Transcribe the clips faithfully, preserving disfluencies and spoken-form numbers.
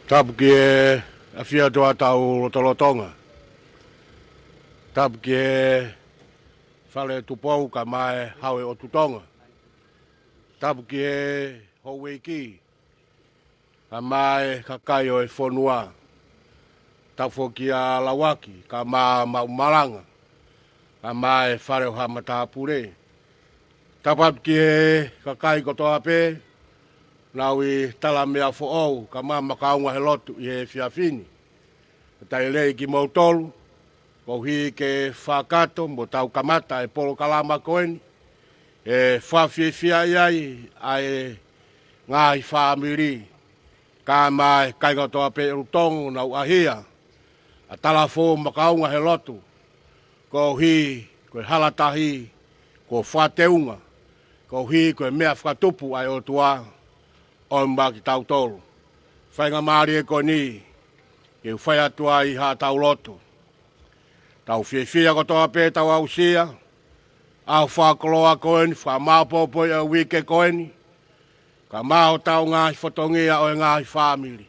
Tapu ki he ʻafio ʻa hotau lotolotonga. Tapu ki he Fale Tupou kae ʻumaʻā e Hau ʻo Tonga. Tapu ki he houʻeiki kae ʻumaʻā e kakai ʻo e fonua. Tapu foki kia Lauaki kae ʻumaʻā Maʻu Malanga kae ʻumaʻā e Fale ʻo Haʻa Matāpule. Tapu atu ki he kakai kotoa pē naʻa nau ʻi Talameafoʻou kae ʻumaʻā makaunga he lotu ʻi he efiafi ni. Talitali kimoutolu koeʻuhi ke fakakakato mo tau kamata e polokalama ko eni, ʻe fakafiefia ai ʻa e ngaahi fāmili kae ʻumaʻā e kāinga kotoa pē ʻi Tonga naʻa nau ʻaʻahi ʻa Talafoʻou makaunga he lotu, koeʻuhi ko e hala tahi kuo fakateunga, koeʻuhi ko e meʻa fakatupu ʻa e ʻOtua ʻo maʻa kitautolu. Faingamālie ko eni ke u fai atu ai haʻatau lotu. Tau fiefia kotoa pē tau aʻusia ʻa e fakakoloa ko eni, fakamāʻopoʻopo ʻa e uike ko eni kae ʻumaʻā hotau ngaahi fatongia ʻo e ngaahi fāmili.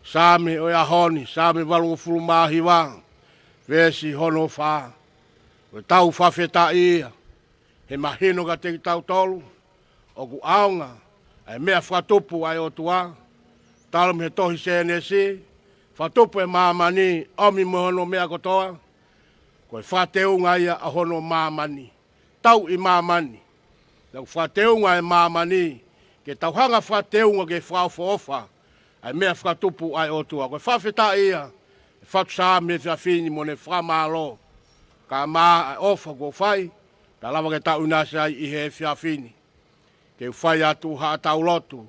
Saame ʻo e ʻaho ni, Saame valungofulu mā hiva, veesi hono fā. Ko ʻetau fakafetaʻi ia he mahino kiate kitautolu ʻoku ʻaonga ʻa e meʻa fakatupu ʻa e ʻOtua. Talu mei he tohi Sēnesi, fakatupu e māmani, ʻomi mo hono meʻa kotoa. Ko e fakateunga ia ʻa hono māmani. Tau ʻi māmani. Naʻe fakateunga e māmani ke tau hanga fakateunga ke fakaʻofoʻofa ʻa e meʻa fakatupu ʻa e ʻOtua. Ko e fakafetaʻi ia ʻa e fatu Saame he efiafi ni mo ʻene fakamālō kae ʻumaʻā e ʻofa kuo fai, pea lava ke tau ʻinasi ai ʻi he efiafi ni. Ke u fai atu haʻatau lotu,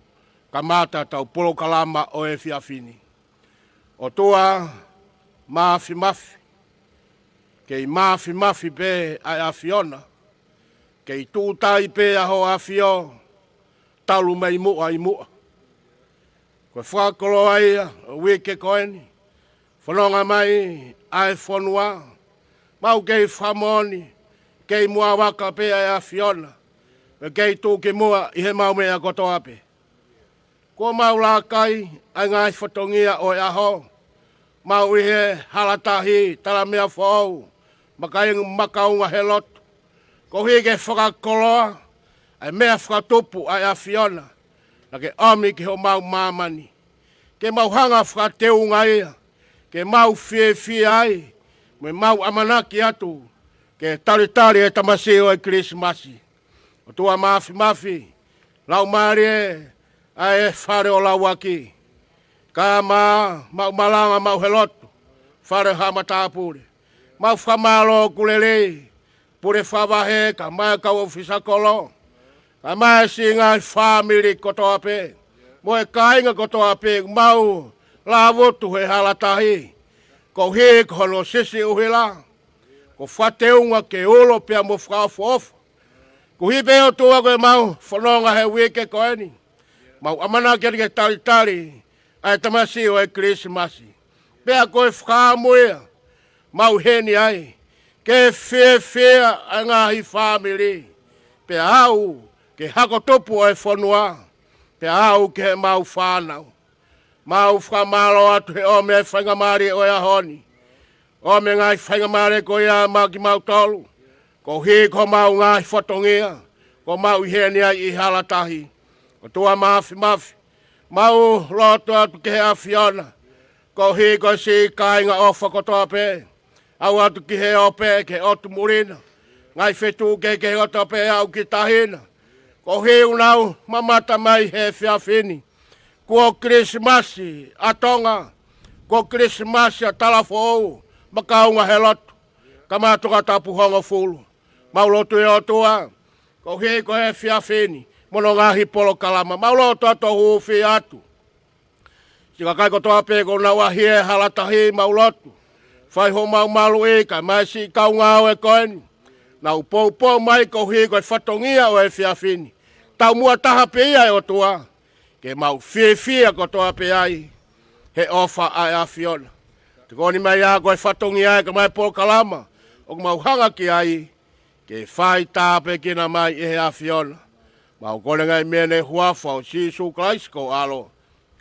kamata ʻetau polokalama ʻo e efiafi ni. ʻOtua Māfimafi, kei māfimafi pē ʻa e ʻAfiona, kei tūʻuta pē ʻa hoʻo ʻafio talu mei muʻa ʻi muʻa. Ko e fakakoloa ia ʻo e uike ko eni, fononga mai ʻa e fonua, mau kei fakamoʻoni, kei muʻa vaka pē ʻa e ʻAfiona, ʻoku kei tuʻu ki muʻa ʻi heʻemau meʻa kotoa pē. Kuo mau laka ai ʻa e ngaahi fatongia ʻo e ʻaho, mau ʻi he hala tahi, Talameafoʻou, makaing-, makaunga he lotu, koeʻuhi ke fakakoloa ʻa e meʻa fakatupu ʻa e ʻAfiona naʻa ke ʻomi ki homau māmani, ke mau hanga fakateunga ia, ke mau fiefia ai, mo ʻemau ʻamanaki atu ke talitali e tamasiʻi ʻo e Kilisimasi. ʻOtua Māfimafi, Laumālie ʻa e Fale ʻo Lauaki, kae ʻumaʻā Maʻu Malanga, Maʻu he lotu, Fale Haʻa Matāpule. Mau fakamālō ʻoku lelei, Pule Fakavahe kae ʻumaʻā e kau ʻōfisa kolo, kae ʻumaʻā e siʻi ngaahi fāmili kotoa pē, mo e kāinga kotoa pē ʻoku mau lāvutu he hala tahi, koeʻuhi ko hono sisi ʻuhila, ko e fakateunga ke ulo pea mo fakaʻofoʻofa. Koeʻuhi pē ʻOtua ko ʻemau fononga he uike ko eni, mau ʻamanaki atu ke talitali ʻa e tamasiʻi ʻo e Kilisimasi. Pea ko e fakaʻamu ia ʻemau ʻi heni ai, ke fiefia ʻa e ngaahi fāmili, pea aʻu ki he hako tupu ʻo e fonua, pea aʻu ki heʻemau fānau. Mau fakamālō atu he ʻomi e faingamālie ʻo e ʻaho ni, ʻomi e ngaahi faingamālie ko ia maʻa kimautolu, koeʻuhi ko homau ngaahi fatongia, ko ʻemau ʻi heni ai ʻi he hala tahi. ʻOtua Māfimafi, mau lotu atu ki he ʻAfiona, koeʻuhi ko e siʻi kāinga ʻofa kotoa pē, aʻu atu ki he ope, ki he ʻotu muli na, ngaahi feituʻu kehekehe kotoa pē aʻu ki tahi na, koeʻuhi ʻoku nau mamata mai he efiafi ni. Kuo Kilisimasi ʻa Tonga, kuo Kilisimasi ʻa Talafoʻou, makaunga he lotu, kae ʻumaʻā Tongatapu hongofulu. Mau lotu ʻe ʻOtua, koeʻuhi ko e efiafi ni mo hono ngaahi polokalama, mau lotu atu ʻo hūfia atu siʻi kakai kotoa pē kuo nau ʻaʻahi he hala tahi, mau lotu, fai homau maluʻi, kae ʻumaʻā e siʻi kau ngāue ko eni naʻa nau poupou mai koeʻuhi ko e fatongia ʻo e efiafi ni. Taumuʻa taha pē ia ʻe ʻOtua, ke mau fiefia kotoa pē ai he ʻofa ʻa e ʻAfiona. Tokoni mai ā ko e fatongia ē kae ʻumaʻā e polokalama ʻoku mau hanga ki ai, ke fai tāpuekina mai ʻe he ʻAfiona. Mau kole ngaahi meʻa ni he huafa ʻo Sīsū Kalaisi ko ho ʻAlo,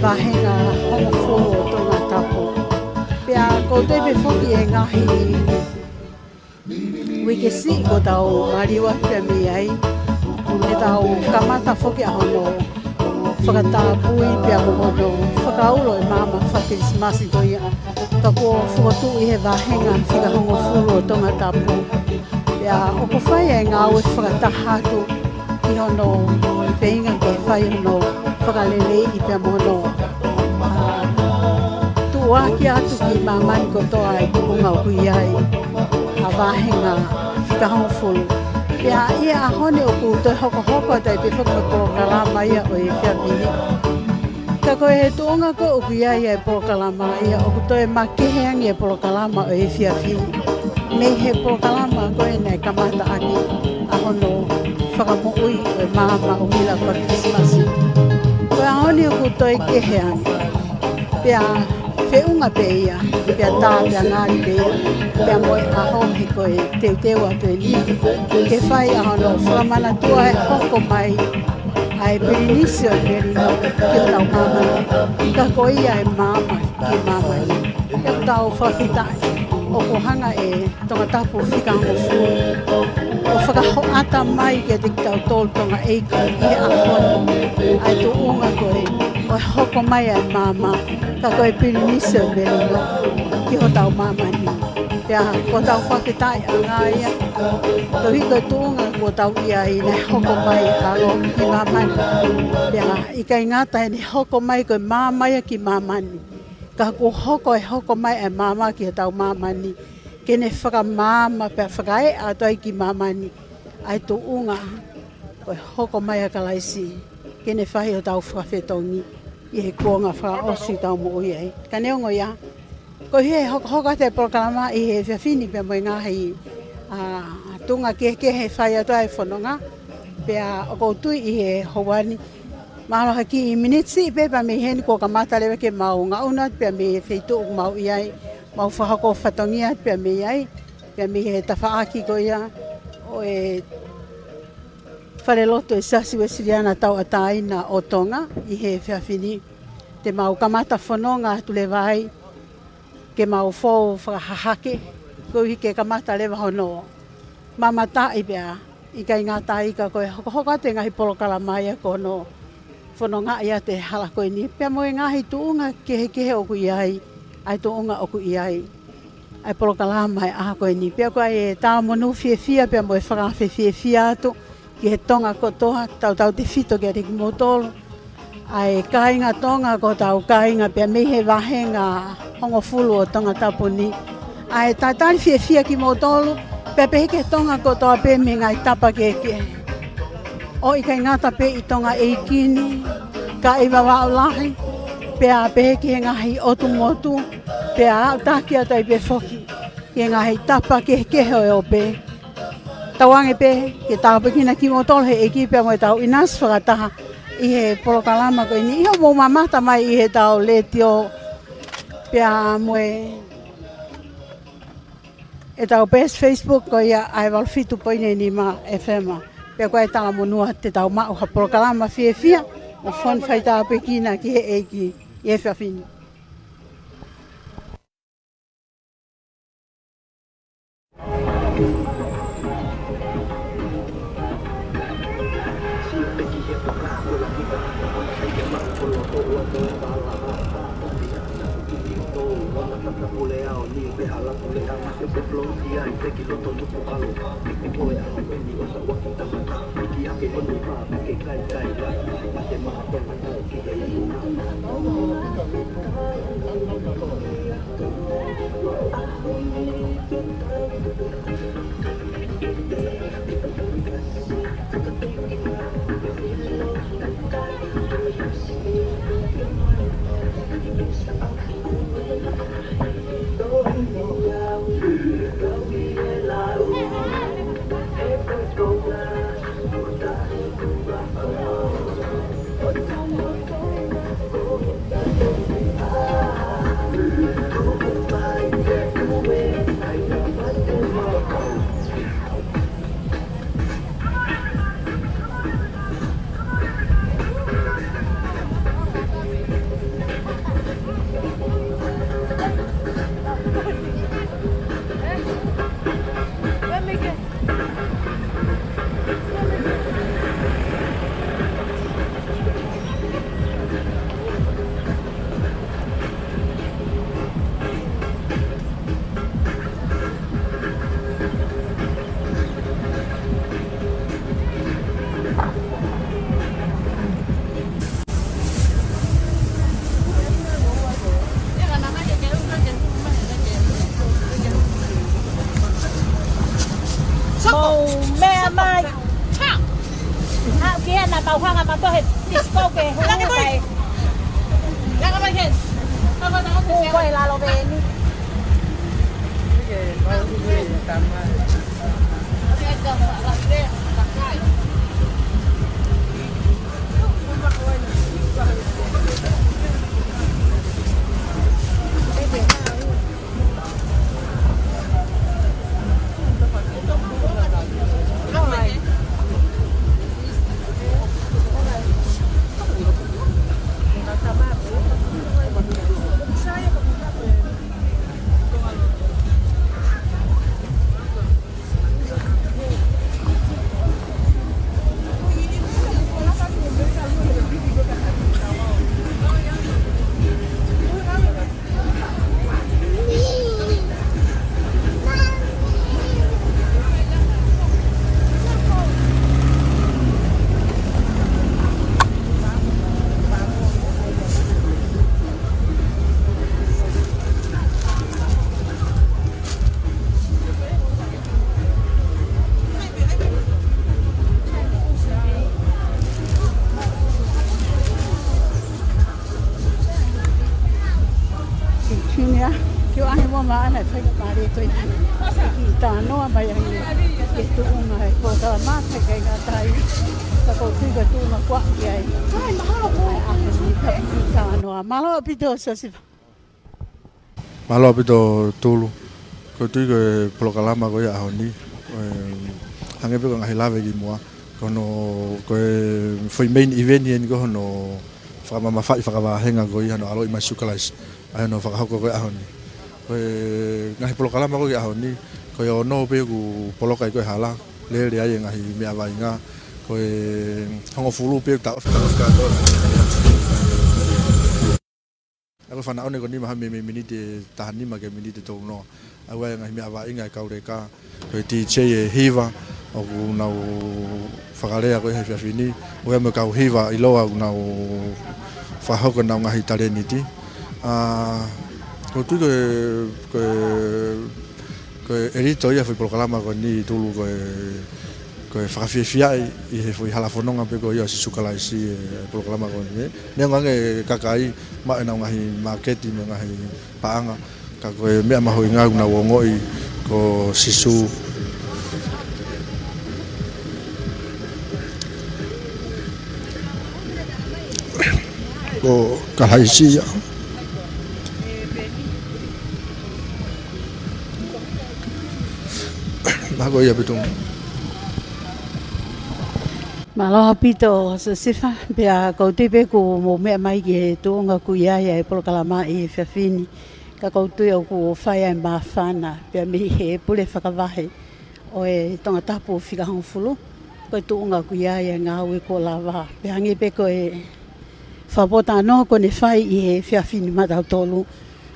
Vāhenga hongofulu ʻo Tongatapu. Pea ʻoku ou tui pē foki ʻi he ngaahi uike siʻi kuo tau maliu atu pea mei ai, ʻe tau kamata foki ʻa hono fakatapui pea mo hono fakaulo e maama faka-Kilisimasi ko ia. Ka kuo fokotuʻu ʻi he vāhenga fika hongofulu ʻo Tongatapu. Pea ʻoku fai e ngāue fakataha atu ʻi hono feinga ke fai hono fakaleleiʻi pea mo hono, ʻa, tuʻuaki atu ki māmani kotoa e tuʻunga ʻoku ʻi ai ʻa e vāhenga fika hongofulu. Pea ʻi he ʻaho ni ʻoku toe hokohoko atu ai pē foki mo e polokalama ia ʻo e efiafi ni. Ka ko e tuʻunga ko ē ʻoku ʻi ai e polokalama ia, ʻoku toe makehe ange e polokalama ʻo e efiafi ni mei he polokalama ko ē naʻe kamata ʻaki ʻa hono fakamoʻui ʻo e maama ʻo Mila faka-Kilisimasi. Ko e ʻaho ni ʻoku toe kehe ange. Pea feʻunga pē ia, pea tā pea ngali pē ia, pea mo e ʻaho he ko e teuteu atu eni ke fai ʻa hono fakamanatua e hoko mai ʻa e Pilinisi ʻo e Melino ki hotau māmani, ka ko ia e maama ki māmani. Pea ʻoku tau fakafetaʻi ʻoku hanga ʻe Tongatapu fika hongofulu ʻo fakahoʻata mai kiate kitautolu Tonga ʻeiki ʻi he ʻaho ni ʻa e tuʻunga ko ē ʻo e hoko mai ʻa e maama, ka ko e Pilinisi ʻo e Melino ki hotau māmani. Pea ʻoku tau fakafetaʻi ʻanga ia, koeʻuhi ko e tuʻunga kuo tau ʻi ai naʻe hoko mai ʻa e ʻAlo ki māmani. Pea ʻikai ngata heʻene hoko mai ko e maama ia ki māmani, ka kuo hoko e hoko mai e maama ki hotau māmani ke ne fakamaama pea fakaeʻa atu ai ki māmani ʻa e tuʻunga ko e hoko mai ʻa Kalaisi ke ne fai hotau fakafetongi ʻi he kuonga fakaʻosi ʻoku tau moʻui ai. Ka neongo ia, koeʻuhi he hokohoko atu e polokalama ʻi he efiafi ni pea mo e ngaahi, ʻa, tuʻunga kehekehe ʻe fai atu ai e fononga, pea ʻoku ou tui ʻi he houa ni, mahalo ha kiʻi miniti siʻi pē pea mei heni kuo kamata leva ke mau ngaʻunu atu pea mei he feituʻu ʻoku mau ʻi ai, mau fakahoko fatongia atu pea mei ai, pea mei he tafaʻaki ko ia ʻo e Falelotu ʻo e Siasi Uēsiliana Tauʻatāina ʻo Tonga ʻi he efiafi ni. Te mau kamata fononga atu leva ai ke mau fou fakahahake, koeʻuhi ke kamata leva hono mamataʻi pea ʻikai ngata ai ka ko e hokohoko atu e ngaahi polokalama ia ko hono fonongaʻi atu e hala ko eni pea mo e ngaahi tuʻunga kehekehe ʻoku ʻi ai, ʻa e tuʻunga ʻoku ʻi ai ʻa e polokalama e ʻaho ko eni. Pea ko e tau monū fiefia pea mo e fakaafe fiefia atu ki he Tonga kotoa, tautautefito kiate kimoutolu ʻa e kāinga Tonga, ko hotau kāinga pea mei he vāhenga hongofulu ʻo Tongatapu ni. ʻA e talitali fiefia kimoutolu, pea pehē ki he Tonga kotoa pē mei he ngaahi tapa kehekehe. ʻO ʻikai ngata pē ʻi Tonga ʻeiki ni, ka ʻi Vavaʻu Lahi, pea pehē ki he ngaahi ʻotu motu, pea aʻutaki atu ai pē foki ki he ngaahi tapa kehekehe ʻo e ope. Tauange pē ke tāpuekina kimoutolu he ʻEiki pea mo ʻetau ʻinasi fakataha ʻi he polokalama ko eni. ʻI hoʻomou mamata mai ʻi heʻetau letiō pea mo e ʻetau peesi Facebook ko ia ʻa e valu fitu poini nima F M. Pea ko e talamonū te tau maʻu ha polokalama fiefia mo fonu faitāpuekina ki he ʻEiki ʻi he efiafi ni. Mou meʻa mai. Haʻu ki hena mau hanga ma tohe disco ke hū mai. Hū koe lalo veni. Junior, ke ʻoange muʻa maʻana e faingamālie ko eni ke kiʻi talanoa mai ange ki he tuʻunga e polokalama, pea ʻikai ngata ai, ka ʻoku ou tui ko e tuʻunga kuo aʻu ki ai. ʻAi, mahalo ko e ʻaho ni, ka kiʻi talanoa. Mālō ʻaupito, Siosifa. Mālō ʻaupito Tulu. Ko e tui ko e polokalama ko ia ʻaho ni, ē, hangē pē ko e ngaahi lave kimuʻa, ko hono, ko e foʻi main event eni ko hono fakamamafaʻi fakavāhenga ko ia hono ʻaloʻi mai Sīsū Kalaisi, ʻa ia hono fakahoko ko e ʻaho ni. Ko e ngaahi polokalama ko ia ʻaho ni, ko e ono pē ʻoku poloka ai ko e hala, lele ai e ngaahi meʻa vaʻinga, ko e hongofulu pē ʻoku taʻofi. ʻA ia ko e fānau ni ko e nima ha meimei miniti ʻe taha nima ki he miniti ʻe tolu noa. ʻA ia ʻa e ngaahi meʻa vaʻinga e kau leka, ko e D J e hiva, ʻoku nau fakalea ko ē he efiafi ni, ʻo e mo e kau hiva ʻiloa ʻoku nau fakahoko ʻenau ngaahi talēniti. ʻA, ko e tui ko e, ko e Ko e ʻelito ia foʻi polokalama ko eni Tulu ko e, ko e fakafiefiaʻi ʻi he foʻi hala fononga pē ko ia ʻo Sīsū Kalaisi e polokalama ko eni. Neongo ange e kakai maʻu ʻenau ngaahi māketi mo e ngaahi paʻanga, Ka ko e meʻa mahuʻinga ʻoku nau ongoʻi ko Sīsū, ko Kalaisi ia. Mako ia petung. Mālō ʻaupito Siosefa, pea ʻoku ou tui pē kuo mou meʻa mai ki he tuʻunga ʻoku ʻi ai ʻa e polokalama ʻi he efiafi ni. Ka ʻoku ou tui ʻoku fai ʻa e māfana, pea mei he pule fakavahe ʻo e Tongatapu fika hongofulu, ko e tuʻunga ʻoku ʻi ai ʻa e ngāue kuo lava. Pea hangē pē ko e fakapotoʻi talanoa kuo ne fai ʻi he efiafi ni maʻatautolu,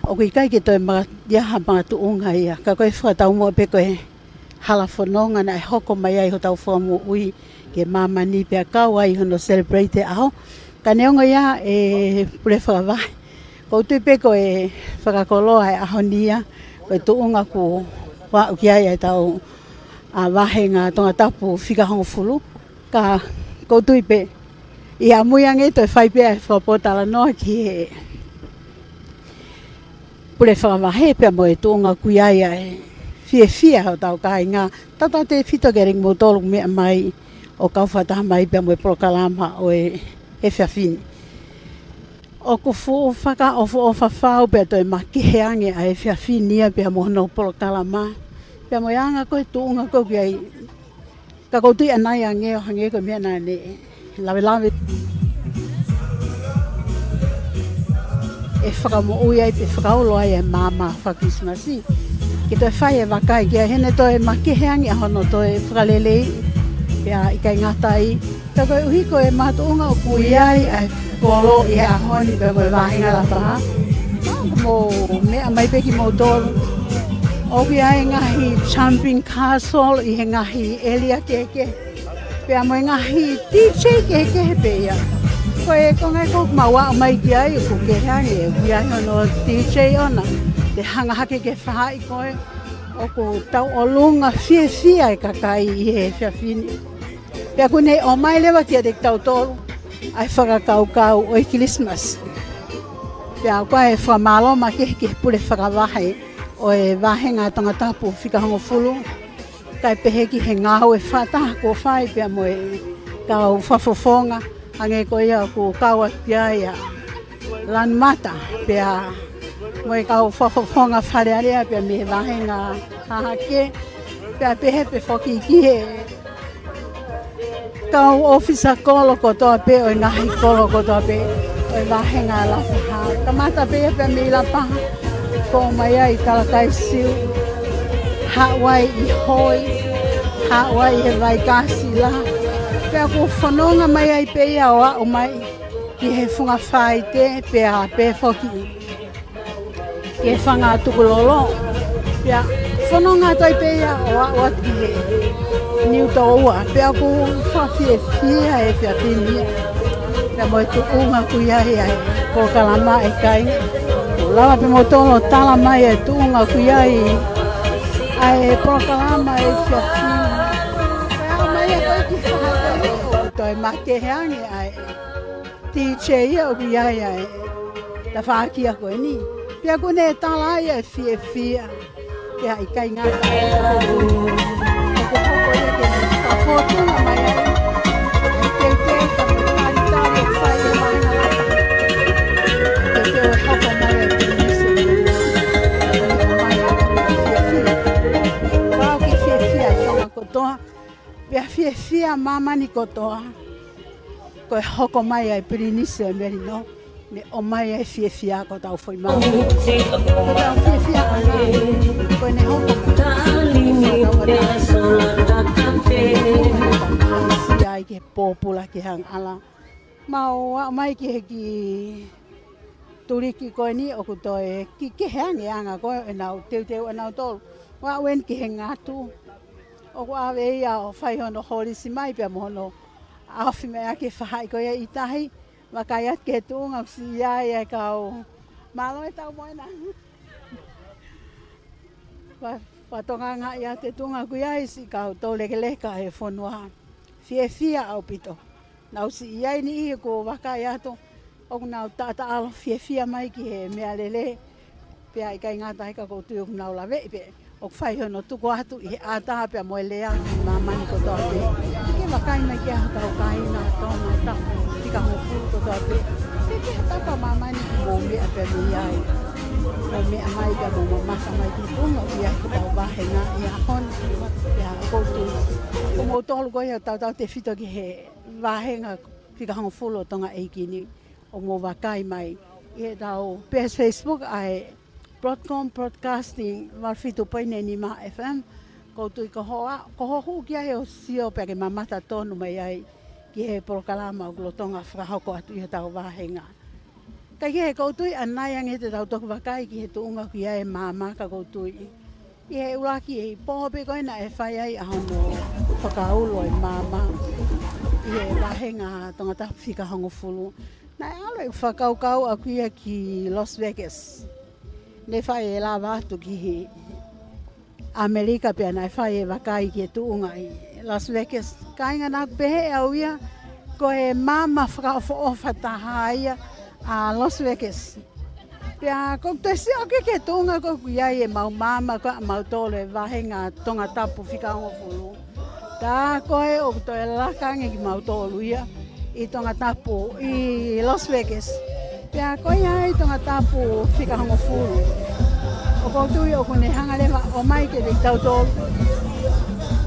ʻoku ʻikai ke toe maka-, ʻi ai ha makatuʻunga ia, ka ko e fakataumuʻa pē ko e hala fononga naʻe hoko mai ai hotau Fakamoʻui ki māmani pea kau ai hono celebrate e ʻaho. Ka neongo ia ʻe pule fakavahe, ʻoku ou tui pē ko e fakakoloa e ʻaho ni ia, ko e tuʻunga ʻoku aʻu ki ai ʻetau, ʻa, vāhenga Tongatapu fika hongofulu. Ka ʻoku ou tui pē ʻe ʻamuia ange toe fai pē ʻa e fakapotoʻi talanoa ki he pule fakavahe pea mo e tuʻunga ʻoku ʻi ai ʻa e fiefia hotau kāinga. Tautautefito kiate kimoutolu meʻa mai ʻo kau fakataha mai pea mo e polokalama ʻo e efiafi ni. ʻOku fuʻu fakaʻofoʻofa fau pea toe makehe ange ʻa e efiafi ni ia pea mo hono polokalama, pea mo e anga ko e tuʻunga ʻoku ʻi ai. Ka ʻoku ou tui ʻanai ange ʻo hangē ko e meʻa naʻa ne lavelave, ʻe fakamoʻui ai pe fakaulo ai e maama faka-Kilisimasi. Ke toe fai e vakai ki ai he naʻe toe makehe ange ʻa hono toe fakaleleiʻi, pea ʻikai ngata ai, ka koeʻuhi ko e makatuʻunga ʻoku ʻi ai ʻa e kolo ʻi he ʻaho ni pea mo e vāhenga Lapaha. Mou meʻa mai pē kimoutolu. ʻOku ʻi ai e ngaahi jumping castle ʻi he ngaahi ʻēlia kehekehe, pea mo e ngaahi D J kehekehe pē ia. Ko e konga ē ʻoku mau aʻu mai ki ai ʻoku kehe ange, ʻoku ʻi ai hono D J ʻona, te hanga hake ke faʻahi koe. ʻOku tauʻolunga fiefia e kakai ʻi he efiafi ni. Pea ʻoku ne ʻomai leva kiate kitautolu ʻa e fakakaukau ʻo e Kilisimasi. Pea ʻoku ʻi ai e fakamālō makehe ki he pule fakavahe ʻo e vāhenga Tongatapu fika hongofulu, kae pehē ki he ngāue fakataha kuo fai pea mo e kau fakafofonga, hangē ko ia ʻoku kau atu ki ai ʻa Lanumata, pea mo e kau fakafofonga Fale Alea pea mei he vāhenga Hahake, pea pehē pē foki ki he kau ʻōfisa kolo kotoa pē ʻo e ngaahi kolo kotoa pē ʻo e vāhenga Lapaha. Kamata pē ia pea mei Lapaha, ʻoku ʻomai ai Talakaisiu, haʻu ai ʻi Hoi, haʻu ai he Vaikasila, pea ʻoku fononga mai ai pē ia ʻo aʻu mai ki he Funga Faite, pea pehē foki ki he Fanga Tukulolo. Pea fononga atu ai pē ia ʻo aʻu atu ki he Niu Toua. Pea ʻoku fakafiefia e efiafi ni ia pea mo e tuʻunga ʻoku ʻi ai ʻa e polokalama, ʻe kāinga. Lava pē moutolu ʻo tala mai e tuʻunga ʻoku ʻi ai ʻa e polokalama e efiafi ni. Pea mai ia ko e kiʻi faʻahinga ʻo toe makehe ange ʻa e D J ia ʻoku ʻi ai ʻa e tafaʻaki ko eni. Pea ʻoku ne tala ai ʻa e fiefia. Pea ʻikai ngata ai, ʻoku hoko ia ke fakafōtunga mai ai e teuteu ka mo e talitali ʻoku fai ʻe he vāhenga Lapaha. Teuteu ʻe hoko mai ai e Pilinisi. Mai ai e fiefia. Pau ke fiefia e Tonga kotoa. Pea fiefia māmani kotoa ko e hoko mai ʻa e Pilinisi ʻo e Melino, ne ʻomai ai e fiefia ko hotau foʻi māmani. Ko hotau fiefia ʻana, ko ʻene hoko mai. Aʻusia ai ki he pōpula ki he angahala. Mau aʻu mai ki he kiʻi tuliki ko eni ʻoku toe kiʻi kehe ange ʻa e anga ko ē ʻenau teuteu ʻanautolu. Aʻu eni ki he ngatu. ʻOku ʻave ia ʻo fai hono holisi mai pea mo hono ʻaofi mai ʻaki e faʻahi ko ia ʻi tahi. Vakai atu ki he tuʻunga ʻoku siʻi ʻi ai e kau. Mālō e Tau Moana. Fa-, fatonga ngā ia te tunga kui ai siʻi kau toulekeleka he fonua. Fiefia ʻaupito. Nau siʻi ʻi ai ni ʻi he ko vakai atu. ʻOku nau taʻataʻalo fiefia mai ki he meʻalele. Pea ʻikai ngata ai ka ʻoku ou tui ʻoku nau laveʻi pē ʻoku fai hono tuku atu ʻi he ʻatā pea mo e lea ki māmani kotoa pē. Ke vakai mai ki ai hotau kāinga Tonga tapu fika hongofulu kotoa pē. Ke ke tapa māmani ki mou meʻa pea mei ai. Mou meʻa mai pea mou mamata mai ki tuʻunga ʻoku ʻi ai hotau vāhenga ʻi he ʻaho ni. Pea ʻoku ou tui ʻoku mou tolu ko ia ʻoku tautautefito ki he vāhenga fika hongofulu ʻo Tonga ʻEiki ni. ʻOku mou vakai mai ʻi heʻetau page Facebook ʻa e Broadcom Broadcasting valu fitu poini nima F M. ʻOku ou tui ko hoʻo, ko hoʻo hū ki ai ʻo sio pea ke mamata tonu mai ai ki he polokalama ʻoku lolotonga fakahoko atu ʻi hotau vāhenga. Kaikehe ʻoku ou tui ʻanai ange te tau toki vakai ki he tuʻunga ʻoku ʻi ai e maama ka ʻoku ou tui ʻi he ʻuluaki pō pē ko ē naʻe fai ai ʻa hono fakaulo e maama ʻi he vāhenga Tonga tapu fika hongofulu. Naʻe ʻalu e fakakaukau ʻaʻaku ia ki Las Vegas. Ne fai e lava atu ki he ʻAmelika pea naʻe fai e vakai ki he tuʻunga ʻi Las Vegas. Kāinga, naʻa ku pehē ʻe au ia ko e maama fakaʻofoʻofa taha ia ʻa Las Vegas. Pea ʻoku ou toe sio ki he tuʻunga ko ē ʻoku ʻi ai ʻemau maama ko ē ʻamautolu e vāhenga Tonga tapu fika hongofulu. Tā ko ē ʻoku toe laka ange kimautolu ia ʻi Tonga tapu ʻi Las Vegas. Pea ko ia ai Tonga tapu fika hongofulu. ʻOku ou tui ʻoku ne hanga leva ʻo ʻomai kiate kitautolu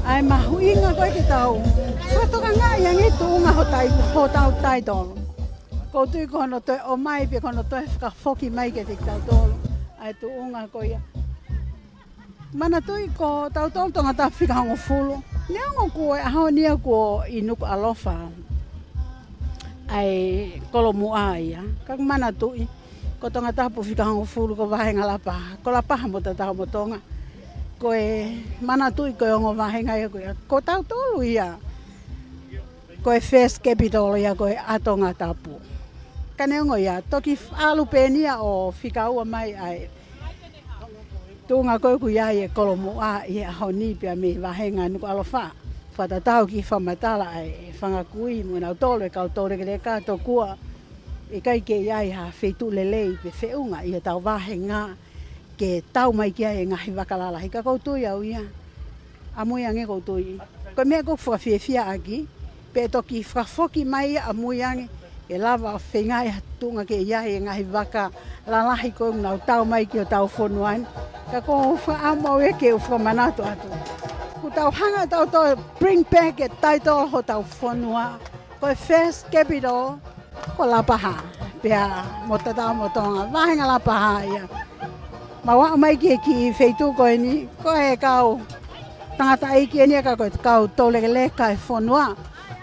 ʻa e mahuʻinga ko ē ke tau fakatokangaʻi ange tuʻunga hotau, hotau taitolo. ʻOku ou tui ko hono toe ʻomai pē ko hono toe fakafoki mai kiate kitautolu ʻa e tuʻunga ko ia. Manatuʻi ko tautolu Tonga tapu fika hongofulu. Neongo kuo ʻi he ʻaho ni ia kuo ʻi Nukuʻalofa ʻa e kolomuʻa ia. Ka ʻoku manatuʻi ko Tonga tapu fika hongofulu ko vāhenga Lapaha. Ko Lapaha mo Tatau mo Tonga. Ko e manatuʻi ko e ongo vāhenga ia ko ia. Ko tautolu ia ko e first capital ia ko ē ʻa Tonga tapu. Ka neongo ia, toki ʻalu pē eni ia ʻo fika ua mai ʻa e tuʻunga ko ē ʻoku ʻi ai e kolomuʻa ʻi he ʻaho ni pea mei vāhenga Nukuʻalofa. Fakatatau ki he fakamatala ʻa e fanga kui mo nautolu e kau toulekeleka tokua ʻikai ke ʻi ai ha feituʻu lelei pe feʻunga ʻi hotau vāhenga ke tau mai ki ai e ngaahi vaka lalahi. Ka ʻoku ou tui au ia ʻamui ange ʻoku ou tui ko e meʻa ʻoku ou fakafiefia ʻaki, pea toki fakafoki mai ia ʻamui ange ke lava ʻo feinga ʻi ha tuʻunga ke ʻi ai e ngaahi vaka lalahi ko ē ʻoku nau tau mai ki hotau fonua ni. Ka ʻoku ou fakaʻamu au ia ke u fakamanatu atu. Kuo tau hanga ʻe tautolu ʻo bring back e taitolo hotau fonua. Ko e first capital ko Lapaha, pea mo Tatau mo Tonga, vāhenga Lapaha ia. Mau aʻu mai ki he kiʻi feituʻu ko eni, ko e kau tangataʻeiki eni ia ka ko e kau toulekeleka e fonua.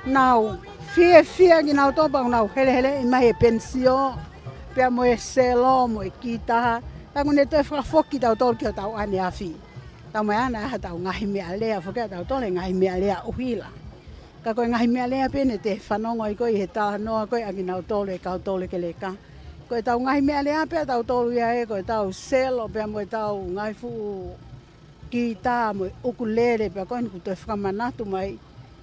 Nau fiefia kinautolu pea nau heleheleʻi mai e penisio, pea mo e selo, mo e kita. Ka ʻoku ne toe fakafoki tautolu ki hotau ʻaneafi. Tau mai ana ʻa hotau ngaahi meʻalea, foki ʻa tautolu e ngaahi meʻalea ʻuhila. Ka ko e ngaahi meʻalea pē ne te fanongo ai ko ē ʻi he talanoa ko ē ʻa kinautolu e kau toulekeleka. Ko ʻetau ngaahi meʻalea pē ʻa tautolu ia ē, ko ʻetau selo pea mo ʻetau ngaahi fuʻu kita mo e ʻukulele pea ko eni kuo toe fakamanatu mai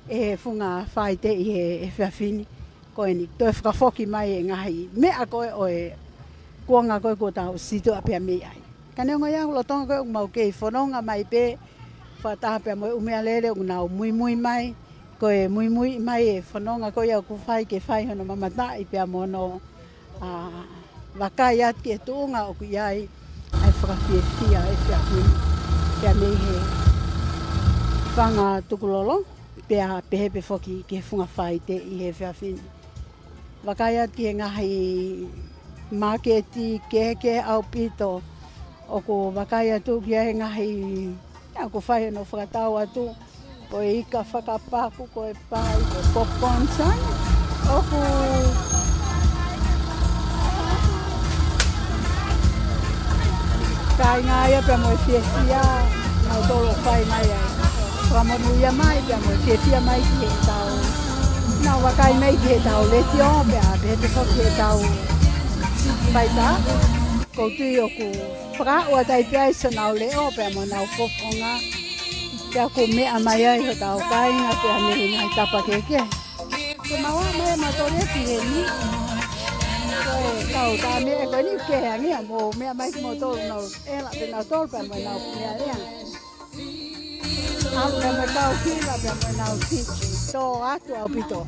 ʻe he funga faite ʻi he, he efiafi ni. Ko eni toe fakafoki mai e ngaahi meʻa ko ē ʻo e kuonga ko ē kuo tau situʻa pea mei ai. Ka neongo ia ʻoku lolotonga ko ē ʻoku mau kei fononga mai pē fakataha pea mo e ʻū meʻalele ʻoku nau muimui mai. Ko e muimui mai e fononga ko ia ʻoku fai ke fai hono mamataʻi pea mo hono, ʻa, vakai atu ki he tuʻunga ʻoku ʻi ai ʻa e fakafiefia e efiafi ni. Pea mei he fanga tukulolo, pea pehē pē foki ki he funga faite ʻi he efiafi ni. Vakai atu ki he ngaahi māketi kehekehe ʻaupito. ʻOku vakai atu ki he ngaahi, ʻa, ʻoku fai hono fakatau atu. Ko e ika fakapaku, ko e pai, ko e popcorn, sai. ʻOku kāinga ia pea mo e fiefia, nautolu ʻoku fai mai ai. Fakamonūʻia mai pea mo e fiefia mai ki heʻetau, nau vakai mai ki heʻetau letiō, pea pehē pē foki ki heʻetau faitā. ʻOku ou tui ʻoku fakaaʻu atu ai pē ʻa siʻonau leʻo pea mo ʻenau fofonga. Pea ʻoku meʻa mai ai hotau kāinga pea mei he ngaahi tapa kehekehe. Ke mau aʻu mai ʻa mautolu ia ki heni. Ko e Kau tā meʻa ko eni ke angia mo meʻa mai kimoutolu nau ela pē nautolu pea mo nau meʻa lea. Au pea mo kau kila pea mo nau tiki. Tō atu ʻaupito.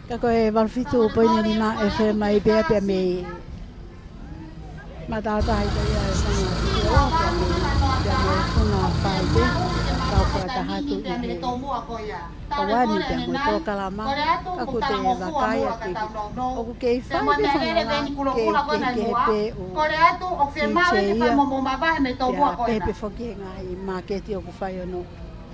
Ka ko e valu fitu poini nima F M ai pea pea mei. Matātahi ko ia e fanga ʻio, pea mei fanga faite, kau fakataha atu ʻi he ʻaho ni pea mo e polokalama, ka ʻoku te vakai atu ki. ʻOku kei fai pē fononga ke, ke, ke pē ʻo D J ia. Pea pehē pē foki he ngaahi māketi ʻoku fai hono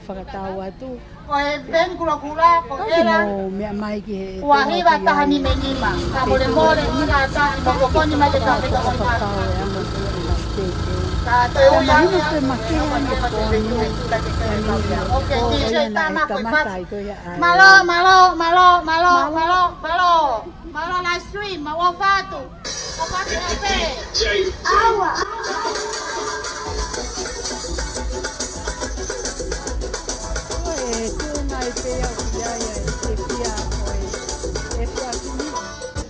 fakatau atu. Ko e veni kulokula, ko e ela. Meʻa mai ki he ua hiva taha nima nima. Ka mole mole, ʻi la tahi, mo ko koni mai ke tau me tau mai. Ka te ui ʻa ia. Ok, D J, tama ko e fasi. Mālō, mālō, mālō, mālō, mālō, mālō. Mālō live stream, mau ʻofa atu. ʻOfa atu ʻa pē. Aua. Ko e tuʻunga ʻi pē au ki ai ʻa e fiefia ʻo e efiafi ni.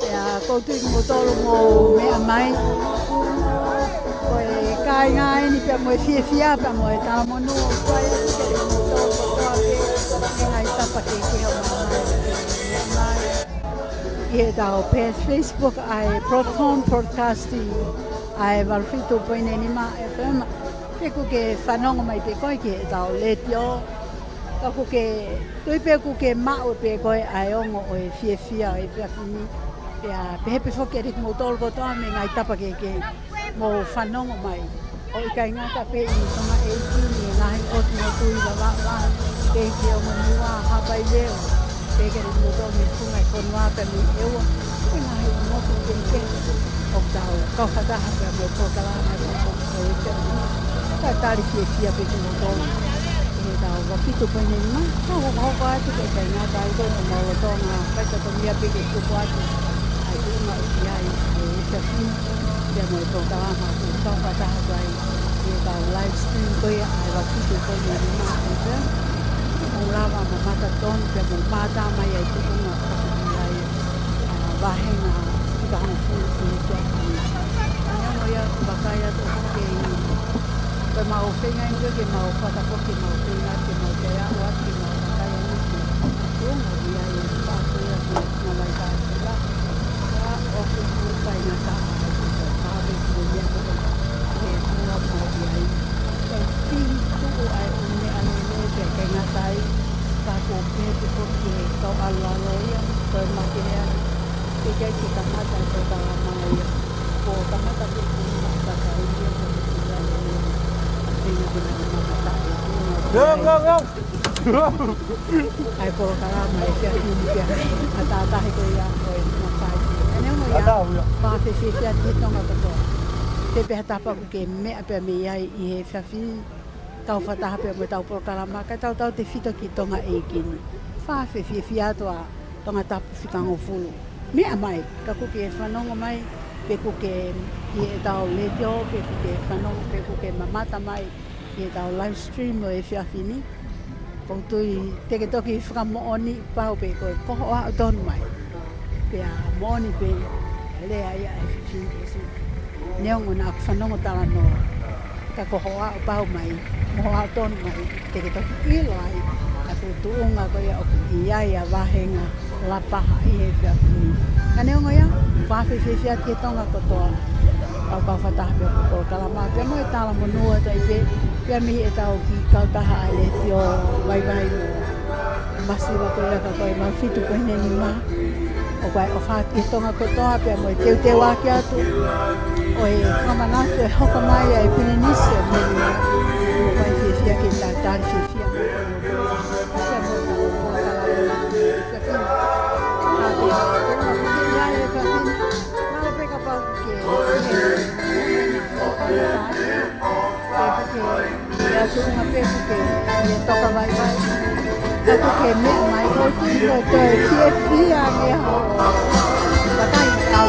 ʻIo, ʻoku ou tui kimoutolu mou meʻa mai. Ko e kāinga eni pea mo e fiefia pea mo e talamonū ʻoku ʻi ai kimoutolu kotoa pē he ngaahi tapa kehekehe ʻo māmani. Meʻa mai. ʻI heʻetau page Facebook ʻa e Proton Broadcasting ʻa e valu fitu poini nima F M. Pe ʻoku ke fanongo mai pē koe ki heʻetau letiō. Ka ʻoku ke tui pē ʻoku ke maʻu pē koe ʻa e ongo ʻo e fiefia ʻo e efiafi ni. Pea pehē pē foki kiate kimoutolu kotoa mei he ngaahi tapa kehekehe. Mou fanongo mai. ʻOku ʻikai ngata pē ʻi Tonga ʻEiki ni, ngaahi ʻotu motu ʻi vavā, kei ke ongo Niua, Haʻapai Veo, kei ke ongo motu mei he funga ʻi fonua pea mei ʻEua, ʻi he ngaahi motu kehekehe ʻoku tau kau fakataha pea mo e polokalama ko e, ko e, ko e, ka tali fiefia pē kimoutolu. ʻI heʻetau valu fitu poini nima, tau hokohoko atu ke ʻikai ngata ai ko e mau lolotonga fai fatongia pē ke tuku atu ʻa e tuʻunga ʻoku ʻi ai ʻa e efiafi ni. Pea mo e polokalama ʻoku tau fakataha atu ai ʻi heʻetau live stream ko ia ʻa e valu fitu poini nima F M. ʻOku lava mamata tonu pea mo mamata mai ʻa e tuʻunga ʻoku ʻi ai ʻa e vāhenga fika hongofulu ʻi he efiafi ni. Neongo ia ʻoku vakai atu ʻoku kei, ko e mau feinga eni ko e ke mau fakafoki, mau feinga ke mau te aʻu atu ke mau vakai eni ki he tuʻunga ʻi ai ʻa e fakafoki atu ʻa e ngaahi kakai. Ka ʻoku fuʻu faingataʻa ʻa e tuʻunga, ka ʻoku fuʻu meʻa ko e, ʻi he tuʻunga ʻoku mau ʻi ai. Ko e fili tuʻu ʻa e ʻū meʻa lelei pea ʻikai ngata ai, ka ʻoku pehē pē foki ki he kau ʻaluʻalu ia, ko e makehe ʻa e, ke ʻikai ke kamata e polokalama ia. Kuo kamata pē ʻa e polokalama ia, ko e fili ʻa e ʻū meʻa lelei. Feinga ke nau mamata e tuʻunga. Yo, yo, yo. ʻA e polokalama ʻa e efiafi ni pea matātahi ko ia ʻo e mafai. Ka neongo ia, fakafiefia atu ki he Tonga kotoa. Pe ko e hā e tapa ʻoku ke meʻa pea mei ai ʻi he efiafi ni, kau fakataha pea mo ʻetau polokalama, kae tautautefito ki Tonga ʻEiki ni. Fakafiefia atu ʻa Tongatapu fika hongofulu. Meʻa mai, ka ʻoku ke fanongo mai, pe ʻoku ke ʻi heʻetau letiō, pe ʻoku ke fanongo, pe ʻoku ke mamata mai ʻi heʻetau live stream ʻo e efiafi ni. ʻOku ou tui te ke toki fakamoʻoni pau pē ko e ko hoʻo aʻu tonu mai. Pea moʻoni pē, lea ia ʻa e fifty percent. Neongo naʻa ku fanongo talanoa. Ka ko hoʻo aʻu pau mai, mo hoʻo aʻu tonu mai, te ke toki ʻilo ai ʻa e fuʻu tuʻunga ko ia ʻoku ʻi ai ʻa e vāhenga Lapaha ʻi he efiafi ni. Ka neongo ia, fakafiefia atu ki he Tonga kotoa. Kau kau fakataha pea mo e polokalama, pea mo e talamonū atu ai pē, pea mei heʻetau kiʻi kautaha ʻa e letiō vaivai mo masiva ko ia ka ko e valu fitu poini nima. ʻOku ʻi ai e ʻofa ki he Tonga kotoa pea mo e teuteu ʻaki atu ʻo e fakamanatu e hoko mai ʻa e Pilinisi ʻo Meni. ʻOku ʻi ai e fiefia ke tau tali fiefia. Ka ko e meʻa mai ko e tui ko e toe fiefia ange hoʻo vakai ʻetau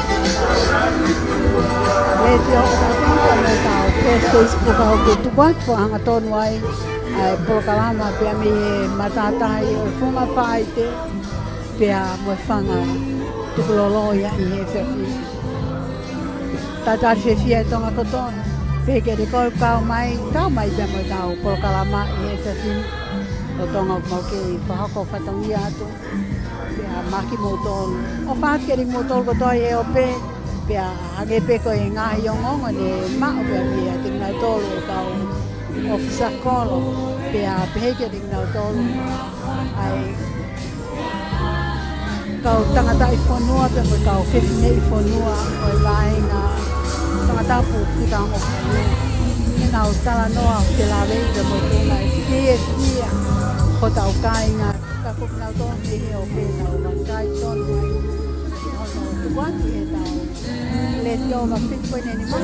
letiō, ʻetau tau, ʻetau pē Facebook, ʻoku tuku atu hangatonu ai ʻa e polokalama pea mei he matātahi ʻo e funga Faʻite pea mo e fanga tukulolo ia ʻi he efiafi ni. Talitali fiefia ʻa Tonga kotoa. Pehē kiate koe ʻoku kau mai, kau mai pea mo ʻetau polokalama ʻi he efiafi ni. Ko Tonga ʻoku mau kei fakahoko fatongia atu. Pea maʻa kimoutolu. ʻOfa atu kiate kimoutolu kotoa ʻi he ope. Pea hangē pē ko e ngaahi ongoongo ne maʻu pea mei ʻiate kinautolu ʻa e kau ʻōfisa kolo. Pea pehē kiate kinautolu ʻa e kau tangataʻi fonua pea mo e kau fefineʻi fonua ʻo e vāhenga Tongatapu fika hongofulu. Ke nau talanoa ʻo ke lave pea mo e tuʻunga ʻe fiefia hotau kāinga. Ka ko kinautolu mei he ope nau vakai tonu ai. Hono tuku atu ʻetau letiō ma fitpoineni ma.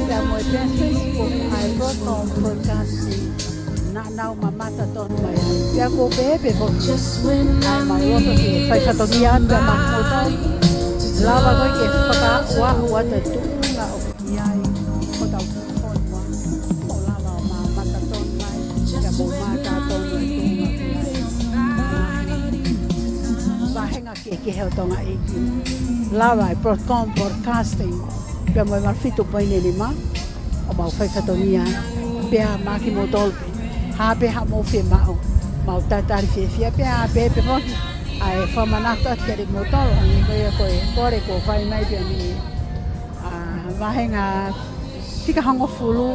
Pea mo e pea Facebook ʻa e Broadcom Broadcasting. Naʻa nau mamata tonu mai ai. Pea ko e pehē pē foki ʻa e mau loto ke fai fatongia atu pea maʻa kimoutolu. Lava ko ē ke fakaaʻu atu e tuʻunga ʻoku ʻi ai hotau fonua. Mo lava ʻo mamata tonu mai. Pea mo mamata tonu e tuʻunga ʻoku ʻi ai. Vāhenga kehekehe ʻo Tonga ʻEiki. Lava e Broadcom Broadcasting pea mo e ma fitpoineni ma ʻo mau fai fatongia ai. Pea maʻa kimoutolu pē, ha pē haʻamou fiemaʻu, mau talitali fiefia. Pea pehē pē foki ʻa e fakamanatu atu kiate kimoutolu, hangē ko ia ko e kole kuo fai mai pea mei he, ʻa, vāhenga fika hongofulu,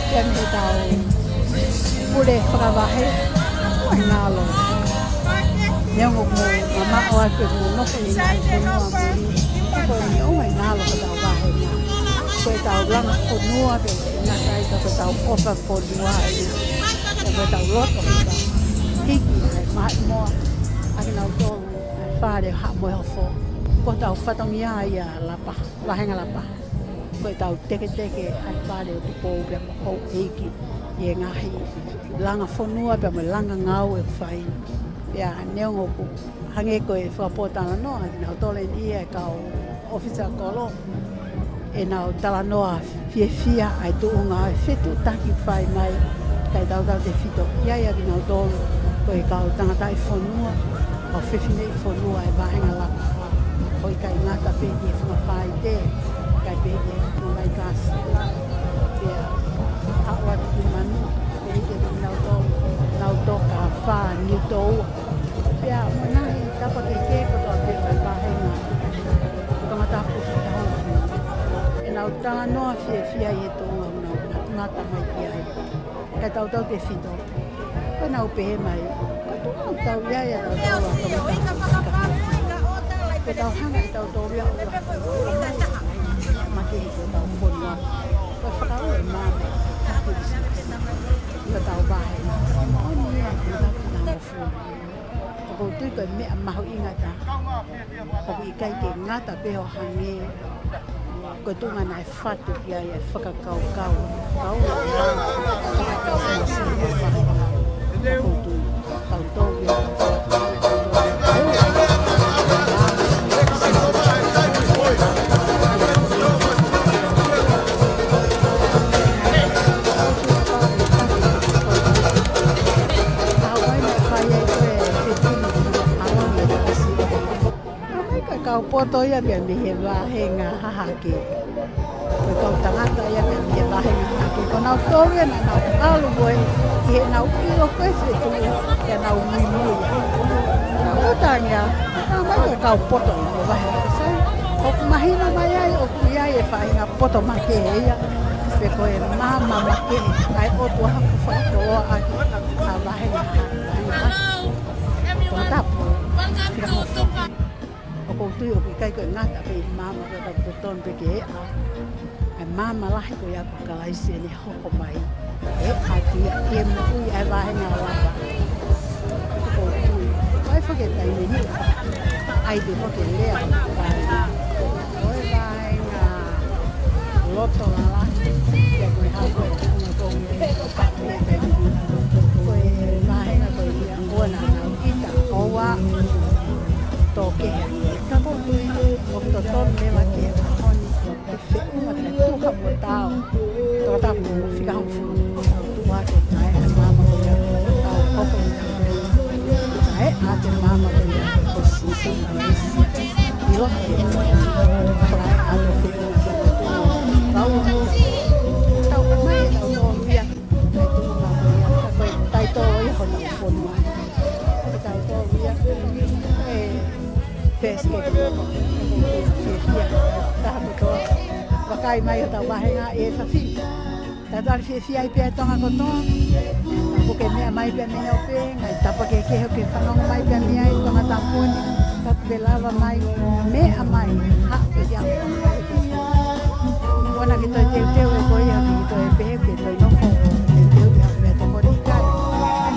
pea mei heʻetau pule fakavahe. ʻOku ʻi ai e ngalo. Neongo ʻoku mou mamaʻo atu ʻoku mou nofo ʻi he ngaahi fonua muli, ka ko e ʻoku ʻi ai e ngalo hotau vāhenga. Ko ʻetau langa fonua pea ngata ai ka ko ʻetau ʻofa fonua ia. Pea ko ʻetau loto hika hiki ʻa e mahaʻimoa ʻa kinautolu ʻa e Fale ʻo Haʻa Moheofo. Ko hotau fatongia ia Lapaha, vāhenga Lapaha. Ko ʻetau teketeke ʻa e Fale ʻo Tupou pea mo houʻeiki ʻi he ngaahi langa fonua pea mo e langa ngāue ʻoku fai. Pea neongo ʻoku hangē ko e fakapōtalanoa ʻa kinautolu eni ʻa e kau ʻōfisa kolo, ʻenau talanoa fiefia ʻa e tuʻunga ʻo e fetuʻutaki fai mai, kae tautautefito ʻi ai ʻa kinautolu ko e kau tangataʻi fonua, kau fefineʻi fonua ʻa e vāhenga Lapaha. ʻOku ʻikai ngata pē ki he funga Faʻite, kae pehē ki he funga Laikāsika, pea haʻu atu ki Manu, pehē ki he kinautolu, Lautoka, Fā, Niutoua. Pea mo e ngaahi tapa kehekehe kotoa pē ʻo e vāhenga Tongatapu fika hongofulu. ʻEnau talanoa fiefia ʻi he tuʻunga ʻoku nau ngata mai ki ai. Kae tautautefito, ko ʻenau pehē mai, ko e tuʻunga ʻoku tau ʻi ai ʻa tautolu ʻa Tongatapu. Ko ʻetau hanga ʻe tautolu ia ʻo ʻuluaki makehe ki hotau fonua. Ko e fakaʻuli ʻa e maama, ʻa e Kilisimasi. ʻI hotau vāhenga. ʻOku moʻoni ia, ʻi he ngaahi fonua. ʻOku ou tui ko e meʻa mahuʻinga taha. ʻOku ʻikai ke ngata pē ʻo hangē ko e tuʻunga naʻe fatu ki ai e fakakaukau. Kau ʻoku ou tui, kau tau ia. Ka kau poto ia pea mei he vāhenga hahake. Ko e kau tangata ia pea mei he vāhenga hahake. Ko nautolu ia naʻa nau ʻalu ko ē ʻi heʻenau ʻilo ko e fetuʻu, pea nau muimui. Ko e tangi ia, naʻa mai ko e kau poto ʻi he vāhenga. Sai, ʻoku mahino mai ai, ʻoku ʻi ai e faʻahinga poto makehe ia. Pe ko e maama makehe, ʻa e ʻOtua ʻoku fakakoloa ʻaki ʻa e vāhenga hahake, vāhenga hahake. Tongatapu, fika hongofulu. ʻOku ou tui ʻoku ʻikai ko e ngata pē ʻi he maama ka ko e totonu pē ke ʻeʻa ʻa e maama lahi ko ia ko Kalaisi ʻene hoko mai. ʻEʻa atu ia ʻi he moʻui ʻa e vāhenga Lapaha. ʻOku ou tui. Ko e fakatātā ʻi he ʻai te foki lea. Ko e vāhenga loto lalahi. Ia ko e hau ko e tuʻunga ko e Ko e vāhenga ko ia, ʻoua naʻa nau ʻi ʻOua ʻe tō kehe. Ka ʻoku ou tui ʻoku totonu leva ke ʻaho ni ke feʻunga ke tuha mo tau. Tō tapu fika hongofulu. Tuha ke tae ʻa e maama ko ia. Tau hoko ʻi tae ʻa e maama ko ia ko Sīsū Kalaisi. ʻIlo ke fai ʻa e feʻunga ke tau. Tau mai ʻa e tau ia. Ko e taitolo ia honau fonua. Ko e taitolo ia, ē, First Gate. Fiefia. Taha kotoa. Vakai mai hotau vāhenga ʻe Fafi. Tatali fiefia ai pē ʻa Tonga kotoa. Ka ʻoku ke meʻa mai pē mei he ope, ngaahi tapa kehekehe ʻoku ke fanongo mai pē mei ai Tonga Tāpuni. Ka ʻoku ke lava mai, meʻa mai, haʻu pē ki ai. Kuo na ke toe teuteu ʻe koe ia, ke toe pehē, ke toe nofo, teuteu ia, meʻa tokoni kai.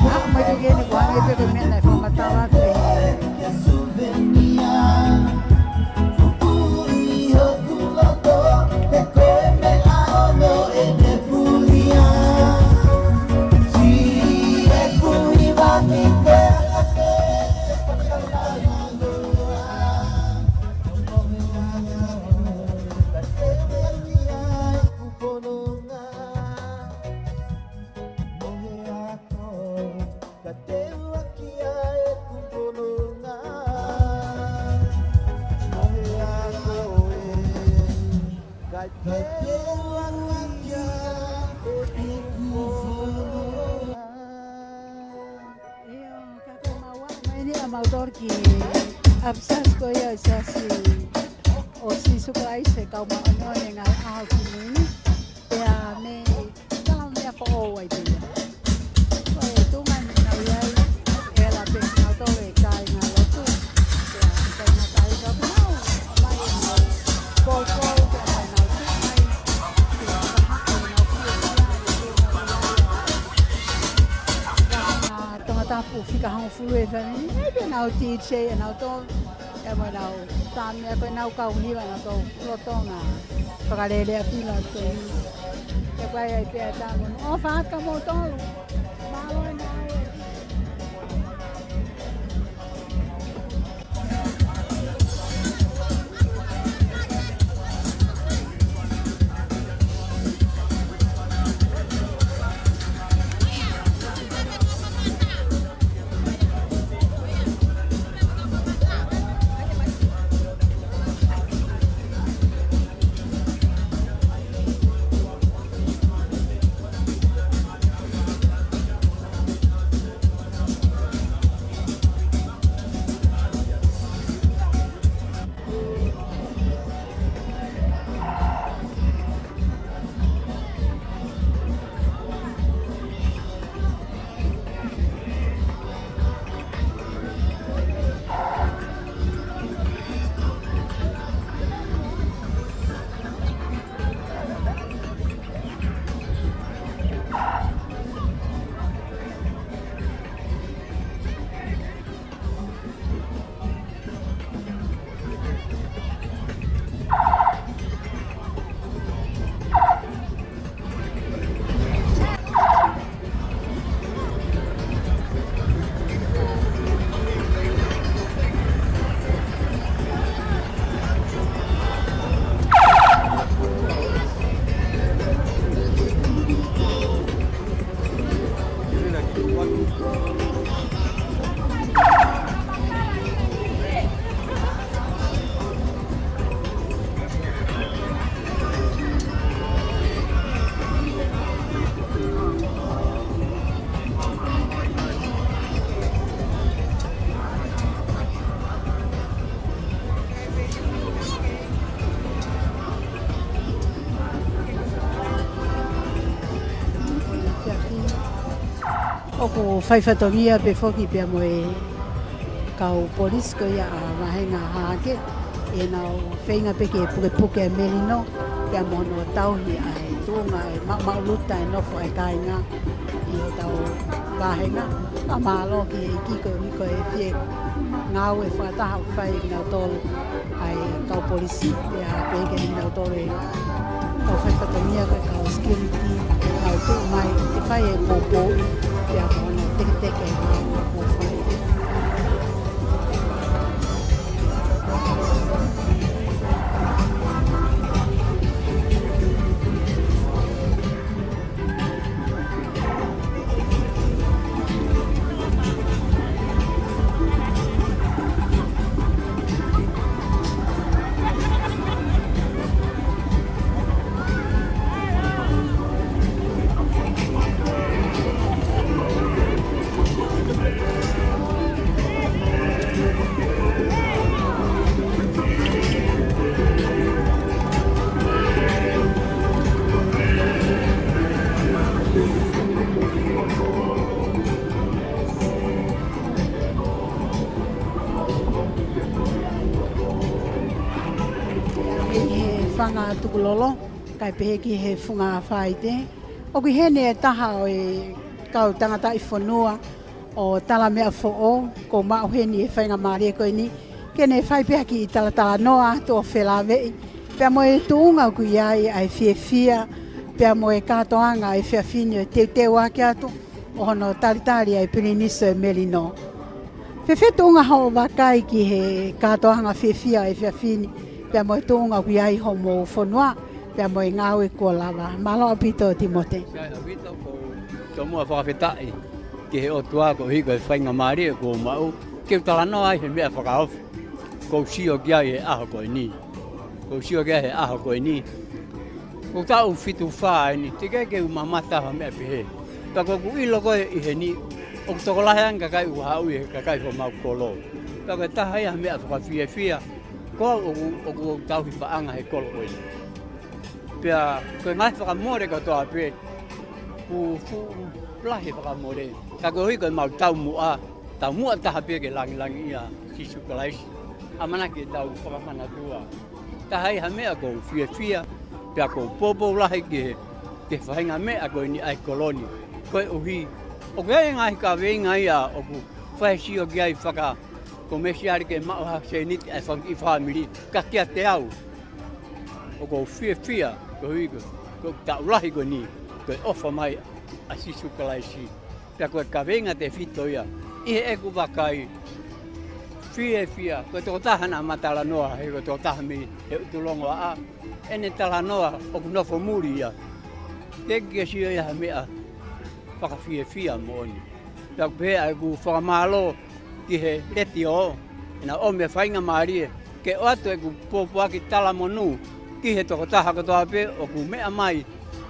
Haʻu mai ke ke ne kuo hangē pē ko e meʻa naʻe fakamatala atu ē. ʻIo, ka ko e mau ʻalu mai eni ʻa mautolu ki ʻapisiasi ko ia ʻo e Siasi ʻo Sīsū Kalaisi ʻo e Kau Māʻoniʻoni ʻi he Ngaahi ʻAho Kimui ni. Pea mei Tala mea foʻou ai pē ia. Ko e tuʻunga ni naʻa nau ʻi ai, ʻe ala pē kinautolu e kāinga lotu. Pea ʻi he kāinga kāinga kinautolu, mai ʻenau poupou, pea mai ʻenau tuʻu mai. Pea ʻi he kāinga ʻenau fiefia, ʻi he kāinga ʻenau Tongatapu fika hongofulu e fāmili. Mai pē ʻenau D J, ʻenau tō, ʻe mo ʻenau tā meʻa ko ʻenau kau hiva, ʻenau tō lotonga. Fakalelea fila ko ē. Ke pai ai pē ʻa e tā mo. ʻOfa atu kia moutolu. Mālō e ngāue. ʻOku fai fatongia pē foki pea mo e kau polisi ko ia ʻa Vahenga Hahake, ʻenau feinga pē ke pukepuke e melino, pea mo hono tauhi ʻa e tuʻunga e maʻumaʻuluta e nofo ʻa e kāinga ʻi hotau vāhenga. Ka mālō ki he ʻEiki koeʻuhi ko e fie ngāue fakataha ʻoku fai ʻe kinautolu ʻa e kau polisi, pea pehē ki he kinautolu e kau fai fatongia ko e kau security, kau tuʻu mai ke fai e poupou, pea mo hono teketeke e ngāue ʻoku fai. Fanga Tukulolo, kae pehē ki he Funga Faite. ʻOku ʻi heni e taha ʻo e kau tangataʻi fonua ʻo Talameʻafoʻou, ʻoku maʻu heni e faingamālie ko eni ke ne fai pē ha kiʻi talatalanoa atu ʻo felāveʻi pea mo e tuʻunga ʻoku ʻi ai ʻa e fiefia pea mo e kātoanga ʻa e efiafi ni ʻo teuteu ake atu ʻo hono talitali ʻa e Pilinisi ʻo e Melino. Fēfē tuʻunga hoʻo vakai ki he kātoanga fiefia ʻa e efiafi ni pea mo e tuʻunga ʻoku ʻi ai homou fonua pea mo e ngāue kuo lava? Mālō ʻaupito Timote. Sai ʻaupito, ʻoku ou tomuʻa fakafetaʻi ki he ʻOtua koeʻuhi ko e faingamālie kuo u maʻu ke u talanoa ai he meʻa fakaofo ʻoku ou sio ki ai he ʻaho ko eni. ʻOku ou sio ki ai he ʻaho ko eni. ʻOku ou taʻu fitu fā eni, teʻeki ke u mamata ha meʻa pehē. Ka ʻoku ou ʻilo ko ē ʻi heni, ʻoku tokolahi ange kakai ʻoku haʻu ʻi he kakai homau kolo. Ka ko e taha ia ha meʻa fakafiefia, ko au ʻoku, ʻoku ou tauhi paʻanga he kolo ko eni. Pea ko e ngaahi fakamole kotoa pē, ʻoku fuʻu lahi e fakamole. Ka koeʻuhi ko ʻemau taumuʻa, taumuʻa taha pē ke langilangiʻia Sīsū Kalaisi. ʻAmanaki ke tau fakamanatua. Taha ia ha meʻa ʻoku ou fiefia, pea ʻoku ou poupou lahi ki he, ki he faʻahinga meʻa ko eni ʻa e kolo ni. Koeʻuhi, ʻoku ʻi ai e ngaahi kaveinga ia ʻoku fai e sio ki ai fakakomēsiale ke maʻu ha sēniti ʻa e fanga kiʻi fāmili. Ka kiate au, ʻoku ou fiefia, koeʻuhi ko, ko e taʻu lahi ko eni, ko e ʻofa mai ʻa Sīsū Kalaisi. Pea ko e kaveinga tefito ia ʻi heʻeku vakai fiefia, ko e tokotaha naʻa ma talanoa, he ko e tokotaha mei he ʻUtulongoaʻa, ʻene talanoa ʻoku nofo muli ia. Teʻeki ke sio ia ha meʻa fakafiefia moʻoni. Pea ʻoku pehē ʻa ʻeku fakamālō ki he letiō, ʻenau ʻomi e faingamālie ke ʻoatu ʻeku pōpoaki talamonū ki he tokotaha kotoa pē ʻoku meʻa mai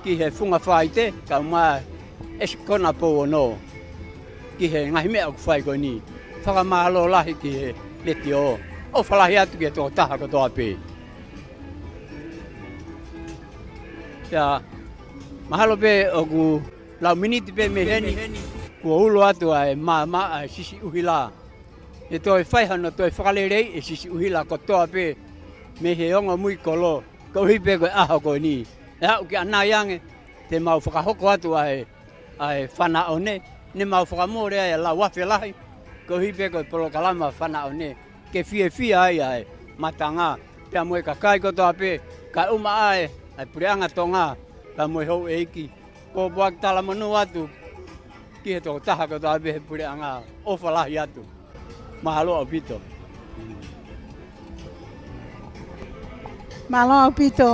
ki he Funga Faite, kae ʻumaʻā ʻa e ʻEsi Kona Pou Ono, ki he ngaahi meʻa ʻoku fai ko eni. Fakamālō lahi ki he letiō. ʻOfa lahi atu ki he tokotaha kotoa pē. Pea mahalo pē ʻoku lau miniti pē mei heni, kuo ulo atu ʻa e maama ʻa e Sisi ʻUhila. ʻE toe fai hano toe fakaleleiʻi e Sisi ʻUhila kotoa pē mei he ongo mui kolo, koeʻuhi pē ko e ʻaho ko eni. ʻE aʻu ki ʻanai ange, te mau fakahoko atu ʻa e, ʻa e fānaʻone, ne mau fakamole ai ʻa e lau afe lahi, koeʻuhi pē ko e polokalama fānaʻone, ke fiefia ai ʻa e matanga, pea mo e kakai kotoa pē, kae ʻumaʻā ʻa e, ʻa e Puleʻanga Tonga, pea mo e houʻeiki. Pōpoaki talamonū atu ki he tokotaha kotoa pē he puleʻanga, ʻofa lahi atu. Mālō ʻaupito. Mālō ʻaupito,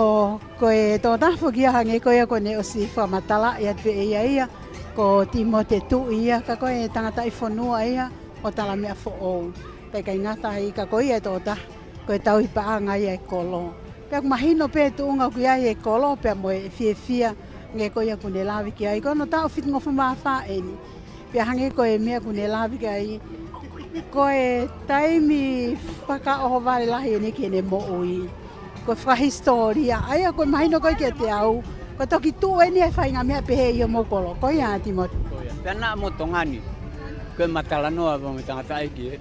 ko e tokotaha foki ia hangē ko ia kuo ne ʻosi fakamatalaʻi atu pē ʻe ia ia, ko Timote Tuʻi ia, ka ko e tangataʻi fonua ia ʻo Talameʻafoʻou. Pea ʻikai ngata ai ka ko ia e tokotaha ko e tauhi paʻanga ia e kolo. Pea ʻoku mahino pē tuʻunga ʻoku ʻi ai e kolo, pea mo e fiefia, hangē ko ia kuo ne lave ki ai. Ko hono taʻu fitungofulu mā fā eni. Pea hangē ko e meʻa kuo ne lave ki ai, ko e taimi fakaʻohovale lahi eni ki heʻene moʻui. Ko e fakahisitōlia, ʻa ia ko e mahino ko ē kiate au, ko e toki tuʻu eni e faʻahinga meʻa pehē ʻi homou kolo. Ko ia Timote. Ko ia. Pea naʻa mo Tonga ni, ko e ma talanoa pē mo e tangataʻeiki ē.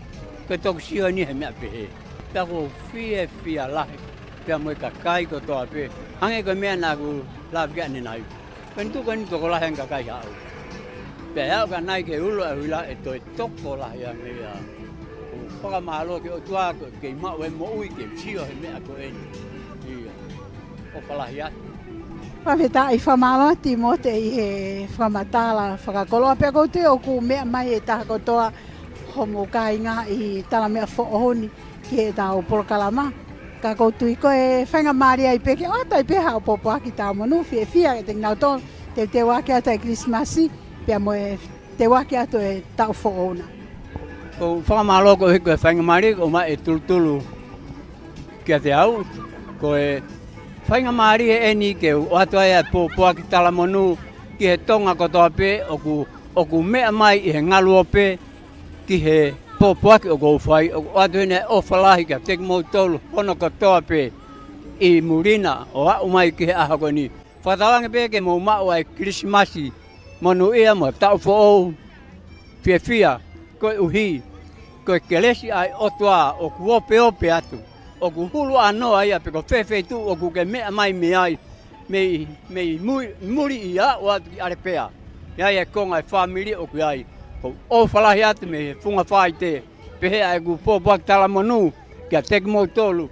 Ko e toki sio eni he meʻa pehē. Pea ʻoku ou fiefia lahi, pea mo e kakai kotoa pē. Hangē ko e meʻa naʻa ku lave ki ai ʻanenai. Ko eni tuku eni tokolahi ange kakai haʻu. Pea ʻe aʻu ki ʻanai ke ulo ʻa e huila ʻe toe tokolahi ange ia. ʻOku ou fakamālō ki he ʻOtua ko e kei maʻu e moʻui ke sio he meʻa ko eni. ʻIo. ʻOfa lahi atu. Fakafetaʻi, fakamālō Timote ʻi he fakamatala fakakoloa, pea ʻoku ou tui ʻoku meʻa mai e taha kotoa hoʻomou kāinga ʻi Talameʻafoʻou ni ki heʻetau polokalama. Ka ʻoku ou tui ko e faingamālie ai pē ke ʻoatu ai pē haʻo pōpoaki talamonū fiefia kiate kinautolu, teuteu ake atu ʻa e Kilisimasi, pea mo e teu ake atu e taʻu foʻou na. ʻOku ou fakamālō koeʻuhi ko e faingamālie kuo ʻomai ʻe Tulutulu kiate au. Ko e faingamālie eni ke u ʻoatu ai ʻa e pōpoaki talamonū ki he Tonga kotoa pē ʻoku, ʻoku meʻa mai ʻi he ngaluope ki he pōpoaki ʻoku ou fai, ʻoku ʻoatu eni e ʻofa lahi kiate kimoutolu hono kotoa pē ʻi muli na ʻo aʻu mai ki he ʻaho ko eni. Fakatauange pē ke mou maʻu ʻa e Kilisimasi monūʻia mo e taʻu foʻou fiefia, koeʻuhi ko e kelesi ʻa e ʻOtua ʻoku opeope atu, ʻoku hulu ʻanoa ia pe ko fē feituʻu ʻoku ke meʻa mai mei ai, mei, mei mui-, muli ia ʻo atu ki ʻAlepea. ʻI ai e konga e fāmili ʻoku ʻi ai. ʻOku ou ʻofa lahi atu mei he funga Faite, pehē ʻa ʻeku pōpoaki talamonū kiate kimoutolu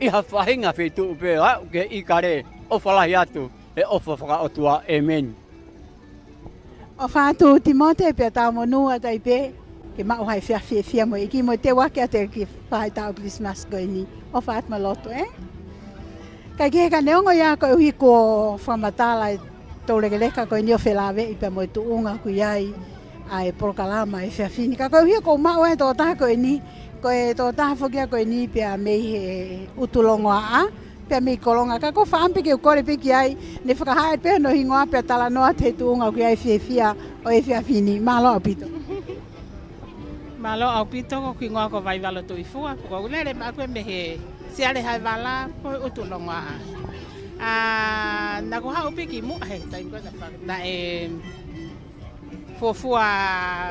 ʻi ha faʻahinga feituʻu pē, aʻu ki he ʻIkale, ʻofa lahi atu, he ʻofa fakaʻotua, ʻēmeni. ʻOfa atu Timote, pea talamonū atu ai pē ke maʻu ha efiafi fiefia mo e ʻEiki mo e teu hake atu e kiʻi faʻahitaʻu Kilisimasi ko eni. ʻOfa atu mo e lotu, ē? Kae kehe, ka neongo ia, koeʻuhi kuo fakamatala e toulekeleka ko eni ʻo felāveʻi pea mo e tuʻunga ʻoku ʻi ai ʻa e polokalama he efiafi ni. Ka koeʻuhi ko e maʻu e tokotaha ko eni, ko e tokotaha foki ia ko eni pea mei he ʻUtulongoaʻa, pea mei Kolonga. Ka ʻoku ou fakaʻamu pē ke u kole pē ki ai, ne fakahā pē hono hingoa pea talanoa atu he tuʻunga ʻoku ʻi ai e fiefia ʻo e efiafi ni. Mālō ʻaupito. Mālō ʻaupito, ko hoku hingoa ko Vaivalo Tuʻifua, ko ʻeku lele maʻu ko ē mei he Siale Haevala, ko e ʻUtulongoaʻa. ʻA, naʻá ku haʻu pē kimuʻa he taimi ko ē naʻe fa-, naʻe fuofua,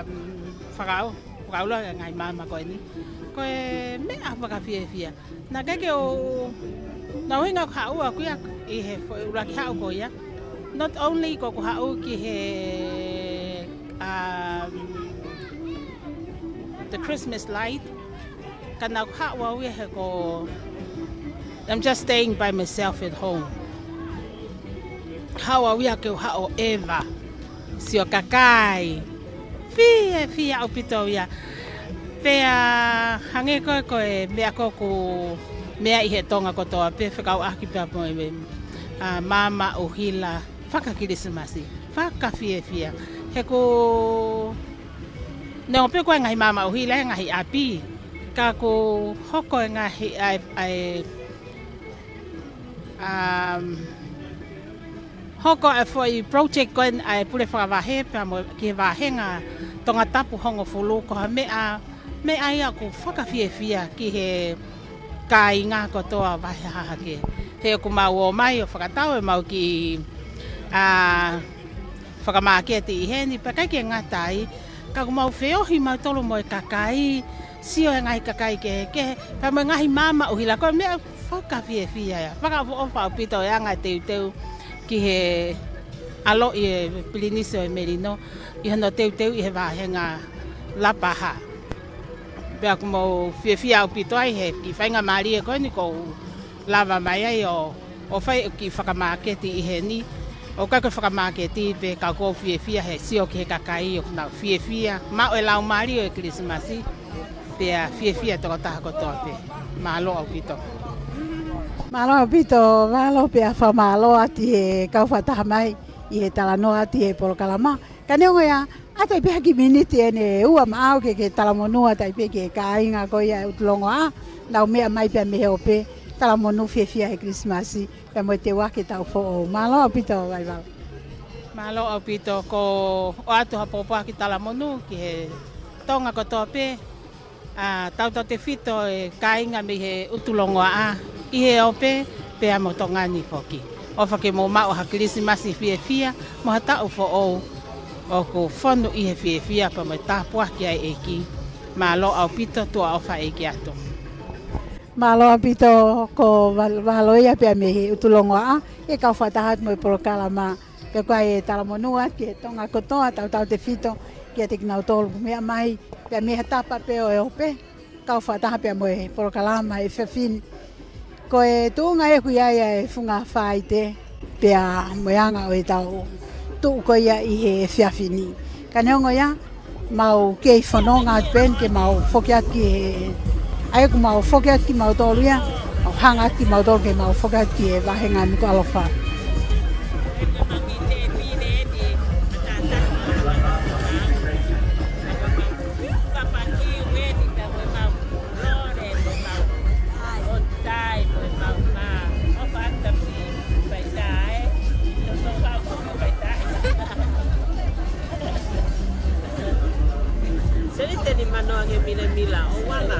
mm, fakaʻu-, fakaʻulo e ngaahi maama ko eni. Ko e meʻa fakafiefia. Naʻe ʻikai ke u, naʻe ʻuhinga ʻeku haʻu ʻaʻaku ia ʻi he foʻi ʻuluaki haʻu ko ia. Not only ko ʻeku haʻu ki he, um, the Christmas light, ka naʻá ku haʻu au ia he ko, I'm just staying by myself at home. Haʻu au ia ke u haʻu ʻo ʻeva, sio kakai. Fiefia ʻaupito ia. Pea hangē ko e, ko e meʻa ko ē ʻoku meʻa ʻi he Tonga kotoa pē fekauʻaki pea mo e, ʻa, maama ʻuhila faka-Kilisimasi, fakafiefia. He ʻoku, neongo pē ko e ngaahi maama ʻuhila he ngaahi ʻapi, ka ʻoku hoko e ngaahi ʻa e, ʻa e, um, hoko e foʻi project ko ē ʻa e Pule Fakavahe pea mo e ki he vāhenga Tongatapu hongofulu, ko ha meʻa, meʻa ia ʻoku fakafiefia ki he kāinga kotoa Vahe Hahake. He ʻoku mau ō mai ʻo fakatau ʻemau kiʻi, ʻa, fakamāketi ʻi heni, pea ʻikai ke ngata ai, ka ʻoku mau feohi mautolu mo e kakai, sio e ngaahi kakai kehekehe, pea mo e ngaahi maama ʻuhila, ko e meʻa fakafiefia ia. Fakaʻofoʻofa ʻaupito e anga e teuteu ki he ʻaloʻi e Pilinisi ʻo e Melino, ʻi hono teuteu ʻi he vāhenga Lapaha. Pea ʻoku mau fiefia ʻaupito ai he kiʻi faingamālie ko eni ʻoku ou lava mai ai ʻo, ʻo fai e kiʻi fakamāketi ʻi heni. ʻOku ʻikai ko e fakamāketi pē ka ʻoku ou fiefia he sio ki he kakai ʻoku nau fiefia, maʻu e laumālie ʻo e Kilisimasi, pea fiefia tokotaha kotoa pē. Mālō ʻaupito. Mālō ʻaupito, mālō pea fakamālō atu he kau fakataha mai ʻi he talanoa atu he polokalama. Ka neongo ia, ʻoatu pē ha kiʻi miniti ʻeni ʻe ua maʻau ke, ke talamonū atu ai pē ki he kāinga ko ia ʻi ʻUtulongoaʻa, nau meʻa mai pea mei he ope, talamonū fiefia he Kilisimasi, pea mo e teu hake e taʻu foʻou. Mālō ʻaupito, Vaivalo. Mālō ʻaupito, ko e ʻoatu ha pōpoaki talamonū ki he Tonga kotoa pē, ʻa, tautautefito e kāinga mei he ʻUtulongoaʻa ʻi he ope pea mo Tonga ni foki. ʻOfa ke mou maʻu ha Kilisimasi fiefia mo ha taʻu foʻou ʻoku fonu ʻi he fiefia pea mo e tāpuaki ʻa e ʻEiki. Mālō ʻaupito, tuʻa ʻofa ʻEiki atu. Mālō ʻaupito ko Val-, Valoia pea mei he ʻUtulongoaʻa, e kau fakataha atu mo e polokalama. Pea ko e talamonū atu ki he Tonga kotoa, tautautefito kiate kinautolu ʻoku meʻa mai pea mei ha tapa pē ʻo e ope, kau fakataha pea mo e polokalama he efiafi ni. Ko e tuʻunga ē ʻoku ʻi ai ʻa e funga Faite, pea mo e anga ʻo ʻetau tuʻu ko ia ʻi he efiafi ni. Ka neongo ia, mau kei fononga atu pē eni ke mau foki atu ki he, ʻa ia ʻoku mau foki atu kimautolu ia, mau hanga atu kimautolu ke mau foki atu ki he vāhenga Nukuʻalofa. Seli teni manoa nge mila mila ʻo wana.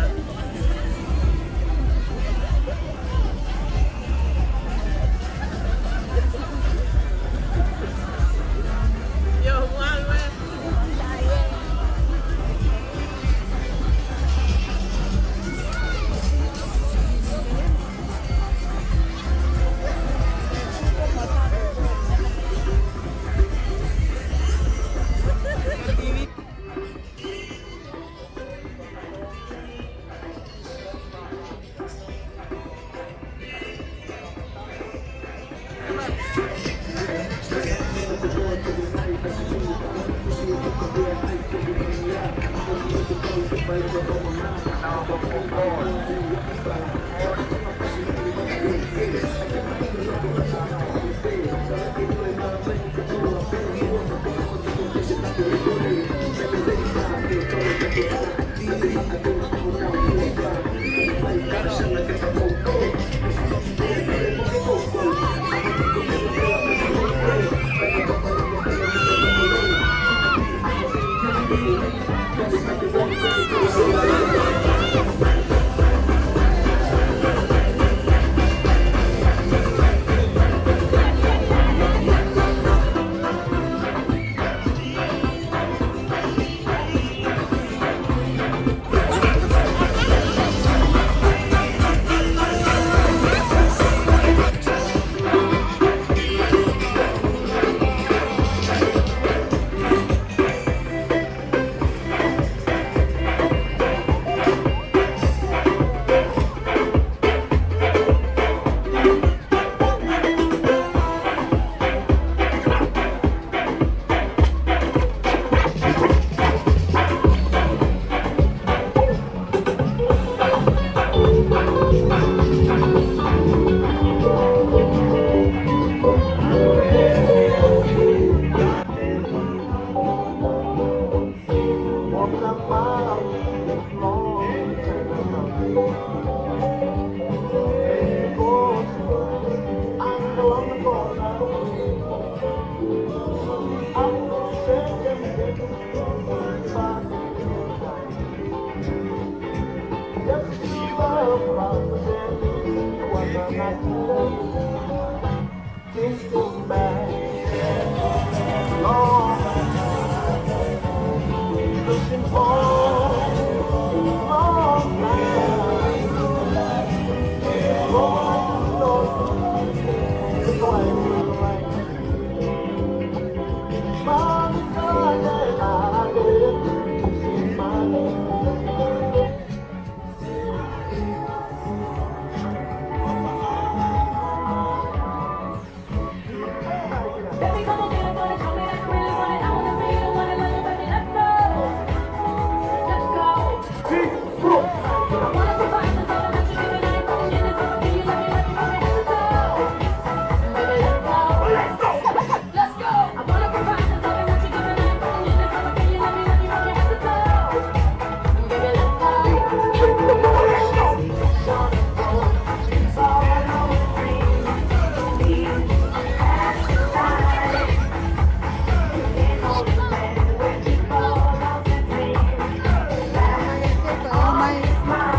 Mai,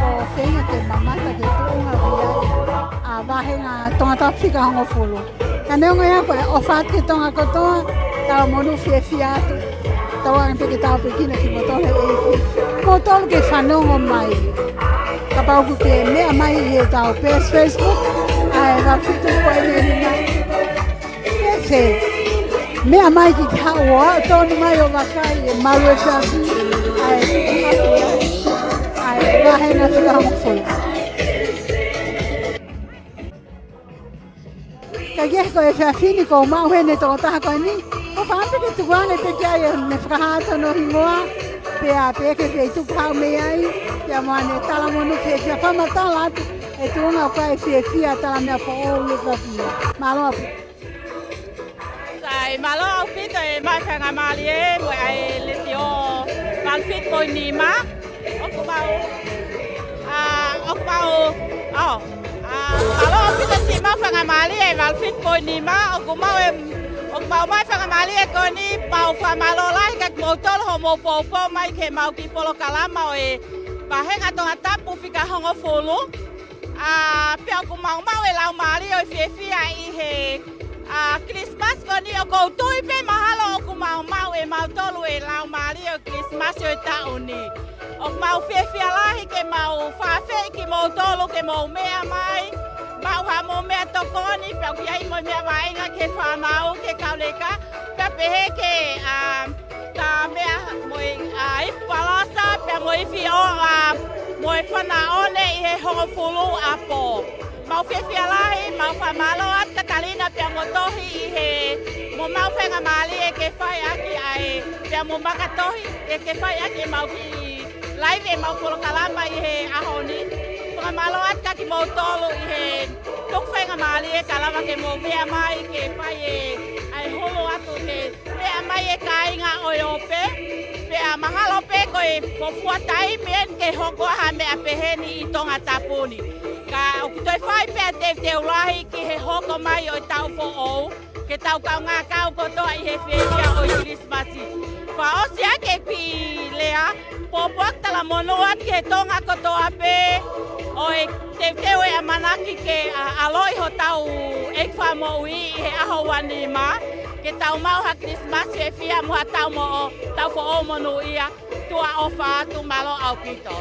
ko e feinga ke mamata ki he tuʻunga via ʻa e vāhenga Tongatapu fika hongofulu. Ka neongo ia ko e ʻofa atu ki he Tonga kotoa, talamonū fiefia atu. Tauange pē ke tāpuekina kimoutolu ʻe he ʻEiki. Moutolu ke fanongo mai. Kapau ʻoku ke meʻa mai ʻi heʻetau page Facebook, ʻa e valu fitu poini nima. Ke meʻa mai ki he haʻu ʻo aʻu tonu mai ʻo vakai e malu e siasi, ʻa e, ʻa e vāhenga fika hongofulu. Ka ko e efiafi ni ʻoku ou maʻu heni e tokotaha ko eni, ʻoku ou fakaʻamu pē ke tukuange pē ki ai ʻene fakahā atu hono hingoa, pea pehē ki he feituʻu ʻoku haʻu mei ai, pea mo ʻene talamonū fiefia, fakamatala atu e tuʻunga ʻoku ʻikai fiefia ʻa e tala meʻa foʻou ʻi he efiafi ni. Mālō ʻaupito. Sai, mālō ʻaupito e maʻu faingamālie mo e ʻa e letiō valu fitu poini nima. ʻOku mau, ʻa, ʻoku mau, ʻo, ʻa, mālō ʻaupito siʻi maʻu faingamālie e valu fitu poini nima, ʻoku mau e, ʻoku mau maʻu faingamālie ko eni, mau fakamālō lahi kiate kimoutolu hoʻomou poupou mai ki heʻemau kiʻi polokalama ʻo e vāhenga Tongatapu fika hongofulu. ʻA, pea ʻoku mau maʻu e laumālie ʻo e fiefia ʻi he, ʻa, Kilisimasi ko eni, ʻoku ou tui pē mahalo ʻoku mau maʻu ʻe mautolu e laumālie ʻo e Kilisimasi ʻo e taʻu ni. ʻOku mau fiefia lahi ke mau fakaafeʻi kimoutolu ke mou meʻa mai, maʻu haʻamou meʻatokoni, pea ʻoku ʻi ai mo e meʻa vaʻinga ki he fānau, ki he kau leka, pea pehē ki he, ʻa, tā meʻa mo e, ʻa, ifi palasa, pea mo e ifi ʻo, ʻa, mo e fānau ʻo ne ʻi he hongofulu ʻa pō. Mau fiefia lahi, mau fakamālō atu Katalina pea mo Tohi ʻi he, mo maʻu faingamālie ke fai ʻaki ʻa e, pea mo Makatohi ʻi he ke fai ʻaki ʻemau kiʻi Laivi ʻemau polokalama ʻi he ʻaho ni. Fakamālō atu kia kimoutolu ʻi he tuku faingamālie ka lava ke mou meʻa mai ke fai e, ʻa e holo atu he meʻa mai e kāinga ʻo e ope. Pea mahalo pē ko e fuofua taimi eni ke hoko ha meʻa peheni ʻi Tongatapu ni. Ka ʻoku toe fai pē ʻa e teuteu lahi ki he hoko mai ʻo e taʻu foʻou. Ke tau kaungā kau kotoa ʻi he fiefia ʻo e Kilisimasi. Fakaʻosi ʻaki e kiʻi lea, pōpoaki talamonū atu ki he Tonga kotoa pē, ʻo e teuteu e ʻamanaki ke, ʻa, ʻaloʻi hotau ʻEiki Fakamoʻui ʻi he ʻaho ua nima, ke tau maʻu ha Kilisimasi fiefia mo ha taʻu mo, taʻu foʻou monūʻia, tuʻa ʻofa atu, mālō ʻaupito.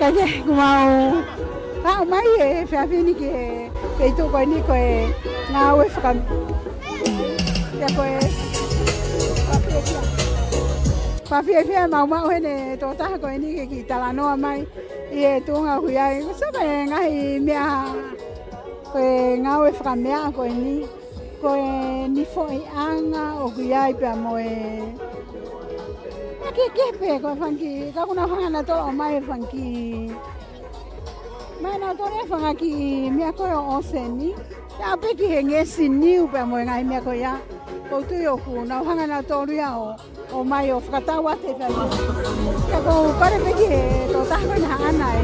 Kae kehe, kuo mau aʻu mai he efiafi ni ki he feituʻu ko eni ko e ngāue faka-, ia ko e fakafiefia. Fakafiefia mau maʻu heni e tokotaha ko eni ke kiʻi talanoa mai ʻi he tuʻunga ʻoku ʻi ai. Ko e sio mai e ngaahi meʻa ko e ngāue fakameʻa ko eni. Ko e nifoʻiʻanga ʻoku ʻi ai pea mo e. Meʻa kehekehe pē ko e fanga kiʻi, ka ʻoku nau hanga nautolu ʻo ʻomai e fanga kiʻi. Mai nautolu e fanga kiʻi meʻa ko ē ʻo ʻōseni. Pea pē ki he ngeʻesi niu pea mo e ngaahi meʻa ko ia. ʻOku ou tui ʻoku nau hanga nautolu ia ʻo ʻomai ʻo fakatau atu e fai. Ka ʻoku ou kole pē ki he tokotaha ko ena ʻaʻana e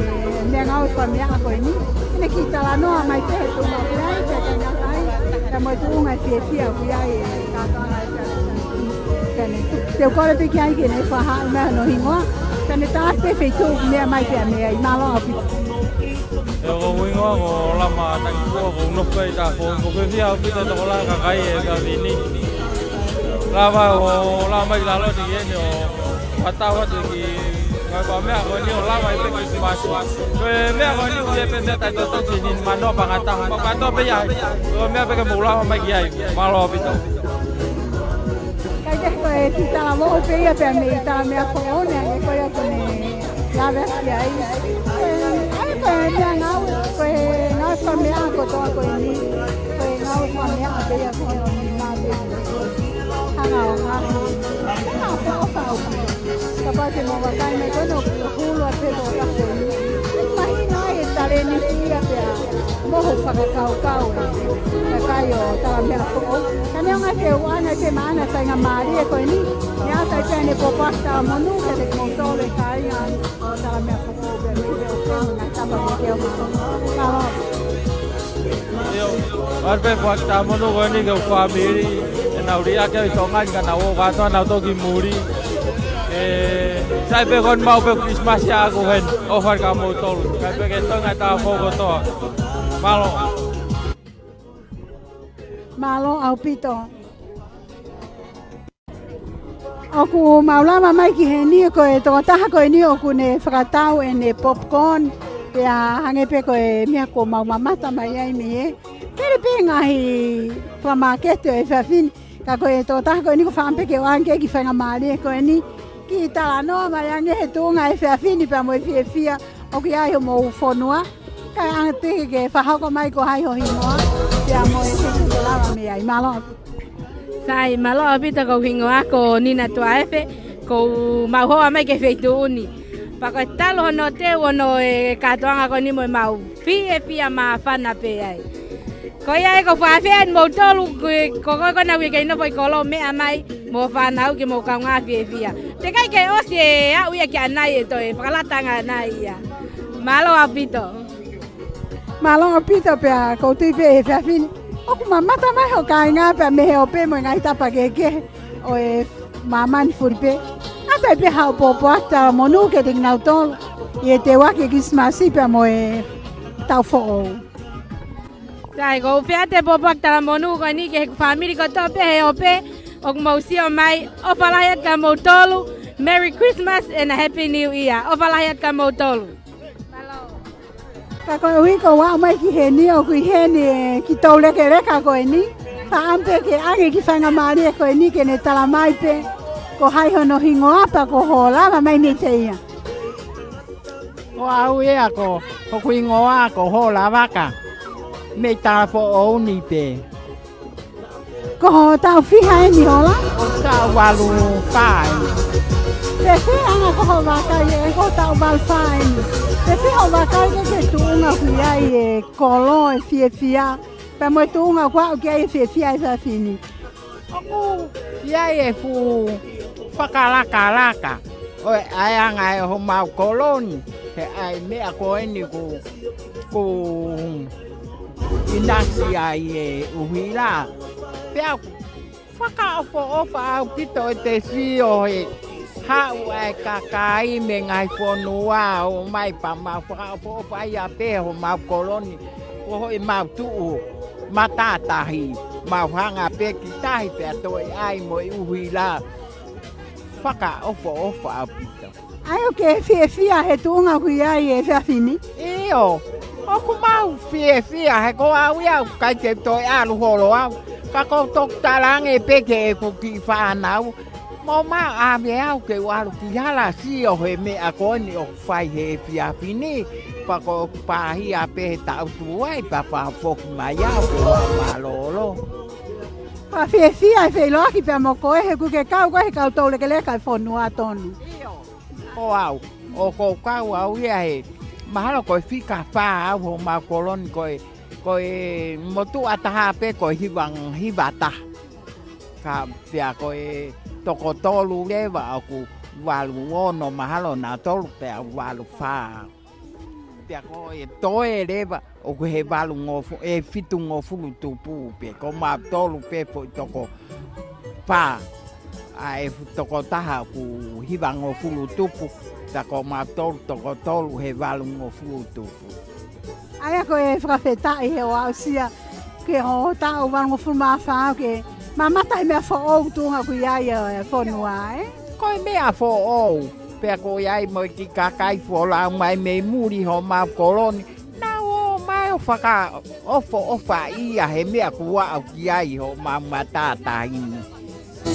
meʻangāue fakameʻa ko eni. Ke ne kiʻi talanoa mai pē he tuʻunga ʻoku ʻi ai, pea kāinga kai, pea mo e tuʻunga e fiefia ʻoku ʻi ai e kātoanga e fai. Ka ne, te u kole pē ki ai ke ne fakahā mai hono hingoa. Ka ne tā atu e feituʻu ʻoku meʻa mai pea meʻa ai, mālō ʻaupito. ʻE, ko hoku hingoa ko Lama Takikua, ʻoku ou nofo ʻi Tafo, ʻoku ou fiefia ʻaupito he tokolahi e kakai he efiafi ni. Lava ʻo lava mai ki lalo ni eni ʻo fakatau atu e kiʻi ngāue fakameʻa ko eni ʻo lava ai pē Kilisimasi. Ko e meʻa ko eni ʻoku ʻi ai pē meʻa taʻetoto ki ni mano pangata. Pakato pē ia. Ko e meʻa pē ke mou lava mai ki ai. Mālō ʻaupito. Kae kehe ko e kiʻi talavoʻu pē ia pea mei Talameʻafoʻou, ʻa ia ko ia ʻoku ne lave atu ki ai. Ko e, ʻa ia ko e meʻangāue, ko e ngāue fakameʻa kotoa ko eni. Ko e ngāue fakameʻa pē ia ko eni mā pē. Hanga ʻo ngaahi. Hanga ʻo fakaʻofa. Kapau te mou vakai mai ko ena ʻoku hulu atu pē ko ena ko eni. Mahino ai e talēniti ia pea mo hono fakakaukau e kakai ʻo Talameʻafoʻou. Ka neongo ʻa e ʻuhinga ke maʻana e faingamālie ko eni, ʻe ʻatā ai pē ʻene pōpoaki talamonū kiate kimoutolu e kāinga ʻo Talameʻafoʻou pea mei he ʻofeina, tapa mo ke o mālō. Mālō. ʻIo, ʻoatu pē pōpoaki talamonū ko eni ki hoku fāmili, ʻenau liʻaki au ʻi Tonga ni ka nau ō kātoa nautolu ki muli. ʻE, sai pē ko eni maʻu pē Kilisimasi ʻaʻaku heni, ʻofa atu kia moutolu. Kae pehē ki he Tonga, Tafo kotoa. Mālō. Mālō ʻaupito. ʻOku mau lava mai ki heni ko e tokotaha ko eni ʻoku ne fakatau ʻene popcorn, pea hangē pē ko e meʻa kuo mau mamata mai ai mei he kele pē ngaahi fakamāketi ʻo e efiafi ni. Ka ko e tokotaha ko eni ʻoku ou fakaʻamu pē ke ʻoange ki he faingamālie ko eni ke talanoa mai ange he tuʻunga efiafi ni pea mo e fiefia ʻoku ʻi ai homou fonua. Kae ʻoange pē ke fakahoko mai ko hai ho hingoa pea mo e feituʻu ke lava mei ai. Mālō. Sai, mālō ʻaupito, ko hoku hingoa ko Nina Tuaefe, ʻoku mau hoa mai ki he feituʻu ni. Pea ko e talu hono teu hono e kātoanga ko eni mo ʻemau fiefia māfana pē ai. Ko ia ē, ko fafean moutolu, ko, ko, ko ena ue kei nofo ʻi kolo meʻa mai mo fānau ke mou kaungā fiefia. Teʻeki ai ke ʻosi e aʻu ia ki ʻanai e toe fakalata ange ʻanai ia. Mālō ʻaupito. Mālō ʻaupito pea ʻoku ou tui pē he efiafi ni ʻoku mamata mai ho kāinga pea mei he ope mo e ngaahi tapa kehekehe ʻo e māmani fulipē. ʻAtā pē haʻo pōpoaki talamonū kiate kinautolu ʻi he teu ʻaki e Kilisimasi pea mo e taʻu foʻou. Sai, ʻoku ou fie ʻoatu e pōpoaki talamonū ko eni ki he fāmili kotoa pē he ope ʻoku mou sio mai, ʻofa lahi atu kia moutolu, Merry Christmas and a Happy New Year. ʻOfa lahi atu kia moutolu. Ka koeʻuhi ko ʻeku aʻu mai ki heni ʻoku ʻi heni e kiʻi toulekeleka ko eni. Fakaʻamu pē ke ʻoange ki he faingamālie ko eni ke ne tala mai pē ko hai hono hingoa pea ko hoʻo lava mai mei fē ia. Ko au ia ko, ko hoku hingoa ko Hola Vaka. Mei Talafoʻou ni pē. Ko hoʻo taʻu fiha eni Hola? Ko e taʻu valu fā eni. Pea fēfē ʻa e anga ko hoʻo vakai ē, ko e taʻu valu fā eni? Pea fēfē hoʻo vakai ki he tuʻunga ʻoku ʻi ai e kolo e fiefia, pea mo e tuʻunga ʻoku aʻu ki ai e fiefia he efiafi ni? ʻOku ʻi ai e fuʻu fakalakalaka ʻo e ʻa e anga ʻo homau kolo ni, he ʻa e meʻa ko eni ʻoku, ʻoku ʻinasi ai e ʻuhila. Pea ʻoku fakaʻofoʻofa ʻaupito ʻete sio he haʻu ʻa e kakai mei he ngaahi fonua ʻo ʻomai pea mau fakaʻofoʻofa ia pē homau kolo ni. Ko hoʻomau tuʻu matātahi, mau hanga pē ki tahi pea toe ʻai mo e ʻuhila. Fakaʻofoʻofa ʻaupito. ʻA ia ʻoku ke fiefia he tuʻunga ʻoku ʻi ai e efiafi ni? ʻIo, ʻoku mau fiefia he ko au ia ʻoku ʻikai ke toe ʻalu holo au. Ka ʻoku ou toki talaange pē ki heʻeku kiʻi fānau, mou ʻave au ke u ʻalu ki hala sio he meʻa ko eni ʻoku fai he efiafi ni. Pea ko ʻeku pāhia pē he taʻu tuai pea fakafoki mai au ke u mālōlō. Pea fiefia e feʻiloaki pea mo koe he ʻoku ke kau koe he kau toulekeleka e fonua tonu. ʻIo. Ko au, ʻoku ou kau au ia he, mahalo ko e fika fā au homau kolo ni ko e, ko e motuʻa taha pē ko e hiva, hiva taha. Ka pea ko e toko tolu leva ʻoku valu ono mahalo nautolu pea valu fā. Pea ko e toe leva ʻoku he valungofulu, ʻe fitungofulu tupu pē, ko mautolu pē foʻi toko fā. ʻA e fu-, toko taha ʻoku hivangofulu tupu, pea ko mautolu toko tolu he valungofulu tupu. ʻA ia ko e fakafetaʻi he ʻoku aʻusia ke ho taʻu valungofulu mā fā ke mamata he meʻa foʻou tuʻunga ʻoku ʻi ai e fonua, ē? Ko e meʻa foʻou, pea ko ia ai mo e kiʻi kakai folau mai mei muli homau kolo ni, nau ō mai ʻo fakaʻofoʻofa ia he meʻa kuo aʻu ki ai homau matātahi ni.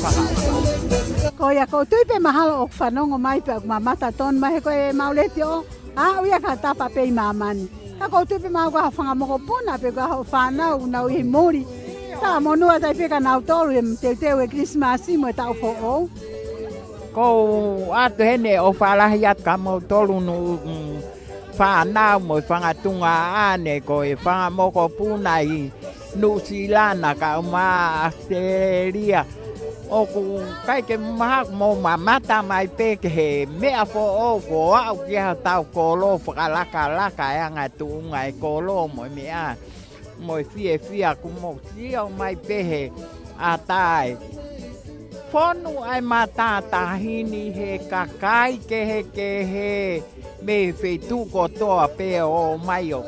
Fakaʻofoʻofa. Ko ia ʻoku ou tui pē mahalo ʻoku fanongo mai pea ʻoku mamata tonu mai he ko e mau letiō, aʻu ia ki ha tapa pē ʻi māmani. Ka ʻoku ou tui pē mahalo ko ha fanga mokopuna pe ko ha fānau ʻoku nau ʻi muli. Talamonū atu ai pē kia nautolu he teuteu e Kilisimasi mo e taʻu foʻou. ʻOku ou ʻoatu heni e ʻofa lahi atu kia moutolu Nuʻu, mm, fānau mo e fanga tuongaʻane, ko e fanga mokopuna ʻi Nuʻusila kae ʻumaʻā ʻAositelēlia. ʻOku ʻikai ke mahalo mou mamata mai pē ki he meʻa foʻou kuo aʻu ki ai hotau kolo, fakalakalaka e anga tuʻunga e kolo mo e meʻa, mo e fiefia kuo mou sio mai pē he ʻatā e fonu ʻa e matātahi ni he kakai kehekehe mei he feituʻu kotoa pē ʻo ō mai ʻo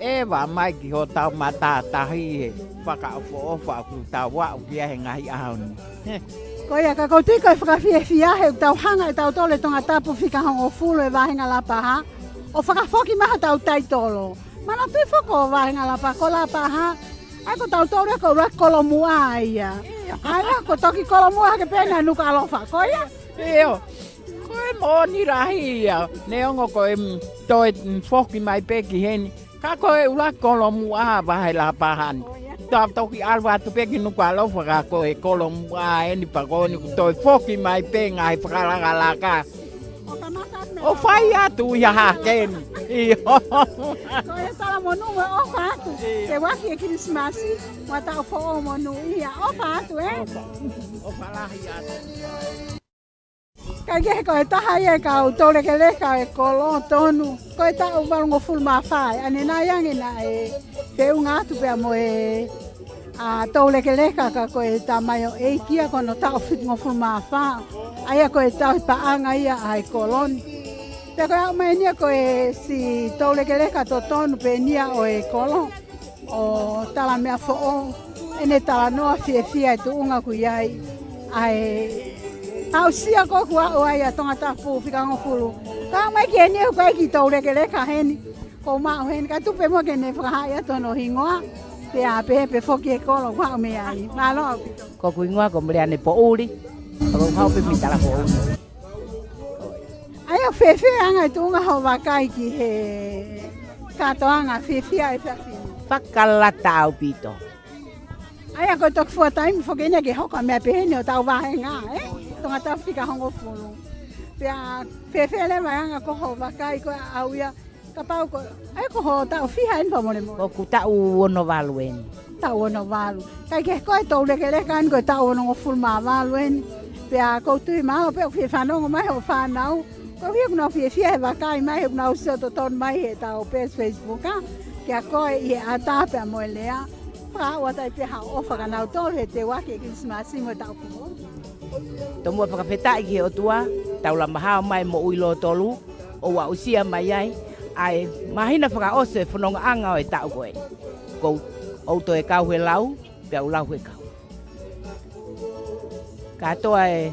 ʻEva mai ki hotau matātahi he fakaʻofoʻofa ʻoku tau aʻu ki ai he ngaahi ʻaho ni. Ko ia ka ʻoku ou tui ko e fakafiefia he ʻoku tau hanga ʻe tautolu e Tongatapu fika hongofulu e vāhenga Lapaha ʻo fakafoki mai hotau taitolo. Manatuʻi foki ko e vāhenga Lapaha, ko Lapaha, ʻa ia ko tautolu ia ko e ʻuluaki kolomuʻa ia. ʻA ia ko e toki kolomuʻa hake pē ʻa Nukuʻalofa, ko ia? ʻIo, ko e moʻoni lahi ia. Neongo ko e, mm, toe, mm, foki mai pē ki heni. Ka ko e ʻuluaki kolomuʻa ʻa e vāhenga Lapaha ni. Tau toki ʻalu atu pē ki Nukuʻalofa ka ko e kolomuʻa eni pea ko eni kuo toe foki mai pē ngaahi fakalakalaka. ʻO fai atu ia hake ni. ʻIo. Ko e talamonū mo e ʻofa atu. ʻIo. Teuaki e Kilisimasi, mo e taʻu foʻou monūʻia. ʻOfa atu, ē? ʻOfa. ʻOfa lahi atu. Kae kehe ko e taha ia e kau toulekeleka e kolo tonu. Ko e taʻu valungofulu mā fā, ʻa ʻene nai ange naʻe feʻunga atu pea mo e, ʻa, toulekeleka ka ko e tamaioʻeiki ia ko hono taʻu fitungofulu mā fā. ʻA ia ko e tauhi paʻanga ia ʻa e kolo ni. Pea ko e aʻu mai eni ia ko e siʻi toulekeleka totonu pē eni ia ʻo e kolo. ʻO tala meʻa foʻou, ʻene talanoa fiefia e tuʻunga ʻoku ʻi ai ʻa e aʻusia ko ē ʻoku aʻu ai ʻa Tongatapu fika hongofulu. Ka mai ki heni ʻoku ʻikai ke toulekeleka heni, ko e maʻu heni, ka tuku pē muʻa ke ne fakahā atu hono hingoa, pea pehē pē foki e kolo ʻoku aʻu mei ai. Mālō ʻaupito. Ko hoku hingoa ko Meleane Poʻuli, ʻoku ou haʻu pē mei Talafoʻou. ʻA ia ʻoku fēfē anga e tuʻunga hoʻo vakai ki he kātoanga fiefia e efiafi ni? Fakalata ʻaupito. ʻA ia ko e toki fuataimi foki eni ia ke hoko ʻa e meʻa pehē ni ʻo hotau vāhenga, ē? Tongatapu fika hongofulu. Pea fēfē leva e anga ko hoʻo vakai ko ē ʻa au ia, kapau ko, ʻa ia ko hoʻo taʻu fiha eni fakamolemole? Ko ʻeku taʻu ono valu eni. Taʻu ono valu. Kae kehe ko e toulekeleka eni ko e taʻu onongofulu mā valu eni. Pea ʻoku ou tui mahalo pē ʻoku fie fanongo mai hoʻo fānau. Koeʻuhi ʻoku nau fiefia he vakai mai, he ʻoku nau sio totonu mai heʻetau peesi Facebook, ʻa? Kia koe ʻi he ʻatā pea mo e lea. Fakaʻuata ai pē haʻo ʻofa kia nautolu he teuaki e Kilisimasi mo e taʻu foʻou. Tomuʻa fakafetaʻi ki he ʻOtua, tau lama hao mai moʻui lōtolu, ʻo aʻusia mai ai ʻa e māhina fakaʻosi e fonongaʻanga ʻo e taʻu ko ē. Ko ʻeku toe kau he lau, pea u lau he kau. Kātoa e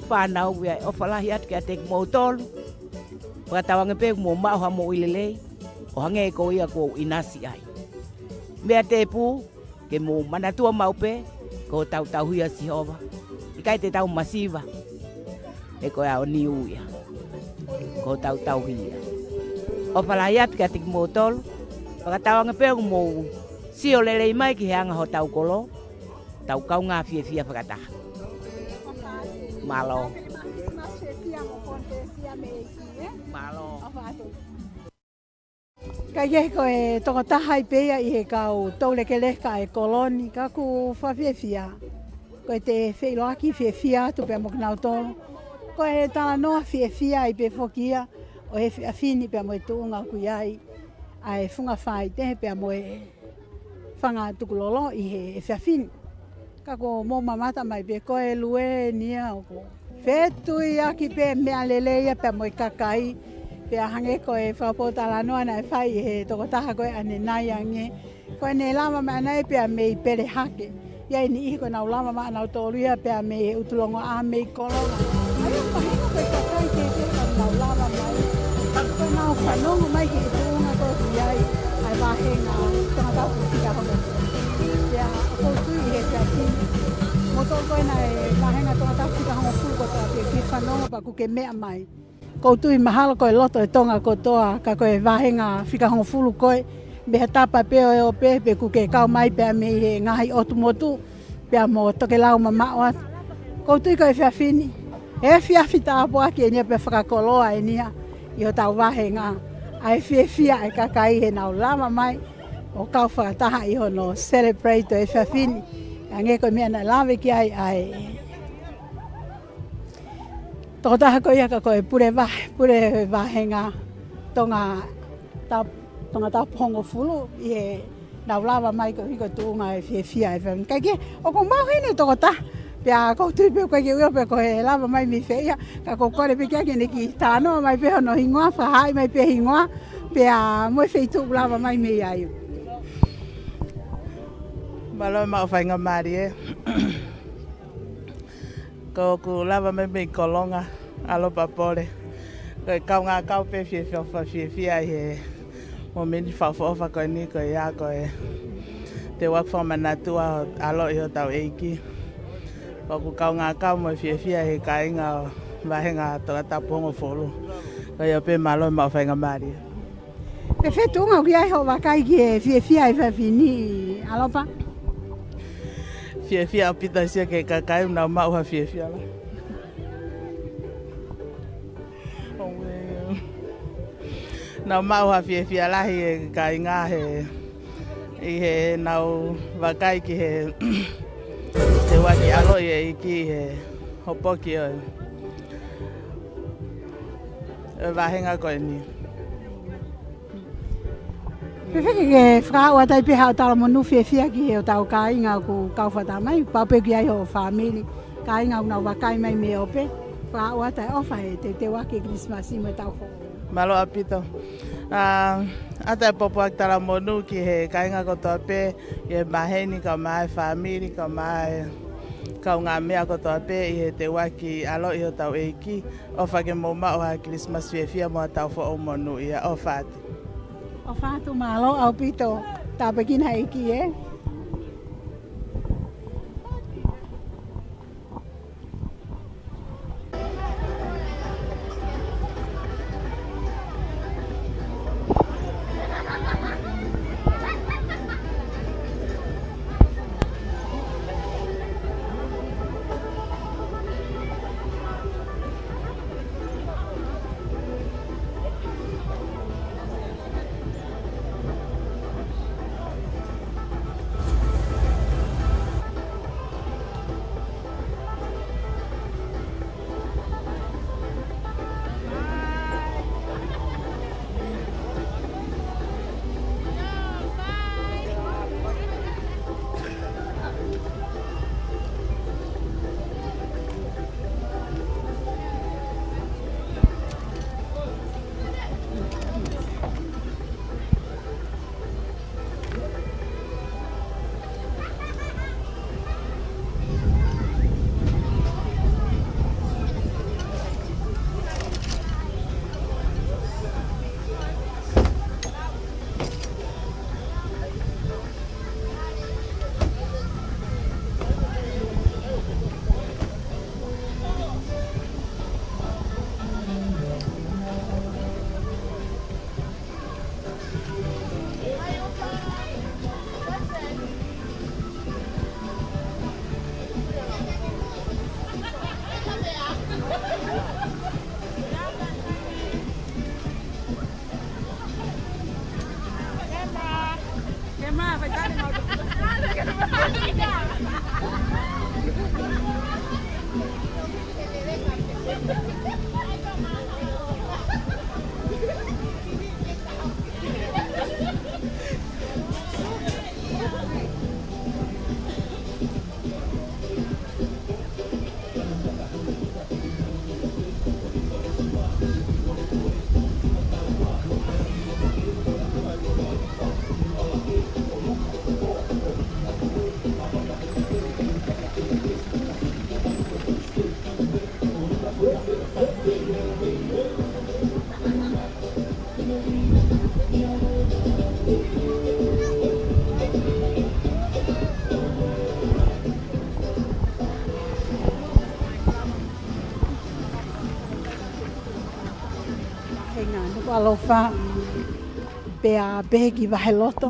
fānau ia, ʻofa lahi atu kiate kimoutolu. Fakatauange pē ʻoku mou maʻu ha moʻui lelei, ʻo hangē ko ia kuo u ʻinasi ai. Meʻa tēpū, ke mou manatua maʻu pē, ko hotau tauhi ʻa Sihova. ʻIkai te tau masiva. He ko e ʻaho ni ʻoku ʻi ai hotau tauhi ia. ʻOfa lahi atu kiate kimoutolu. Fakatauange pē ʻoku mou sio lelei mai ki he anga hotau kolo. Tau kaungā fiefia fakataha. Mālō. Mālō. Kae kehe ko e tokotaha ia pē ia ʻi he kau toulekeleka e kolo ni, ka ʻoku fakafiefia. Ko ʻete feʻiloaki fiefia atu pea mo kinautolu. Ko e talanoa fiefia ia pē foki ia ʻo e efiafi ni pea mo e tuʻunga ʻoku ʻi ai ʻa e funga faʻahitaʻu pea mo e fanga tukulolo ʻi he efiafi ni. Ka ʻoku mou mamata mai pē ko e lue ni ia ʻoku fetuiaki pē meʻa lelei ia pea mo e kakai. Pea hangē ko e fakapōtalanoa naʻe fai ʻe he tokotaha ko ē ʻanenai ange. Ko ʻene lava mai ʻanai pea mei Pelehake. ʻI ai e niʻihi ko ʻenau lava mai ʻanautolu ia pea mei he ʻUtulongoaʻa mei Koloa. ʻA ia ʻoku mahino ko e kakai kehekehe ʻoku nau lava mai. Ka ko ʻenau fanongo mai ki he tuʻunga ko ē ʻoku ʻi ai ʻa e vāhenga Tongatapu fika hongofulu. Pea ʻoku ou tui ʻi he efiafi ni, moutolu ko ē naʻe vāhenga Tongatapu fika hongofulu kotoa pē ke fanongo pea ʻoku ke meʻa mai. ʻOku ou tui mahalo ko e loto e Tonga kotoa, ka ko e vāhenga fika hongofulu ko ē, mei ha tapa pē ʻo e ope, pe ʻoku ke kau mai pea mei he ngaahi ʻotu motu, pea mo tokelau mamaʻo atu. ʻOku ou tui ko e efiafi ni, efiafi tāpuaki eni ia pea fakakoloa eni ia ʻi hotau vāhenga, ʻa e fiefia e kakai heʻenau lava mai ʻo kau fakataha ʻi hono celebrate ʻo e efiafi ni. Hangē ko e meʻa naʻe lave ki ai ʻa e tokotaha ko ia ka ko e pule vā-, pule vāhenga Tonga tap-, Tongatapu hongofulu ʻi heʻenau lava mai koeʻuhi ko e tuʻunga e fiefia e efiafi ni. Kae kehe, ʻoku mau hine tokotaha, pea ʻoku ou tui pē ʻoku ʻikai ke u ʻilo pe ko e lava mai mei fē ia, ka ʻoku ou kole pē ki ai ke ne kiʻi talanoa mai pē hono hingoa, fakahā mai pē hingoa, Pea mo e feituʻu ʻoku lava mai mei ai. Mālō e maʻu faingamālie. Ko ʻeku lava mai mei Kolonga, ʻAlopa Pole. Ko e kaungā kau pē fiefia, ʻofa fiefia ʻi he mōmeniti fakaʻofoʻofa ko eni, ko ia ko e teuaki fakamanatua ʻo e ʻaloʻi hotau ʻEiki. Ko ʻeku kaungā kau mo e fiefia he kāinga ʻo e vāhenga Tongatapu hongofulu. Ko ia pē, mālō e maʻu faingamālie. Pea fē tuʻunga ʻoku ʻi ai hoʻo vakai ki he fiefia ʻa e efiafi ni, ʻAlopa? Fiefia ʻaupito, sio ki he kakai, nau maʻu ha fiefia lahi. Nau maʻu ha fiefia lahi e kāinga he, ʻi heʻenau vakai ki he teuaki ʻaloʻi ʻEiki he hopoki ʻo e, ʻo e vāhenga ko eni. Pea fēfē ke fakaaʻu atu ai pē haʻo talamonū fiefia ki hotau kāinga ʻoku kau fakataha mai, pau pē ʻoku ʻi ai hoʻo fāmili, kāinga ʻoku nau vakai mai mei ʻope, fakaaʻu atu e ʻofa he teuteuaki Kilisimasi mo e Taʻu Foʻou. Mālō ʻaupito. ʻA, ʻoatu e pōpoaki talamonū ki he kāinga kotoa pē, ʻi he maheni, kae ʻumaʻā e fāmili, kae ʻumaʻā e kaungāmeʻa kotoa pē ʻi he teuaki ʻaloʻi hotau ʻEiki. ʻOfa ke mou maʻu ha Kilisimasi fiefia mo ha Taʻu Foʻou monūʻia. ʻOfa atu. ʻOfa atu, mālō ʻaupito. Tāpuekina e ʻEiki, ē? He ngā nuku ʻalofa, pea pehē ki Vaheloto.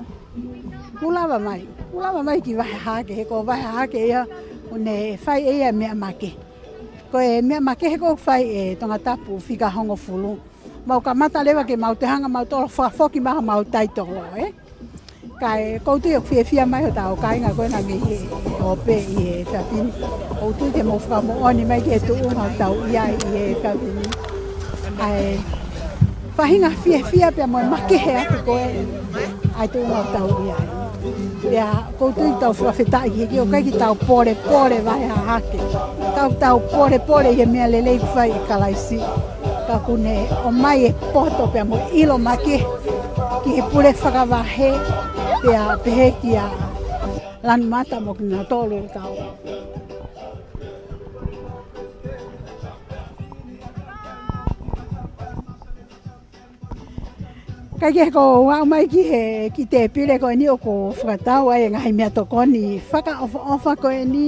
ʻOku lava mai, ʻoku lava mai ki Vahe Hahake, he ko Vahe Hahake ia ʻoku ne fai ʻe ia e meʻa makehe. Ko e meʻa makehe ko ē ʻoku fai ʻe Tongatapu fika hongofulu. Mau kamata leva ke mau toe hanga mau tolo fakafoki mai haʻamau taitolo, ē? Kae ʻoku ou tui ʻoku fiefia mai hotau kāinga ko ena mei he ʻope ʻi he efiafi ni. ʻOku ou tui te mou fakamoʻoni mai ki he tuʻunga ʻoku tau ʻi ai ʻi he efiafi ni. ʻA e faʻahinga fiefia pea mo e makehe atu ko ē ʻa e tuʻunga ʻoku tau ʻi ai. Pea ʻoku ou tui tau fakafetaʻi ki he ʻEiki ʻoku ʻikai ke tau polepole Vahe Hahake. Tau, tau polepole ʻi he meʻa lelei ʻoku fai ʻe Kalaisi. Ka ʻoku ne ʻomai e poto pea mo e ʻilo makehe He pule fakavahe, pea pehē kia Lanumata mo kinautolu e kau. Kae kehe, ko u aʻu mai ki he kiʻi tēpile ko eni ʻoku fakatau ai e ngaahi meʻatokoni fakaʻofoʻofa ko eni,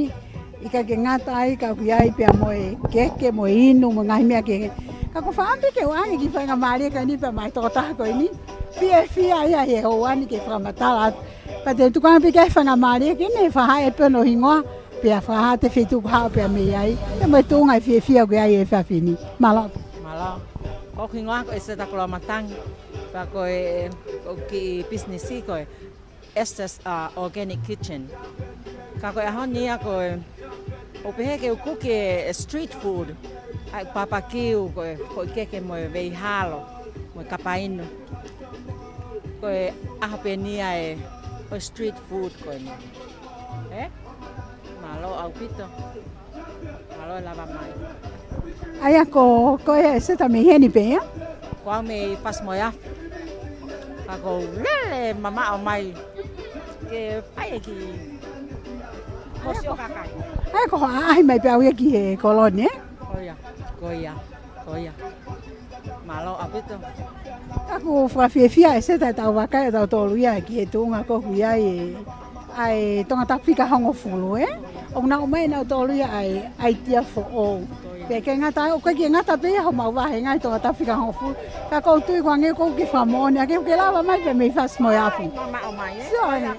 ʻikai ke ngata ai ka ʻoku ʻi ai pea mo e keke mo e inu mo e ngaahi meʻa kehe. Ka ʻoku ou fakaʻamu pē ke u ʻai e kiʻi faingamālie ko eni pea mo e tokotaha ko eni. Fiefia ia he houa ni ke fakamatala atu. Pea te u tukuange pē ke faingamālie ke ne fakahā pē hono hingoa, pea fakahā atu e feituʻu ʻoku haʻu pea mei ai, pea mo e tuʻunga e fiefia ʻoku ʻi ai he efiafi ni. Mālō. Mālō. Ko hoku hingoa ko ʻEseta Koloamatangi. Pea ko e, ko e kiʻi pisinisi ko e Esther's, uh, Organic Kitchen. Ka ko e ʻaho ni ia ko e, ʻoku ou pehē ke u kuki e street food. ʻAi papakiu ko e, ko e keke mo e veihalo, mo e kapa inu. Ko e ʻaho pē eni ia e, ko e street food ko eni. Ē? Mālō ʻaupito. Mālō e lava mai. ʻA ia ko, ko e ʻEseta mei heni pē ia? Ko au mei Fasi-moe-Afi. Ka ʻoku ou lele mamaʻo mai ke ʻai e kiʻi mosi ʻo kakai. ʻA ia ko hoʻo ʻaʻahi mai pē ʻaʻau ia ki he kolo ni, ē? Ko ia, ko ia, ko ia. Mālō ʻaupito. Ka ʻoku fakafiefia ʻEseta ʻetau vakai ʻatautolu ia ki he tuʻunga ko ē ʻoku ʻi ai e, ʻa e Tongatapu fika hongofulu, ē? ʻOku nau ʻomai ʻenautolu ia ʻa e ʻaitia foʻou. Pea ʻikai ngata ai, ʻoku ʻikai ke ngata pē ia homau vahenga ʻi Tongatapu fika hongofulu. Ka ʻoku ou tui ko e hangē ʻoku ke fakamoʻoni ʻaki ʻoku ke lava mai pē mei Fasi-moe-Afi. Mamaʻo mai, ē? Sio eni.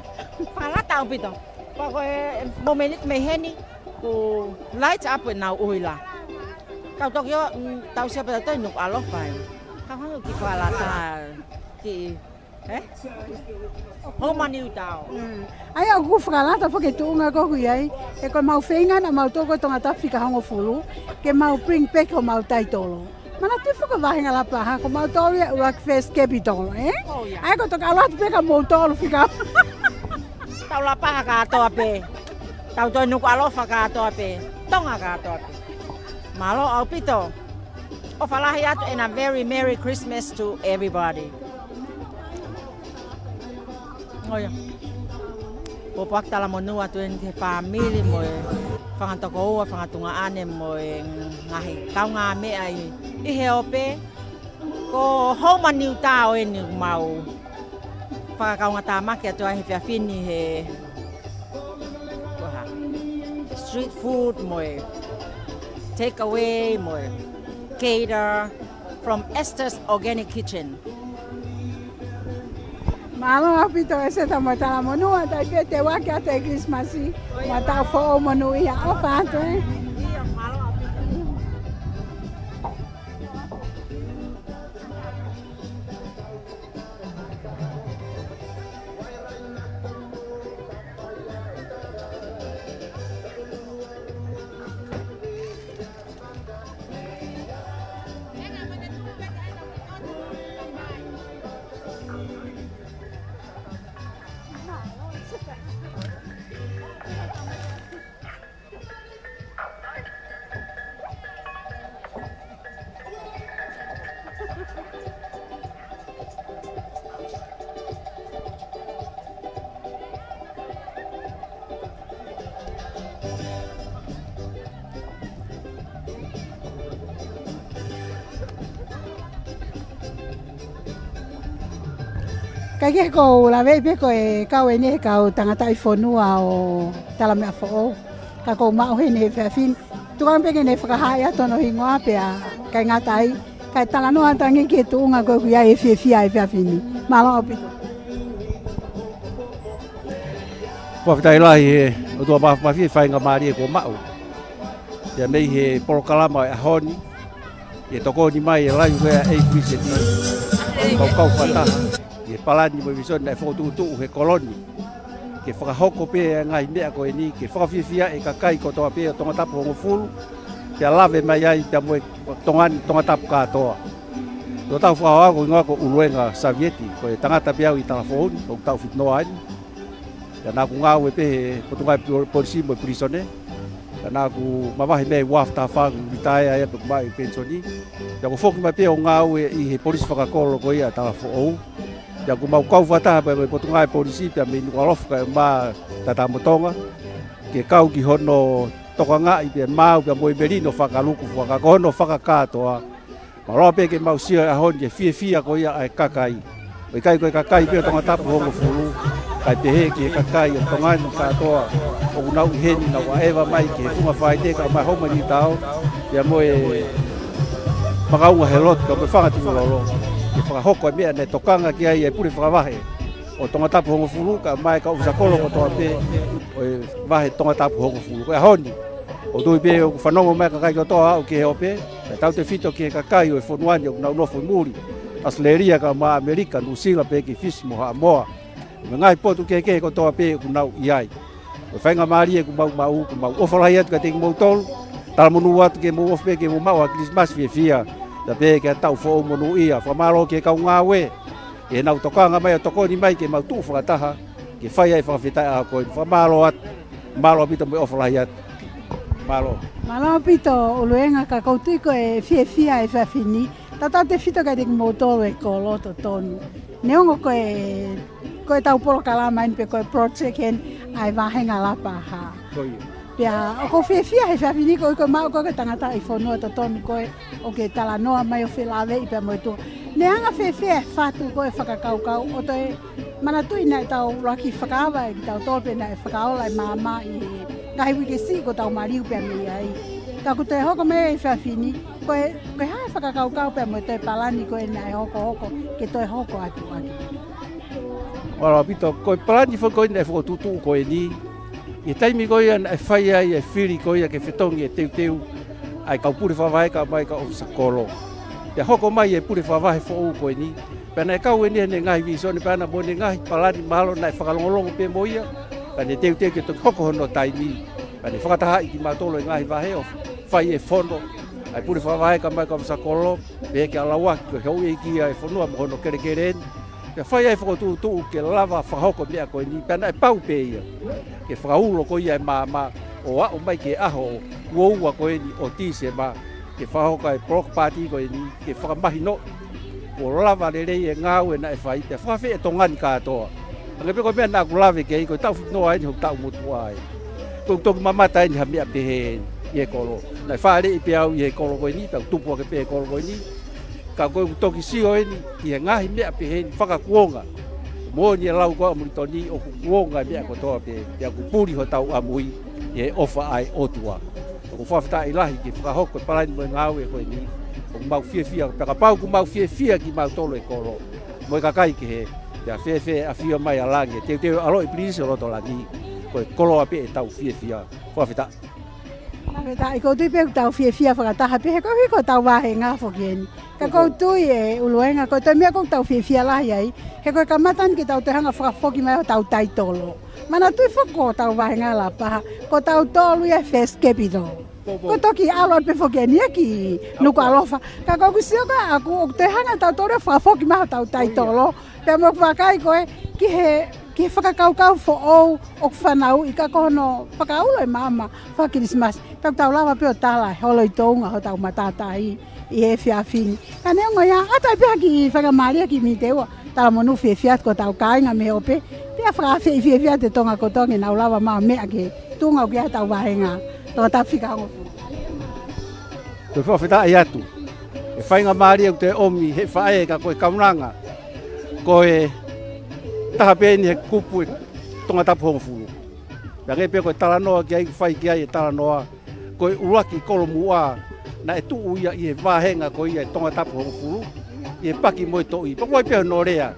Fakalata ʻaupito. Pea ko e momeniti mei heni, ʻoku light up ʻenau ʻuhila. Tau toki ō, mm, tau sio pē ʻa e Nukuʻalofa ē. Ka hangē ʻoku kiʻi fakalata, kiʻi, ē? Homa niutao. Mm. ʻA ia ʻoku fakalata foki e tuʻunga ko ē ʻoku ʻi ai, he ko ʻemau feinga naʻa mau tō ko ē Tongatapu fika hongofulu, ke mau bring back homau taitolo. Manatuʻi foki e vahenga Lapaha, ko mautolu ia ʻuluaki first capital, ē? Oh, ia. ʻA ia ko e toki ʻalu atu pē ka mautolu fika. Tau Lapaha kātoa pē. Tau toe Nukuʻalofa kātoa pē. Tonga kātoa pē. Mālō ʻaupito. ʻOfa lahi atu and a very Merry Christmas to everybody. ʻO ia. Pōpoaki talamonū atu eni ki he fāmili mo e fanga tokoua, fanga tuongaʻane mo e ngaahi kaungāmeʻa ʻi, ʻi he ope. Ko homa niutao eni ʻoku mau fakakaungātāmaki atu ai he efiafi ni he, ko e hā, street food mo e take away mo e cater from Esther's Organic Kitchen. Mālō ʻaupito ʻEseta mo e talamonū, ʻa ia pē te u ʻoatu atu e Kilisimasi mo e taʻu foʻou monūʻia, ʻofa atu ē. Kae kehe, ʻoku ou laveʻi pē ko e kau eni e kau tangataʻi fonua ʻo Talameʻafoʻou. Ka ʻoku ou maʻu heni he efiafi ni. Tuku ange pē ke ne fakahā atu hono hingoa pea ʻikai ngata ai, kae talanoa atu ange ki he tuʻunga ko ē ʻoku ʻi ai e fiefia he efiafi ni. Mālō ʻaupito. Fakafetaʻi lahi he ʻOtua Māfimafi he faingamālie kuo maʻu. Pea mei he polokalama ʻo e ʻaho ni, ʻi he tokoni mai e Lifeway Aid Recently, kaukau fakataha ʻi he palani mo e visone naʻe fokotuʻutuʻu he kolo ni, ke fakahoko pē e ngaahi meʻa ko eni, ke fakafiefia e kakai kotoa pē ʻo Tongatapu hongofulu, pea lave mai ai pea mo e Tonga ni, Tongatapu kātoa. Ko ʻetau fakahoko ko e hingoa ko ʻUluega Savieti, ko e tangata pē au ʻi Talafoʻou ni, ʻoku taʻu fitungofulu eni. Pea naʻa ku ngāue pē he Potungāue Pol-, Polisi mo e Pilīsone. Pea naʻa ku mavahe mei ai ua afe taha fā, ku litaea ai pea ku maʻu e penisoni. Pea ku foki mai pē ʻo ngāue ʻi he polisi fakakolo ko ia ʻa Talafoʻou. Pea ʻoku mau kau fakataha pē mo e Potungāue Polisi pea mei Nukuʻalofa kae ʻumaʻā Tatamotonga, ke kau ki hono tokangaʻi pea maau pea mo e melino fakaluku fua, ka ko hono fakakātoa. Mālō pē ke mau sio he ʻaho ni ki he fiefia ko ia ʻa e kakai. ʻOku ʻikai ko e kakai pē ʻo Tongatapu hongofulu, kae pehē ki he kakai ʻo Tonga ni kātoa ʻoku nau ʻi heni, nau ʻaʻeva mai ki he funga faite kae ʻumaʻā e Homa Niutao, pea mo e makaunga he lotu kae ʻumaʻā e fanga tukulolo, ke fakahoko e meʻa naʻe tokanga ki ai e pule fakavahe ʻo Tongatapu hongofulu kae ʻumaʻā e kau ʻofisa kolo kotoa pē ʻo e vahe Tongatapu hongofulu. Ko e ʻaho ni, ʻoku ou tui pē ʻoku fanongo mai e kakai kotoa ʻo aʻu ki he ope, kae tautefito ki he kakai ʻo e fonua ni ʻoku nau nofo ʻi muli, ʻAositelēlia kae ʻumaʻā ʻAmelika, Nuʻusila pea ki Fisi mo Haʻamoa, mo e ngaahi potu kehekehe kotoa pē ʻoku nau ʻi ai. Ko e faingamālie ʻoku mau maʻu, ʻoku mau ʻofa lahi atu kiate kimoutolu, talamonū atu ke mou ofi pē ke mou maʻu ha Kilisimasi fiefia, pea pehē ki ha taʻu foʻou monūʻia. Fakamālō ki he kau ngāue ʻi heʻenau tokanga mai ʻo tokoni mai ke mau tuʻu fakataha ke fai ai e fakafetaʻi ʻaho ko eni. Fakamālō atu, mālō ʻaupito mo e ʻofa lahi atu. Mālō. Mālō ʻaupito ʻUluenga, ka ʻoku ou tui ko e fiefia he efiafi ni, tautautefito kiate kimoutolu e kolo totonu. Neongo ko e, ko ʻetau polokalama eni pe ko e project eni ʻa e vāhenga Lapaha. Ko ia. Pea ʻoku ou fiefia he efiafi ni koeʻuhi ko e maʻu koe ko e tangataʻi fonua totonu koe ʻoku ke talanoa mai ʻo felāveʻi pea mo e tuʻa. Ne hanga fēfē e fatu ko e fakakaukau ʻo toe manatuʻi naʻa tau ʻuluaki fakaava ʻe kitautolu pea naʻe fakaola e maama ʻi he ngaahi uike siʻi kuo tau maliu pea mei ai. Ka kuo toe hoko mai e efiafi ni, ko e, ko e hā e fakakaukau pea mo e toe palani ko ē naʻe hokohoko ke toe hoko atu ʻaki? Mālō ʻaupito, ko e palani foki ko ē naʻe fokotuʻutuʻu ko eni, ʻi he taimi ko ia naʻe fai ai e fili ko ia ke fetongi e teuteu ʻa e kau pule fakavahe kae ʻumaʻā e kau ʻofisa kolo. Pea hoko mai e pule fakavahe foʻou ko eni, pea naʻe kau eni ʻene ngaahi vīsone pea mo ʻene ngaahi palani mahalo naʻe fakalongolongo pē mo ia, ka ne teuteu ke toki hoko hono taimi, ka ne fakatahaʻi kimautolu e ngaahi vahe ʻo fai e fono ʻa e pule fakavahe kae ʻumaʻā e kau ʻofisa kolo, pea ke ʻalu ʻo ʻaki ko e houʻeiki ʻa e fonua mo hono kelekele eni, pea fai ai e fokotuʻutuʻu ke lava fakahoko e meʻa ko eni, pea naʻe pau pē ia ke fakaulo ko ia e maama ʻo aʻu mai ki he ʻaho uaua ko eni ʻo Tīsema, ke fakahoko e block party ko eni, ke fakamahinoʻi kuo lava lelei e ngāue naʻe fai, pea fakafeʻao e Tonga ni kātoa. Hangē pē ko e meʻa naʻa ku lave ki ai, ko e taʻu fitu noa eni hoku taʻu motuʻa ai. Ko ʻeku toki mamata eni ha meʻa pehē eni ʻi he kolo. Naʻe fāʻeleʻi pē au ʻi he kolo ko eni, pea u tupu hake pē he kolo ko eni. Ka ko ʻeku toki sio eni ki he ngaahi meʻa pehē ni fakakuonga. Moʻoni e lau ko ē ʻa Molitoni, ʻoku kuonga e meʻa kotoa pē, pea ʻoku puli hotau ʻamui ʻi he ʻofa ʻa e ʻOtua. ʻOku fakafetaʻi lahi ke fakahoko e palani mo e ngāue ko eni. ʻOku mau fiefia, pea kapau ʻoku mau fiefia kimautolu e kolo mo e kakai kehe, pea fēfē ʻafio mai ʻa langi, teuteu ʻaloʻi Pilinisi ʻo loto langi, ko e koloa pē ʻetau fiefia. Fakafetaʻi. Fakafetaʻi, ʻoku ou tui pē ʻoku tau fiefia fakataha pē he koeʻuhi ko hotau vāhenga foki eni. Ka ʻoku ou tui ʻe ʻUluenga, ko e toe meʻa ʻoku tau fiefia lahi ai, he ko e kamata eni ke tau toe hanga ʻo fakafoki mai hotau taitolo. Manatuʻi foki ko hotau vāhenga Lapaha, ko tautolu ia e First Capital. Ko, ko. Ko e toki ʻalu pē foki eni ia ki Nukuʻalofa. Ka ʻoku ou sio ko ē ʻaku, ʻoku toe hanga tautolu ʻo fakafoki mai hotau taitolo. Pea mo e vakai ko ē ki he, ki he fakakaukau foʻou ʻoku fanauʻi ka ko hono fakaulo e maama faka-Kilisimasi. Pea ʻoku tau lava pē ʻo tala e holo ʻi tuʻunga hotau matātahi ʻi he efiafi ni. Ka neongo ia, ʻoatu ai pē ha kiʻi faingamālie ki Miteua, talamonū fiefia atu ki hotau kāinga mei he ope, pea fakaafeʻi fiefia atu e Tonga kotoa ke nau lava mai ʻo meʻa ki he tuʻunga ʻoku ʻi ai hotau vāhenga Tongatapu fika hongofulu. Ko e fakafetaʻi atu. E faingamālie ʻoku te ʻomi he faʻē ka ko e kaunanga, ko e taha pē eni he kupu e Tongatapu hongofulu. Pea hangē pē ko e talanoa ki ai, fai ki ai e talanoa, ko e ʻuluaki kolomuʻa naʻe tuʻu ia ʻi he vāhenga ko ia e Tongatapu hongofulu, ʻi he Paki mo e Toʻi. Pea ʻoku ʻi ai pē hono lea,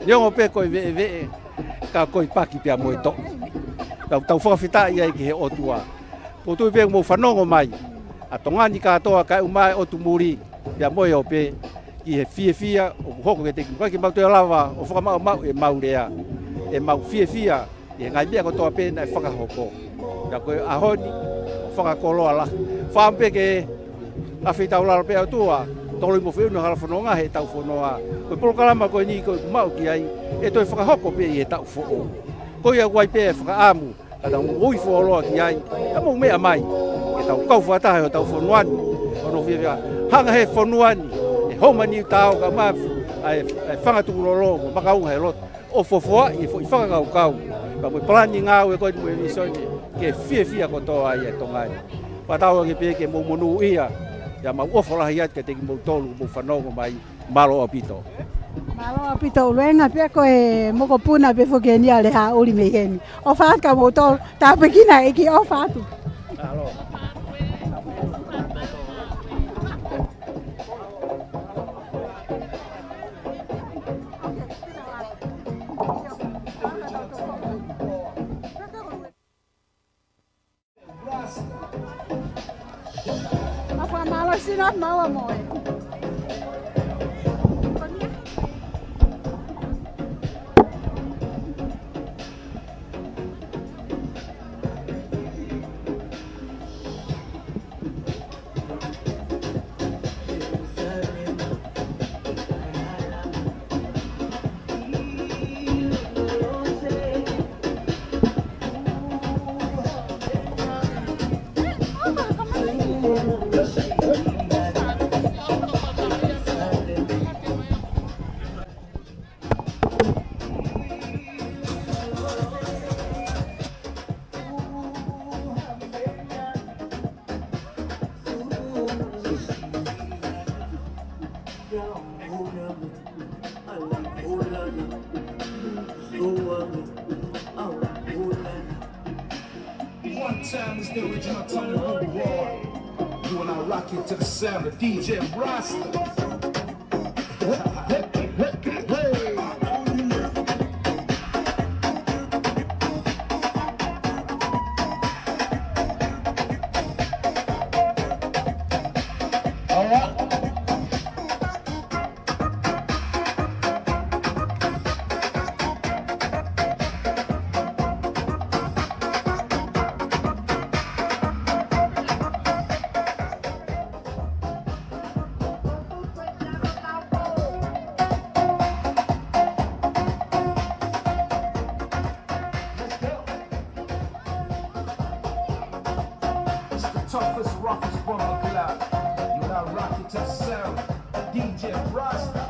neongo pē ko e veʻeveʻe, ka ko e paki pea mo e toʻi. Tau, tau fakafetaʻi ai ki he ʻOtua. ʻOku ou tui pē ʻoku mou fanongo mai ʻa Tonga ni kātoa kae ʻumaʻā e ʻotu muli, pea mo e ope, ki he fiefia ʻoku hoko kiate kimoutolu, ke mau toe lava ʻo fakamaʻumaʻu ʻemau lea, ʻemau fiefia ʻi he ngaahi meʻa kotoa pē naʻe fakahoko. Pea ko e ʻaho ni, ʻo fakakoloa lahi. Fakaʻamu pē ke afe taulalo pē ʻOtua, toloi mo feʻunu hala fononga heʻetau fonua. Ko e polokalama ko eni ko ʻeku maʻu ki ai, ʻe toe fakahoko pē ʻi he taʻu foʻou. Ko ia ʻoku ʻi ai pē fakaʻamu, ka tau moʻui fuoloa ki ai, ka mou meʻa mai, ke tau kau fakataha ʻi hotau fonua ni, hono fiefia. Hanga he fonua ni, ʻe Homa Niutao kae ʻumaʻā ʻA e, ʻa e fanga tukulolo mo makaunga he lotu ʻo fofoaʻi e foʻi fakakaukau, pea mo e palani ngāue ko eni mo e visone ke fiefia kotoa ai e Tonga ni. Fakatauange pē ke mou monūʻia, ʻi heʻemau ʻofa lahi atu kiate kimoutolu ʻoku mou fanongo mai. Mālō ʻaupito. Mālō ʻaupito ʻUluenga, pea ko e mokopuna pē foki eni ʻa Lehāʻuli mei heni. ʻOfa atu kia moutolu, tāpuekina e ʻEiki, ʻofa atu. Mālō. Mālō, sina maua moe. One time is the original Tonga Root Boy. You and I rock it to the sound of D J Rasta. It's the toughest, roughest bumboclaat. You now rock it to the sound. D J Rasta.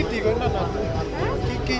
Tiko nana. Kikiti.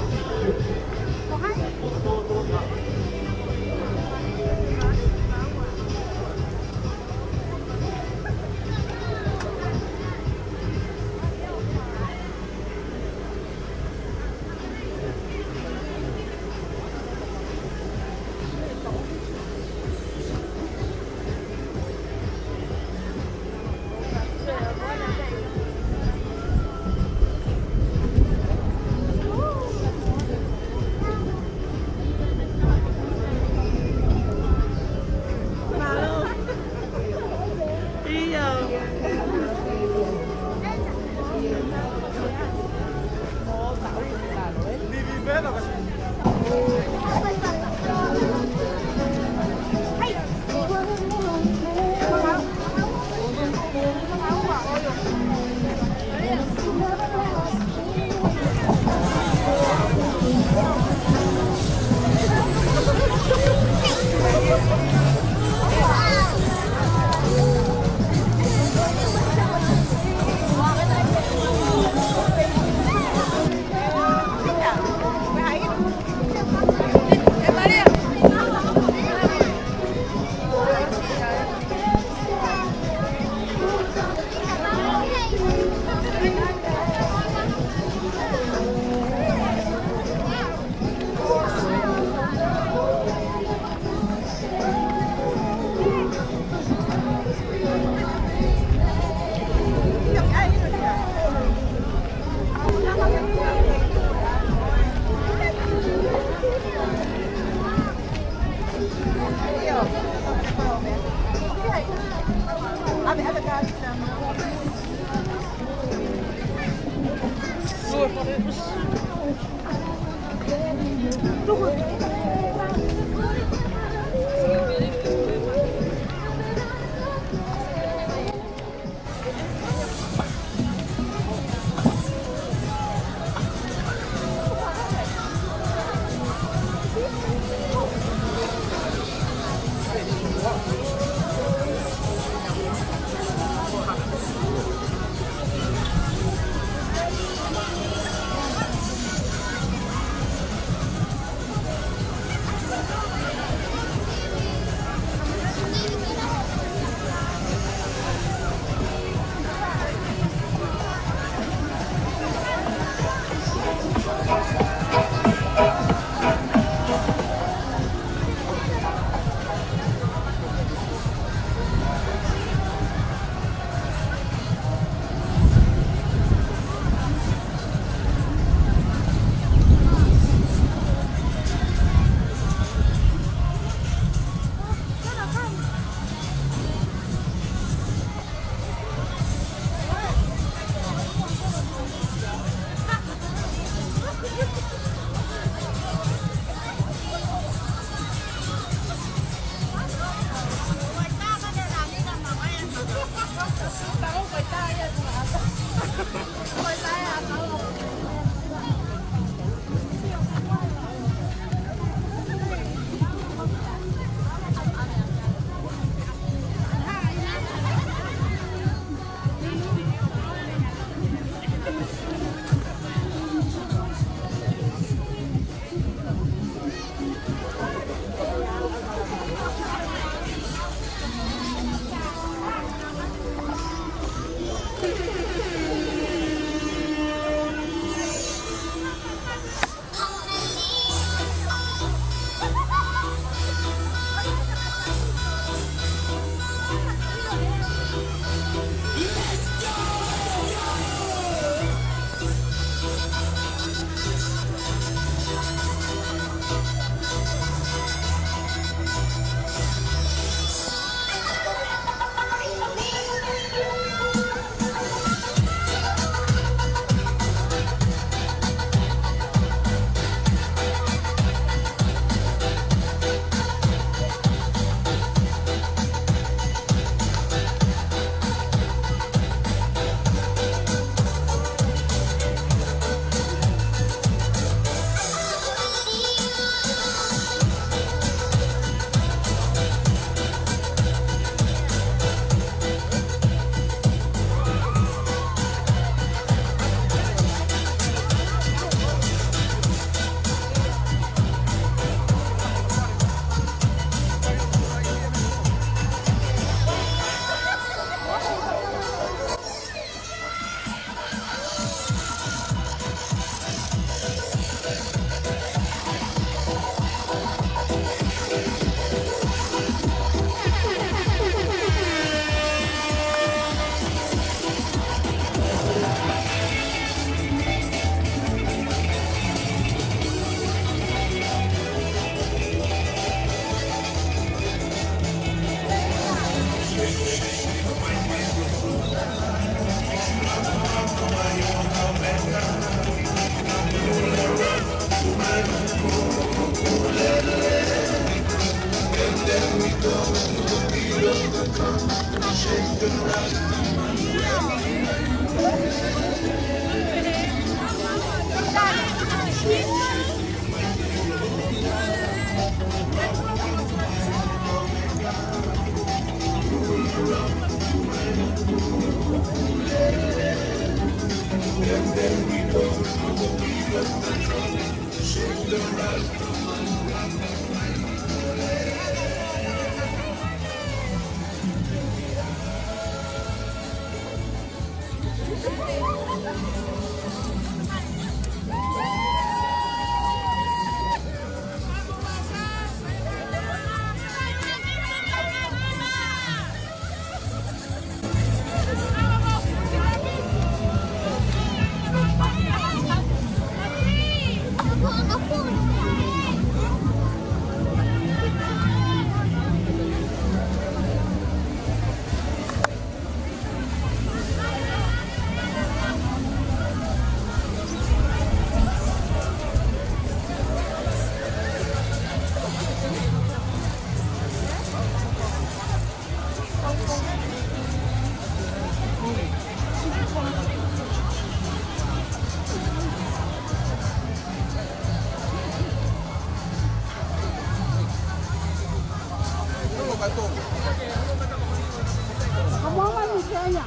Ko momo mai ni Kenya.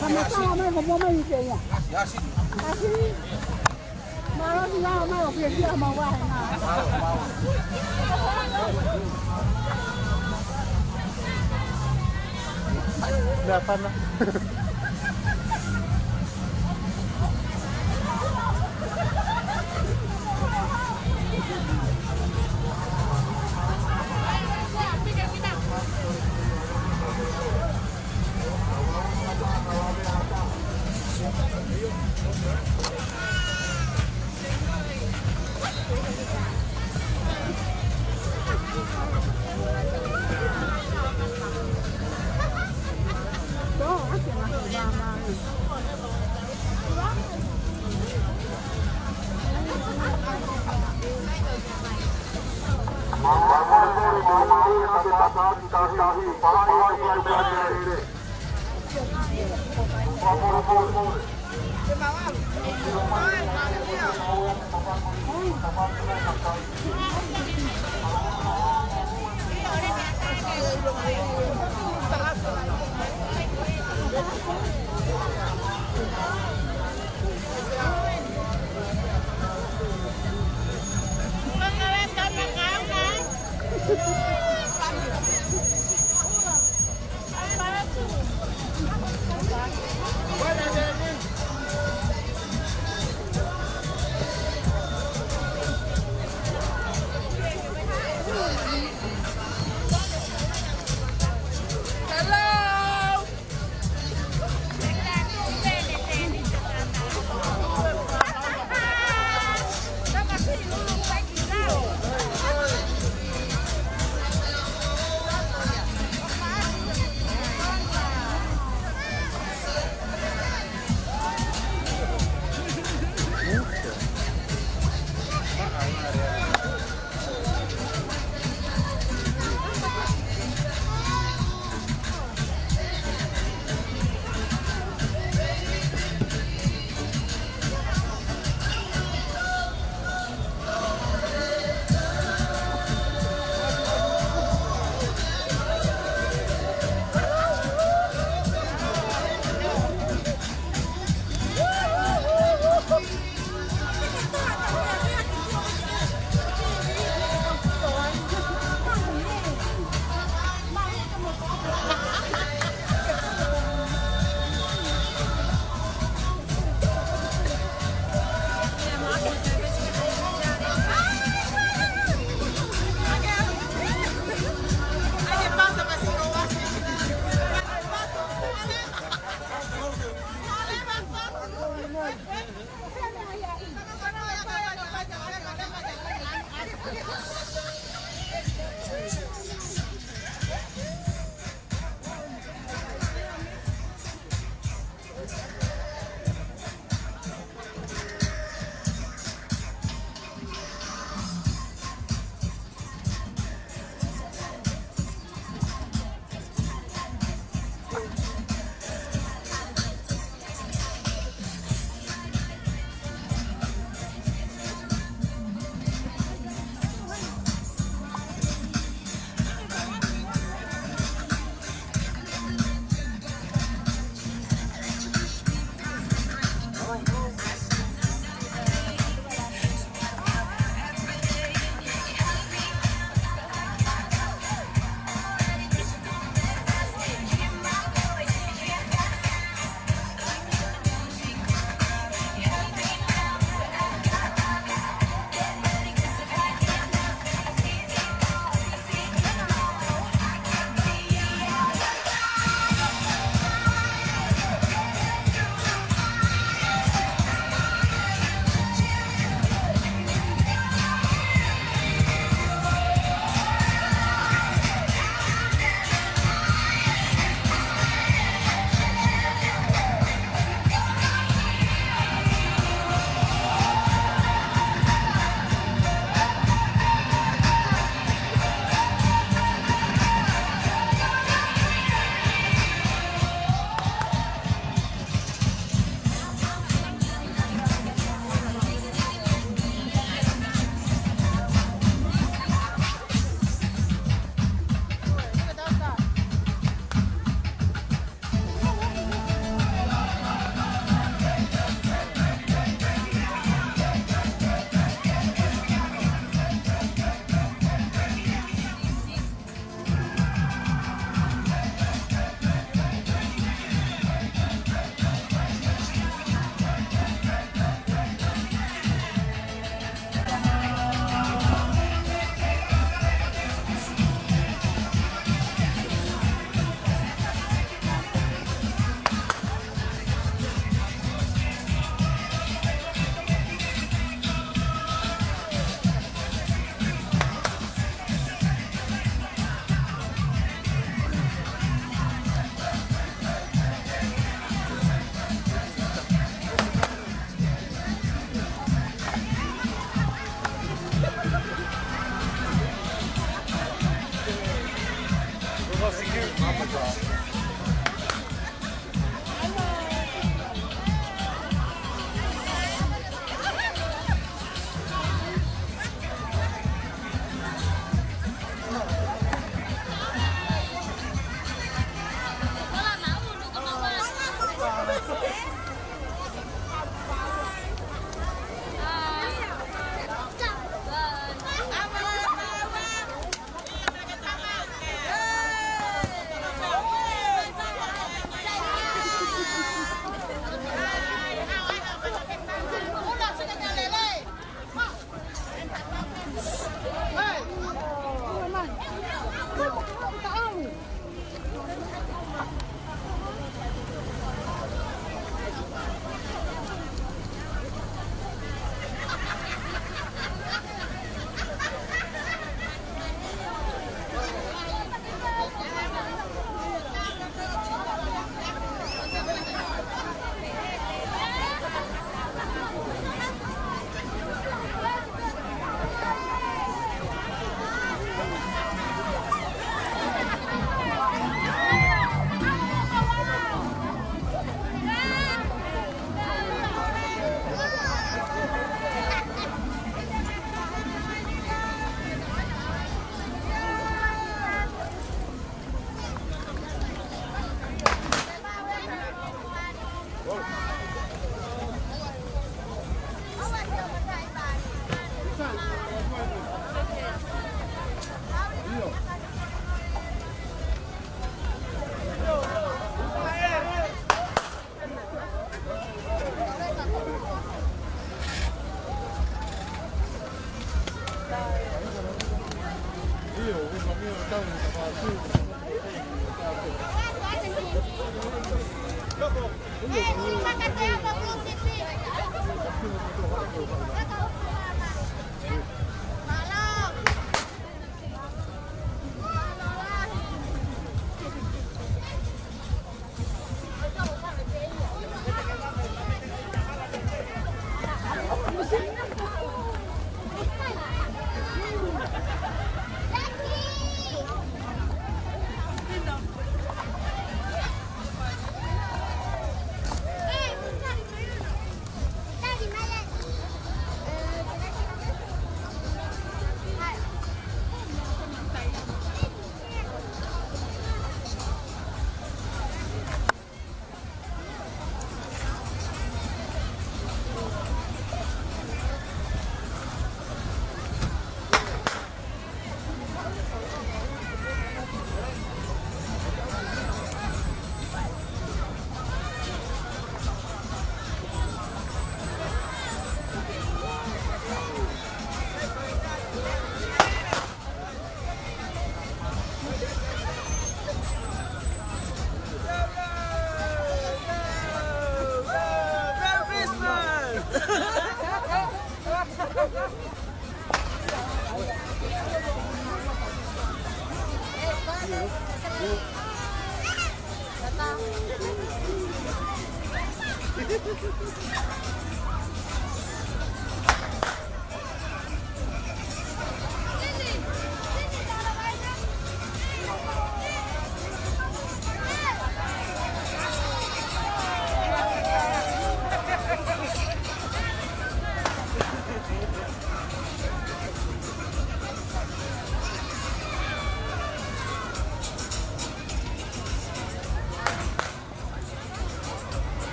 Ka me tala mai ko momo mai ni Kenya. Kasi. Mālō ʻaupito, mālō ʻaupito, mālō ʻaupito. Meʻa fana.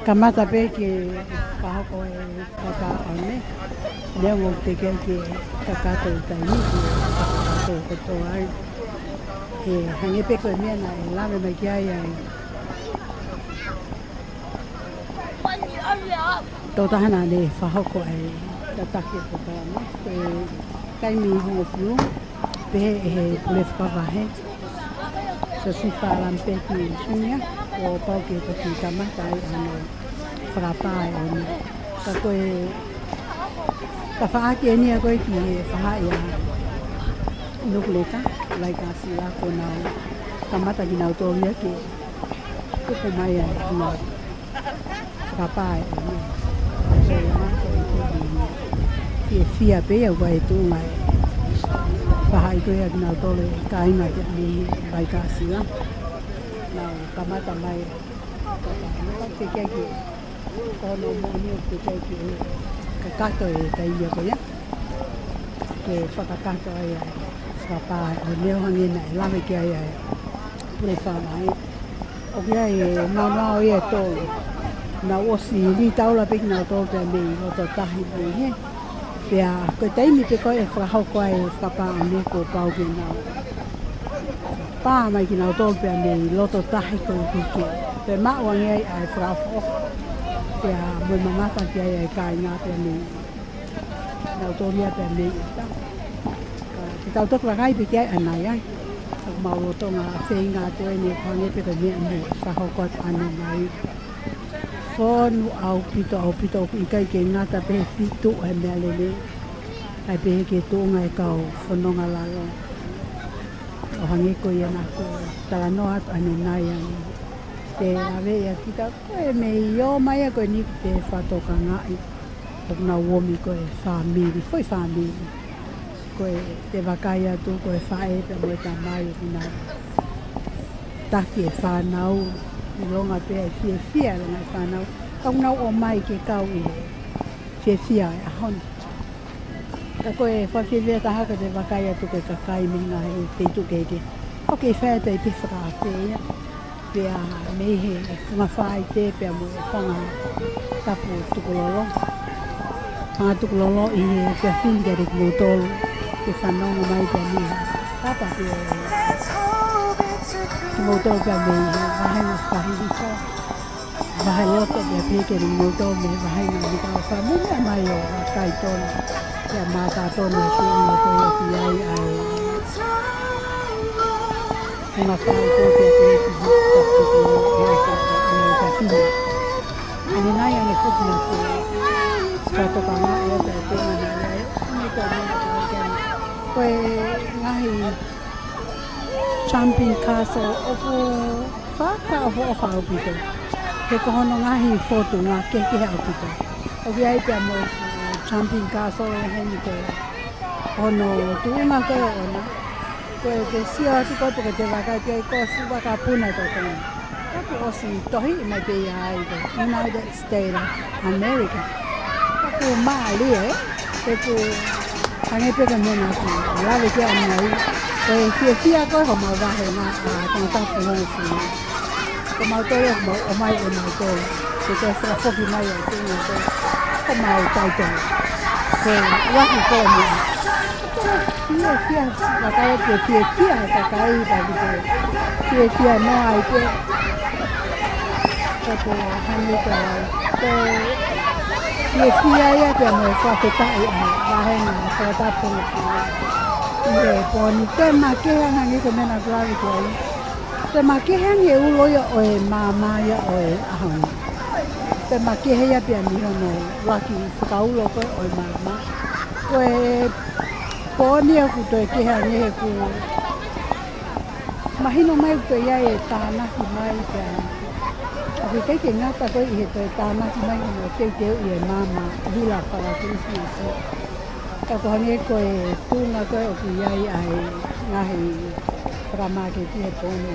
Kamata pē ke fakahoko e fakapā ʻaho ni. Neongo teʻeki ke kakato e taimi ke kakato kotoa ai. He hangē pē ko e meʻa naʻe lave mai ki ai ʻa e tokotaha naʻa ne fakahoko e tataki e fakapā ni. Ko e taimi hongofulu, pehē ʻe he pule fakavahe, Siosifa Lamipeki Sunia, kuo pau ke toki kamata ai hono fakapā e ʻaho ni. Ka ko e tafaʻaki eni ia ko e ki he faʻahi ʻa Nukuleka, Laikasila, kuo nau kamata kinautolu ia ke tuku mai ai hono fakapā e ʻaho ni. Ko e mako e tuku ni. Fiefia pē ia ʻoku ʻi ai e tuʻunga e faʻahi ko ia kinautolu e kāinga mei Laikasila. Nau kamata mai. Nau teʻeki ke, ko hono moʻoni ʻoku teʻeki ke kakato e taimi ko ia ke fakakakato ai ʻa e fakapā e ʻaho ni, ʻo hangē naʻe lave ki ai ʻa e pule fakavahe. ʻOku ʻi ai e noanoa ia ʻe tolu. Nau ʻosi lī taula pē kinautolu pea mei loto tahi mei hē. Pea ko e taimi pē ko ē ʻe fakahoko ai e fakapā ʻaho ni kuo pau ke nau pā mai kinautolu pea mei loto tahi ko ē ʻoku ʻikai ke maʻu ange ai ʻa e fakaʻofoʻofa. Pea mo e mamata ki ai ʻa e kāinga pea mei nautolu ia pea mei ʻuta. Ka te tau toki vakai pē ki ai ʻanai ai. Ka ʻoku mau lolotonga feinga atu eni ʻo hangē pē ko e meʻa naʻe fakahoko atu ʻanenai. Fonu ʻaupito, ʻaupito, ʻoku ʻikai ke ngata pē he fitu he meʻa lelei. ʻAi pē he ke tuʻunga e kau fononga lalo. ʻO hangē ko ia naʻa ku talanoa atu ʻanenai ange. Te lave ia kita ko e mei ō mai ia ko eni ki te fakatokangaʻi. ʻOku nau ō mai ko e fāmili, foʻi fāmili. Ko e te vakai atu ko e faʻē pea mo e tamai ʻoku nau taki e fānau, ʻilonga pē ʻa e fiefia, ʻilonga e fānau. Ka ʻoku nau ō mai ke kau ʻi he fiefia e ʻaho ni. Ka ko e fakafiefia taha ko e te vakai atu ko e kakai mei he ngaahi feituʻu kehekehe. ʻOku kei fai atu ai pē fakaafe ia. Pea mei he Funga Faite pea mo e Fanga Tapu Tukulolo. Fanga Tukulolo ʻi he efiafi ni kiate kimoutolu ke fanongo mai pea mei he tapa pē ʻo kimoutolu pea mei he vāhenga Fahilifa. Vahe loto pea pehē ke kimoutolu mei he vāhenga Nukuʻalofa mo e meʻa mai ʻo Kaitona. Pea mātā tonu e tuʻunga ko ē ʻoku ʻi ai ʻa e Funga Faite pea pehē ki he Tapu Tukulolo ʻi he efiafi ni. ʻAnenai ange foki naʻa ku fakatokangaʻi ʻa e tuʻunga naʻe ʻi ai. Ko e ngaahi Jumping Castle ʻoku fakaʻofoʻofa ʻaupito. He ko hono ngaahi fōtunga kehekehe ʻaupito. ʻOku ʻi ai pea mo e Jumping Castle heni ko hono tuʻunga ko ē ʻoʻona. Ko e ke sio atu ko ē pe ko e te vakai ki ai ko e fuʻu vakapuna totonu. Ka kuo ʻosi tohiʻi mai pē ia ai ko e United States of America. Ka ʻoku mālie, ē? He ʻoku hangē pē ko e meʻa naʻa ku lave ki ai ʻanenai. Ko e fiefia ko ē homau vāhenga ʻa Tongatapu hongofulu. Ko mautolu ʻoku mau ʻomai ʻe mautolu. Ke toe fakafoki mai ʻa e tuʻunga ko ē homau taitolo. Ko e ʻuluaki ko e meʻa. Fiefia, vakai atu e fiefia he kakai, ka ki te fiefia noa ai pē. Ka ko e hangē ko e, ko e fiefia ia pea mo e fakafetaʻi ʻa e vāhenga Tongatapu ʻi he pō ni. Te makehe ange ko e meʻa naʻa ku lave ki ai. Te makehe ange e ulo ia ʻo e maama ia ʻo e ʻaho ni. Te makehe ia pea mei hono ʻuluaki fakaulo ko ē ʻo e maama. Ko e pō ni ʻoku toe kehe ange he ʻoku mahino mai ʻoku toe ʻi ai e tānaki mai pea. ʻOku ʻikai ke ngata ko ē ʻi he toe tānaki mai hono teuteuʻi e maama ʻuhila faka-Kilisimasi. Ka ko e hangē ko e tuʻunga ko ē ʻoku ʻi ai ʻa e ngaahi fakamāketi he pō ni.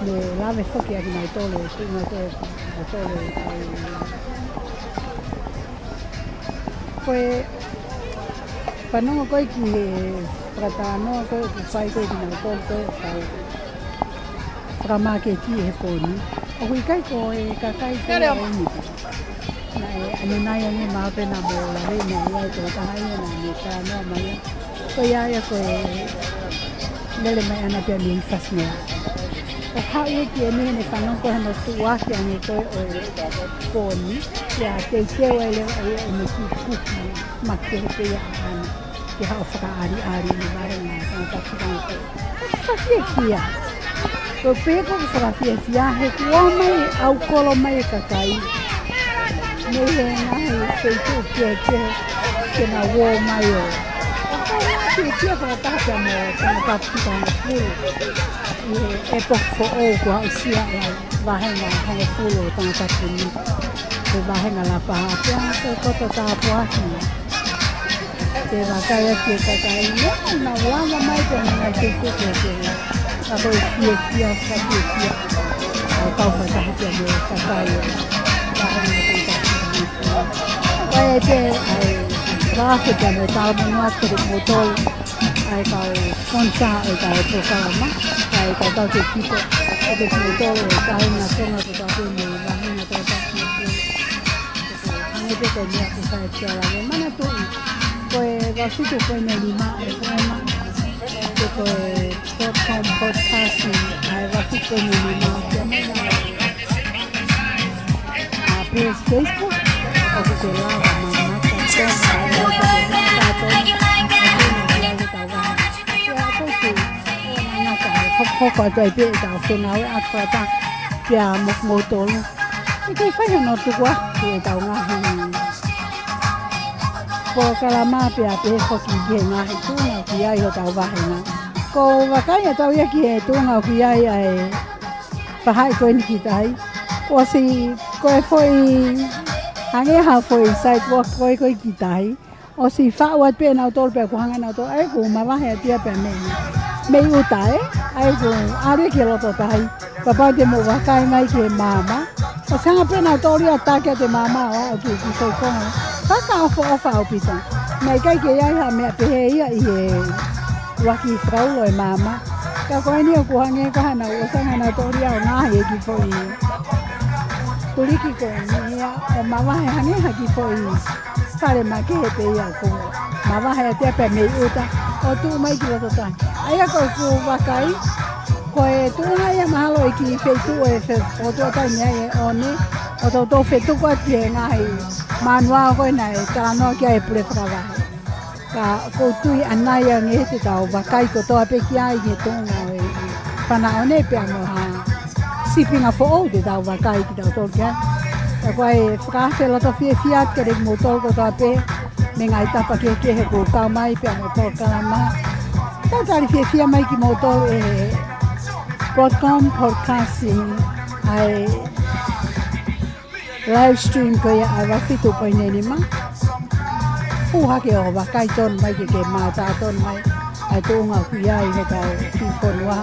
Ne lave foki ʻa kinautolu, tuʻunga ko ē, kinautolu ʻa e Ko e fanongo ko ē ki he fakatalanoa ko ē ʻoku fai ko ē kinautolu ko ē ʻoku fakamāketi he pō ni. ʻOku ʻikai ko e kakai ko eni. Naʻe ʻanenai ange mai pē naʻa mou lave mai ai, ko e taha ia naʻa ne talanoa mai. Ko ia ia ko e lele mai ʻana pea mei Fasinea. ʻO haʻu ia ki heni heʻene fanongo ko hono tuʻuaki ange ko ē ʻo e pōni. Pea teuteu ai leva ia ʻo ne kiʻi kuki makehe pē ia ʻaʻana. Ke haʻu fakaʻaliʻali ʻi he vahenga tangata Tonga ko ē. Fakafiefia. Ko e pē ko e fakafiefia he kuo ō mai ʻa e kolo mai e kakai mei he ngaahi feituʻu kehekehe ke nau ō mai ʻo. ʻO kau fiefia fakataha pea mo e tangata Tonga fulu. ʻI he ʻepoki foʻou kuo aʻusia ʻa e vahenga hongofulu ʻo Tongatapu ni. Ko e vahenga Lapaha pea ko e koto tāpuaki. Ke vakai atu ki he kakai, ʻio, naʻa nau lava mai pē ʻo nau tuku ke ke. Ka ko e fiefia, ka fiefia. ʻA e kau fakataha pea mo e kakai. Ka ko e te, ʻa e, vake pea mo e talamonū atu kiate kimoutolu. ʻA e kau sponsor ʻo e kau polokalama. ʻA e kau kau ke kito. ʻA e kimoutolu ʻa e kāinga Tonga kotoa pē mo e vahenga Tonga kotoa pē. Hangē pē ko e meʻa ʻoku sai ke ala ke manatuʻi. Ko e valu fitu poini nima ʻa e F M. Ko e dot com podcast ʻa e valu fitu poini nima ʻa e F M. ʻA e page Facebook, ʻoku ke lava manatuʻi. Hoko atu ai pē ʻetau fengāueʻaki fakataha pea mo kimoutolu. ʻIkai fai hono tuku atu ʻetau ngaahi polokalama pea pehē foki ki he ngaahi tuʻunga ʻoku ʻi ai hotau vahenga. Ko e vakai atu ia ki he tuʻunga ʻoku ʻi ai ʻa e faʻahi ko eni ki tahi. ʻOsi ko e foʻi, hangē ha foʻi sidewalk ko ē ko ē ki tahi. ʻOsi faʻu atu pē nautolu pea kuo hanga nautolu, ʻa ia kuo mavahe atu ia pea mei, mei ʻuta ē, ʻa ia kuo ʻalu ki he loto tahi, kapau te mou vakai mai ki he maama. ʻOsi hanga pē nautolu ia ʻo taki atu e maama ʻo aʻu ki, ki he foʻi konga. Fakaʻofoʻofa ʻaupito. Naʻe ʻikai ke ʻi ai ha meʻa pehē ia ʻi he ʻuluaki fakaulo e maama. Ka ko eni ʻoku hangē ko hanau, ʻosi hanga nautolu ia ʻo ngaohi e kiʻi foʻi kuliki ko eni ia ʻo mavahe hangē ha kiʻi foʻi fale makehe pē ia ʻoku mavahe atu ia pea mei ʻuta ʻo tuʻu mai ki loto tahi. ʻA ia ko ʻeku vakai, ko e tuʻunga ia mahalo ʻi he kiʻi feituʻu ʻe fe-, ʻo tuʻa taimi ai ʻe ʻoni, ʻo toutou fetuku atu ki he ngaahi manuao ko ē naʻe talanoa ki ai e pule fakavahe. Ka ʻoku ou tui ʻanai ange te tau vakai kotoa pē ki ai ki he tuʻunga ʻo e fānau ʻoni pea mo ha sīpinga foʻou te tau vakai kitautolu ki ai. Ka ko e fakaafe loto fiefia atu kiate kimoutolu kotoa pē mei he ngaahi tapa kehekehe ʻoku kau mai pea mo e polokalama. Talitali fiefia mai kimoutolu ʻe he Broadcom Podcasting ʻa e live stream ko ia ʻa e valu fitu poini nima. Hū hake ʻo vakai tonu mai ke ke mātā tonu mai ʻa e tuʻunga ʻoku ʻi ai hotau kiʻi fonua.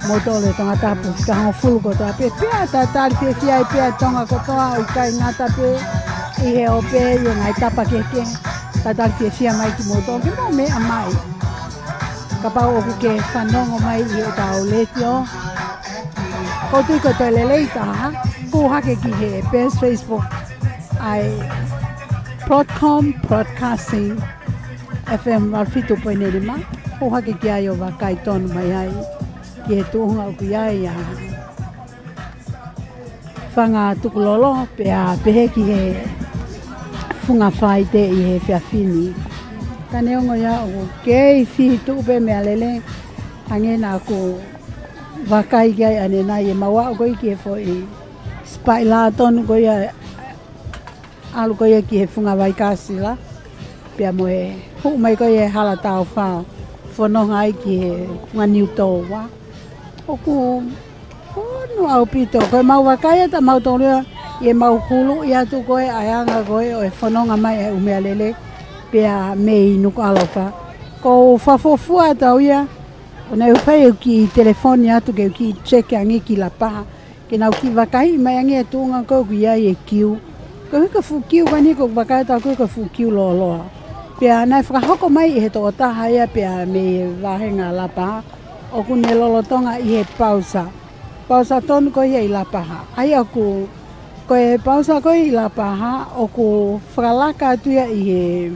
Moutolu ʻe Tongatapu fika hongofulu kotoa pē, pea talitali fiefia ai pē ʻa Tonga kotoa ʻo ʻikai ngata pē ʻi he ope ʻi he ngaahi tapa kehekehe. Talitali fiefia mai kimoutolu ke mou meʻa mai. Kapau ʻoku ke fanongo mai ʻi heʻetau letiō, ʻoku ou tui ko e toe lelei taha, hū hake ki he page Facebook ʻa e Broadcom Broadcasting F M valu fitu poini nima, hū hake ki ai ʻo vakai tonu mai ai ki he tuʻunga ʻoku ʻi ai ʻa Fanga Tukulolo, pea pehē ki he Funga Faite ʻi he efiafi ni. Ka neongo ia ʻoku kei fihituʻu pē meʻalele, hangē naʻa ku vakai ki ai ʻanenai ʻemau aʻu ko ē ki he foʻi sipaʻi lā tonu ko ia ʻalu ko ia ki he Funga Vaikasila, pea mo e hū mai ko ia he Hala Taufa ʻo fononga ai ki he Funga Niutōua. ʻOku fonu ʻaupito, ko ʻemau vakai atu ʻamautolu ia, ʻi heʻemau huluʻi atu ko ē ʻa e anga ko ē ʻo e fononga mai ʻa e ʻū meʻalele, pea mei Nukuʻalofa. ʻOku ou fakafuofua atu au ia, ʻo ne u fai ʻeku kiʻi telefoni atu ke u kiʻi check ange ki Lapaha. Ke nau kiʻi vakai mai ange e tuʻunga ko ē ʻoku ʻi ai e kiu. Koeʻuhi ko e fuʻu kiu ko eni ʻoku ou vakai atu au ko e fuʻu kiu lōloa. Pea naʻe fakahoko mai ʻe he tokotaha ia pea mei he vahenga Lapaha, ʻoku ne lolotonga ʻi he pausa. Pausa tonu ko ia ʻi Lapaha. ʻA ia ʻoku, ko e pausa ko ia ʻi Lapaha, ʻoku fakalaka atu ia ʻi he,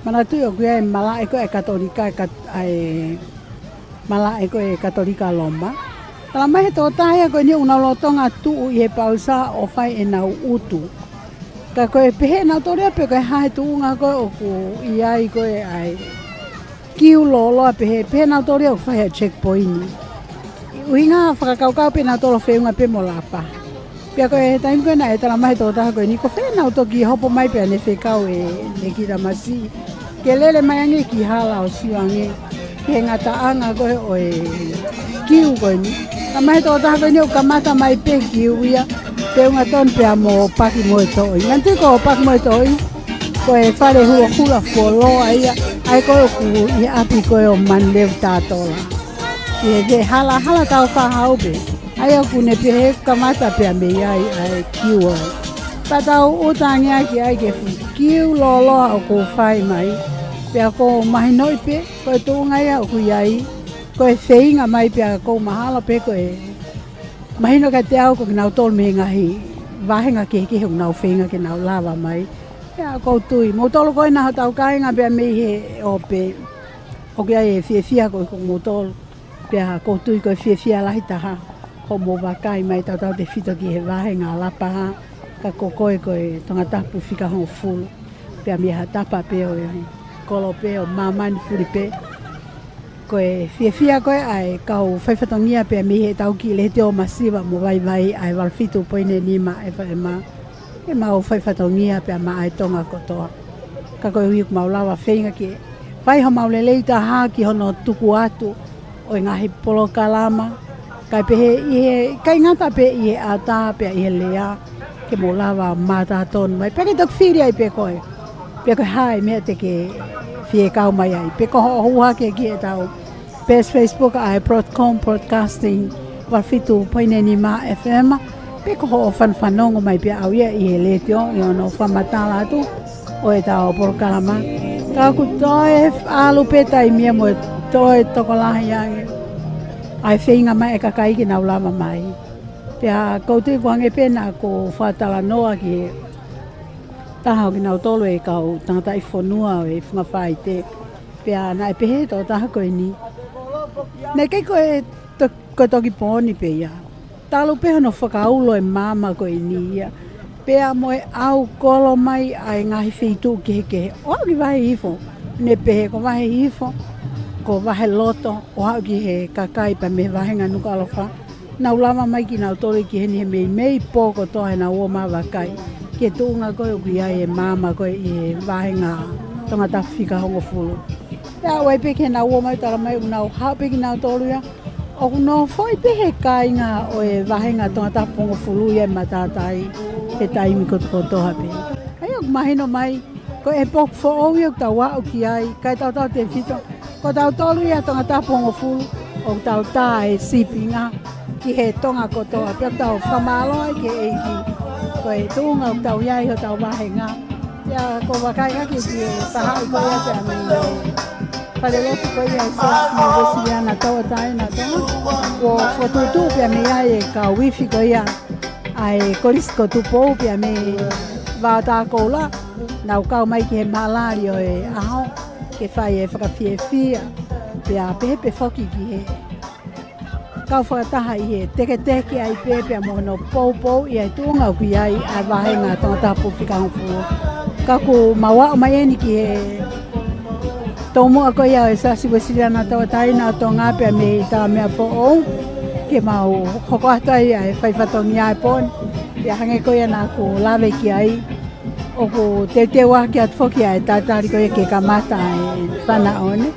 manatuʻi ʻoku ʻi ai e malaʻe ko ē ʻa e Katolika, e kat-, ʻa e malaʻe ko ē ʻa e Katolika Loma. Talamai ʻe he tokotaha ia ko eni ʻoku nau lolotonga tuʻu ʻi he pausa ʻo fai ʻenau ʻutu. Ka ko e pehē ʻe nautolu ia pe ko e hā e tuʻunga ko ē ʻoku ʻi ai ko ē ʻa e kiu lōloa pehē, pehē ʻe nautolu ia ʻoku fai ha checkpoint. ʻUhinga fakakaukau pē ʻe nautolu ʻo feʻunga pē mo Lapaha. Pea ko e taimi ko ē naʻe talamai ʻe he tokotaha ko eni, ko fē ʻenau toki hopo mai pea ne fekau ʻe Neki Tamasiʻi ke lele mai ange ki hala ʻo sio ange ki he ngataʻanga ko ē ʻo e kiu ko eni. Talamai ʻe he tokotaha ko eni ʻoku kamata mai pē kiu ia, feʻunga tonu pea mo Paki Moetoʻoi. Manatuʻi ko Paki Moetoʻoi, ko e fale hulohula fuoloa ia, ʻa ia ko ē ʻoku ʻi he ʻapi ko ē ʻo Manuleu Tatola. ʻI he, he hala, hala taʻu fā hau pē. ʻA ia ʻoku ne pehē kamata pē mei ai ʻa e kiu ai. Pea tau ʻuta ange ʻaki ai ki he fuʻu kiu lōloa ʻoku fai mai. Pea ʻoku mahinoʻi pē, ko e tuʻunga ia ʻoku ʻi ai, ko e feinga mai pea ʻoku mahalo pē ko e mahino kiate au ko kinautolu mei he ngaahi vāhenga kehekehe ʻoku nau feinga ke nau lava mai. Pea ʻoku ou tui, moutolu ko ena hotau kāinga pea mei he ʻope. ʻOku ʻi ai e fiefia ko ē ko moutolu. Pea ʻoku ou tui ko e fiefia lahi taha hoʻomou vakai mai tautautefito ki he vāhenga Lapaha, ka ko koe ko e Tongatapu fika hongofulu. Pea mei ha tapa pē ʻo e kolope ʻo māmani fulipē. Ko e fiefia ko ē ʻa e kau faifatongia pea mei heʻetau kiʻi letiō masiva mo vaivai ʻa e valu fitu poini nima FM. Ke mau faifatongia pea maʻa e Tonga kotoa. Ka koeʻuhi ʻoku mau lava feinga ke fai homau lelei taha ki hono tuku atu ʻo e ngaahi polokalama. Kae pehē ʻi he, ʻikai ngata pē ʻi he ʻatā pea ʻi he lea, ke mou lava mātā tonu mai. Pea ke toki fili ai pē koe. Pea ko e hā e meʻa te ke fie kau mai ai. Pe ko hoʻo hū hake ki heʻetau page Facebook ʻa e Broadcom Broadcasting, valu fitu poini nima FM, pe ko hoʻo fanafanongo mai pē ʻau ia ʻi he letiō ʻi hono fakamatala atu ʻo ʻetau polokalama. Ka ʻoku toe ʻalu pē taimi ia mo e toe tokolahi ange ʻa e feinga mai e kakai ke nau lava mai. Pea ʻoku ou tui ʻoku hangē pē naʻa ku fakatalanoa ki he taha ʻo kinautolu e kau tangataʻi fonua ʻo e Funga Faite. Pea naʻe pehē ʻe he tokotaha ko eni, naʻe ʻikai ko e to-, ko e toki pōni pē ia. Talu pē hono fakaulo e maama ko eni ia. Pea mo e ʻau kolo mai ʻa e ngaahi feituʻu kehekehe. ʻO aʻu ki Vahe Hihifo, ne pehē ko Vahe Hihifo, ko Vahe Loto, ʻo aʻu ki he kakai pea mei he vāhenga Nukuʻalofa. Nau lava mai kinautolu ki heni he meimei pō kotoa ʻenau ō mai ʻo vakai ki he tuʻunga ko ē ʻoku ʻi ai e maama ko ē ʻi he vāhenga Tongatapu fika hongofulu. Pea ʻoku ʻi ai pē ke nau ō mai ʻo talamai ʻoku nau haʻu pē kinautolu ia ʻoku nofo ai pē he kāinga ʻo e vāhenga Tongatapu hongofulu ia ʻi he matātahi he taimi kotokotoa pē. ʻA ia ʻoku mahino mai, ko e poku foʻou ia ʻoku tau aʻu ki ai, kae tautautefito ko tautolu ia Tongatapu hongofulu, ʻoku tau tā e sīpinga ki he Tonga kotoa, pea ʻoku tau fakamālō ai ki he ʻEiki, ko e tuʻunga ʻoku tau ʻi ai hotau vāhenga. Pea ʻoku ou vakai hake ki he faʻahi ko ia pea mei he falelotu ko ia ʻa e Siasi Uēsiliana Tauʻatāina ʻo Tonga, kuo fokotuʻutuʻu pea mei ai e kau ifi ko ia ʻa e Kolisi ko Tupou pea mei Vaotākoula, nau kau mai ki he malali ʻo e ʻaho ke fai e fakafiefia, pea pehē pē foki ki he kau fakataha ʻi he teketeke ai pē pea mo hono poupouʻi ʻa e tuʻunga ʻoku ʻi ai ʻa e vāhenga Tongatapu fika hongofulu. Ka ʻoku mau aʻu mai eni ki he tomuʻa ko ia ʻo e Siasi Uēsiliana Tauʻatāina ʻo Tonga pea mei Taulaʻeiki Meʻafoʻou, ke mau hoko atu ai ʻa e faifatongia ʻo e pō ni. Pea hangē ko ia naʻa ku lave ki ai, ʻoku teuteuʻaki atu foki ʻa e talitali ko ia ke kamata ʻa e fānau ni.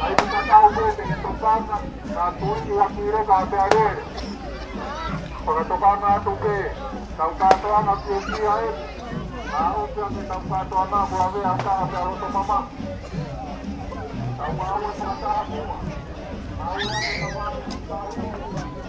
Ai, te tau pē te ke tokanga, ka tui ki a kiro ka pea lele. Fakatokanga atu pē, tau kātoanga ki he kia e. Ka o pea ke tau kātoanga, kua vea ata a pea loto mama. Tau maua e fakataha mua. Maua e fakataha mua.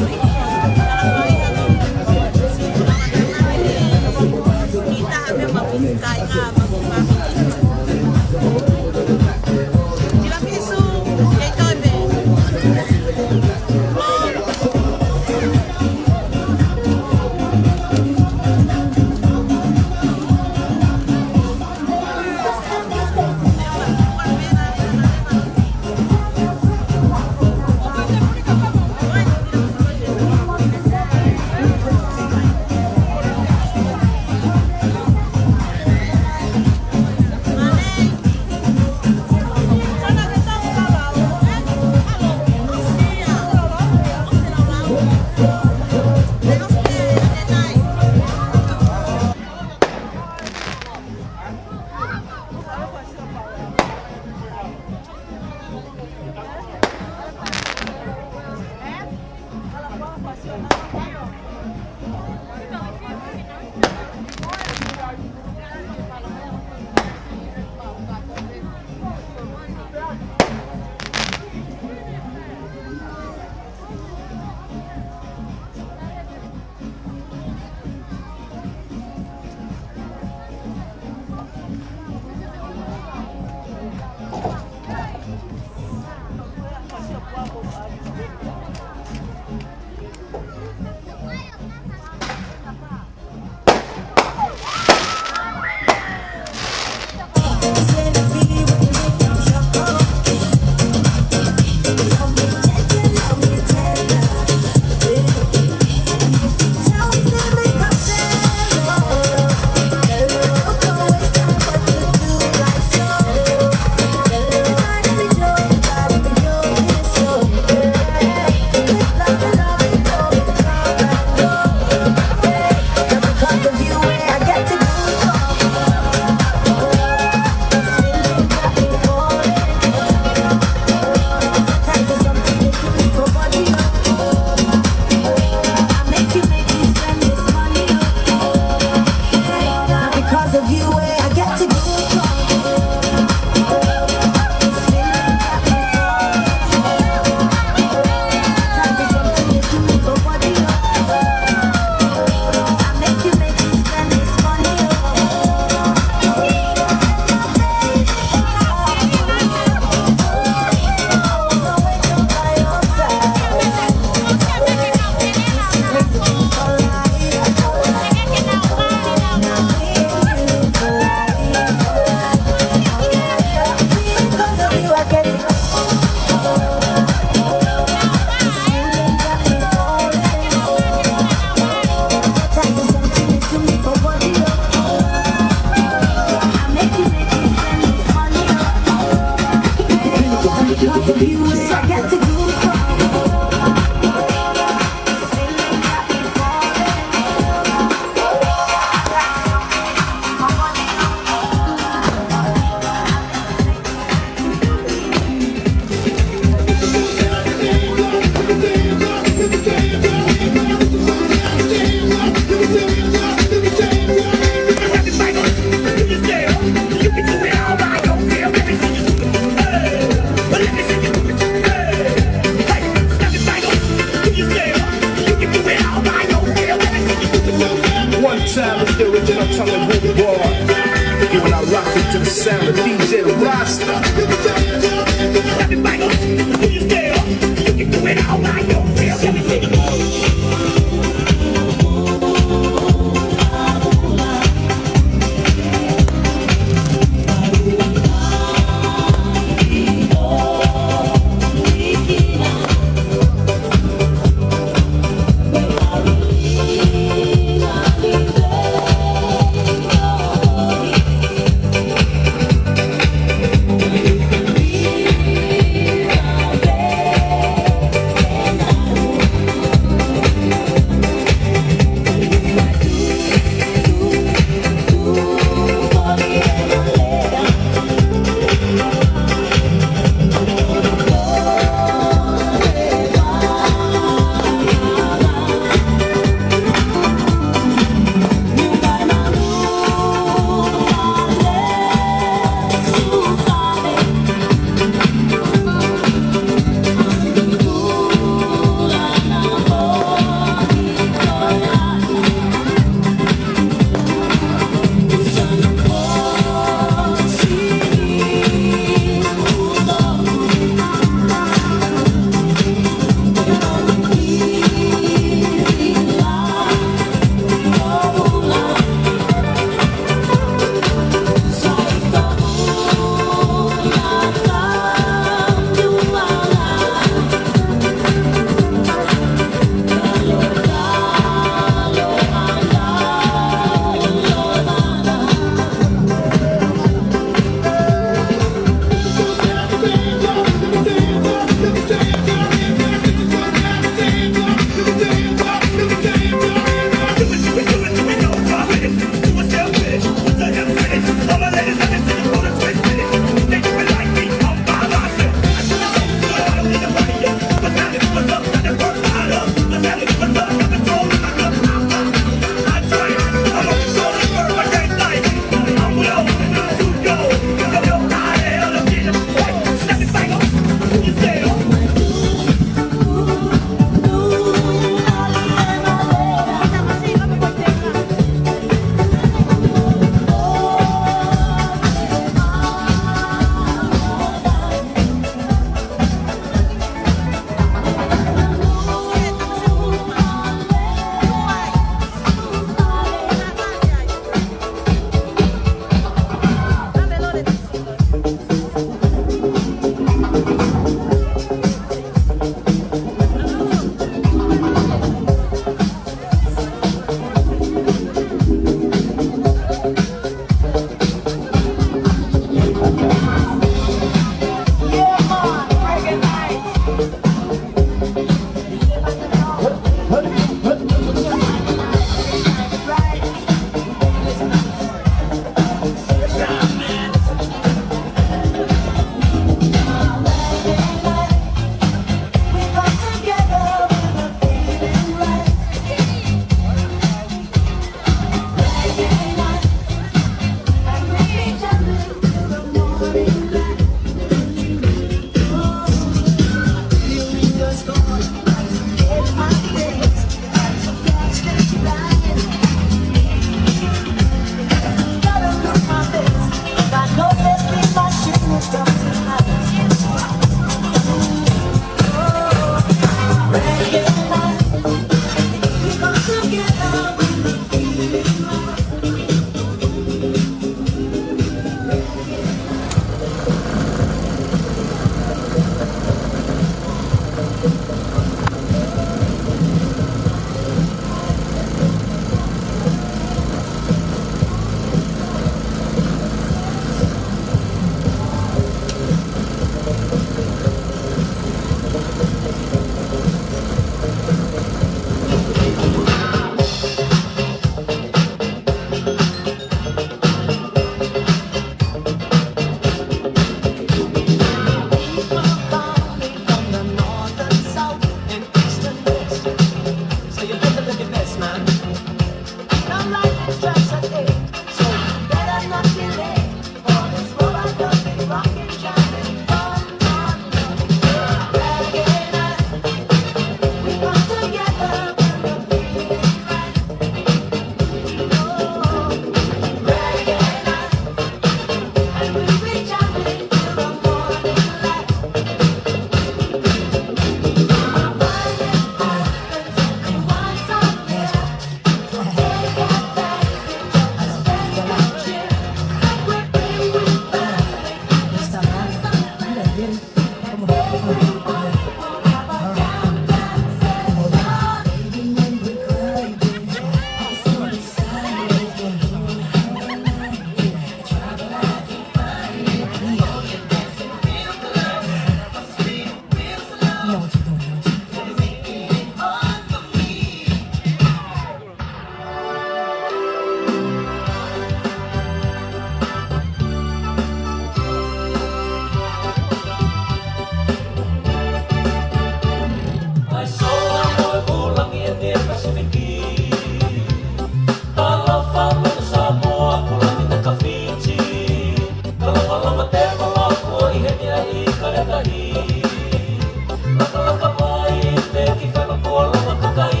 Lakalaka mai te ki fana kua lava kakai.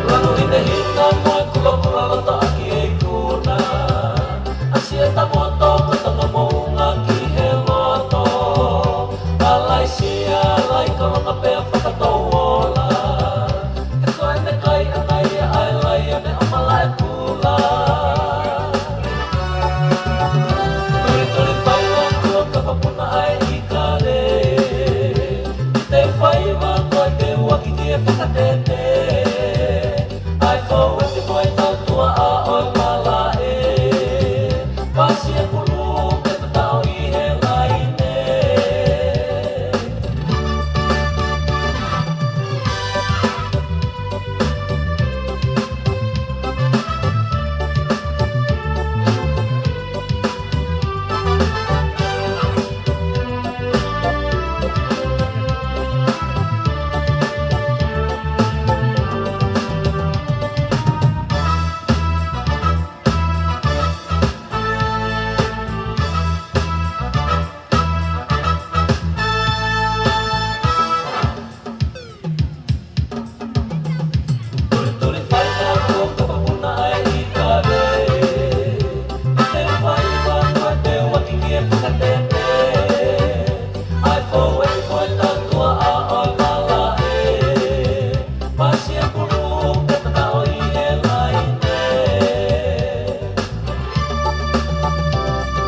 Lanu hinehina mai kulokula loto ʻaki e ikuna. ʻAsi e tamoto ko tana moʻunga ki he loto. Alaisia, lai kalonga pea fakatouola. He ko e meʻa kai ʻana ia ʻa e laione ʻo Malaʻekula. Tuli tuli faiva ko kapapuna ʻa e ʻikale. Te faiva ko e te uaki ki e fakatete. ʻAi fou e te koe tautua ʻa ʻo e malaʻe. Pasi e pulu ke te tau ʻi he laine.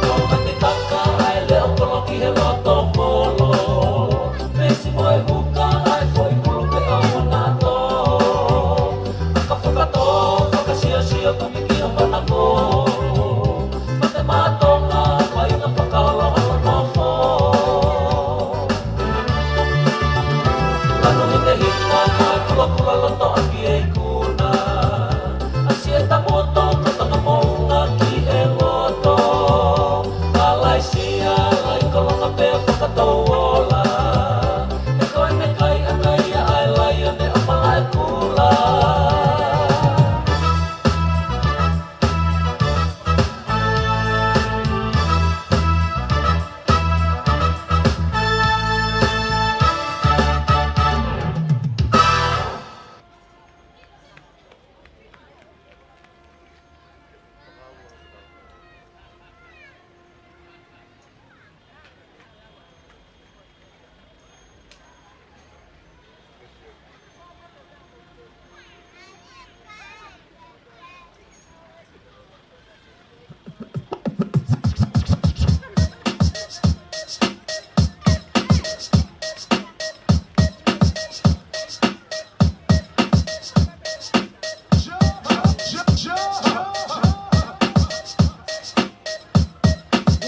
Ko mate taka ʻa e leʻo kolo ki he loto kolo. Mesi mo e huka ʻa e foʻi kolo pe ʻo nato. ʻAka fakatō, fakasiosio kumi ki o manako. Mate matonga, paina fakaholo holo nofo. Lanu hinehina mai kulokula loto ʻaki e ikuna. ʻAsi e tamoto ko tana moʻunga ki he loto. Alaisia, lai kalonga pea fakatouola. He ko e meʻa kai ʻana ia ʻa e laione ʻo Malaʻekula.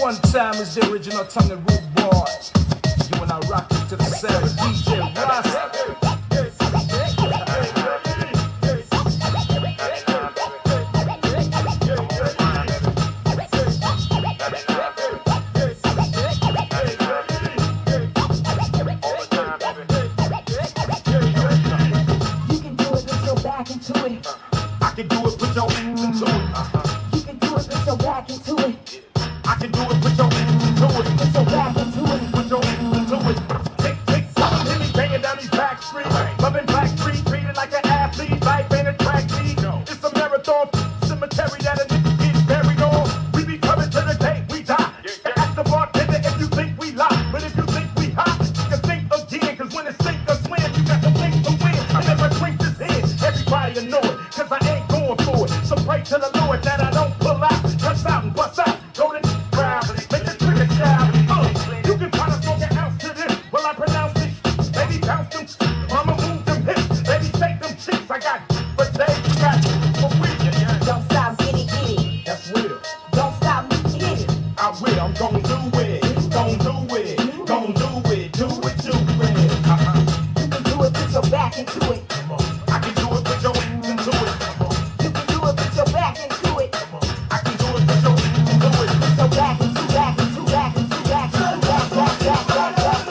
One time is the original Tongan rude boy. You and I rock it to the sound of D J Rasta. You can do it, put your back into it. I can do it, put your hands into it. You can do it, put your back into it. I can do it, put your hands into it. Put your back into it. Put your hands into it. Tick, tick, boom, hit me banging down these back streets. Loving Black Street, treated like an athlete. Life ain't a track meet. It's a marathon. Cemetery that a nigga gets buried on. We be coming to the day we die. Ask the bartender if you think we lie. But if you think we hot, you can think again. 'Cause when it's sink or swim, you got to think to win. And if I drink this in, everybody annoyed. 'Cause I ain't going for it. So pray to the Lord that I don't pull out. Cuss out and bust out. Go to ground. Yeah, I'm gon' do it, gon' do it, gon' do it, do it, do it. Uh-huh. You can do it, put your back into it. I can do it, put your ass into it. You can do it, put your back into it. I can do it, put your ass into it. Put your back into, back into, back into, back into, back, back, back.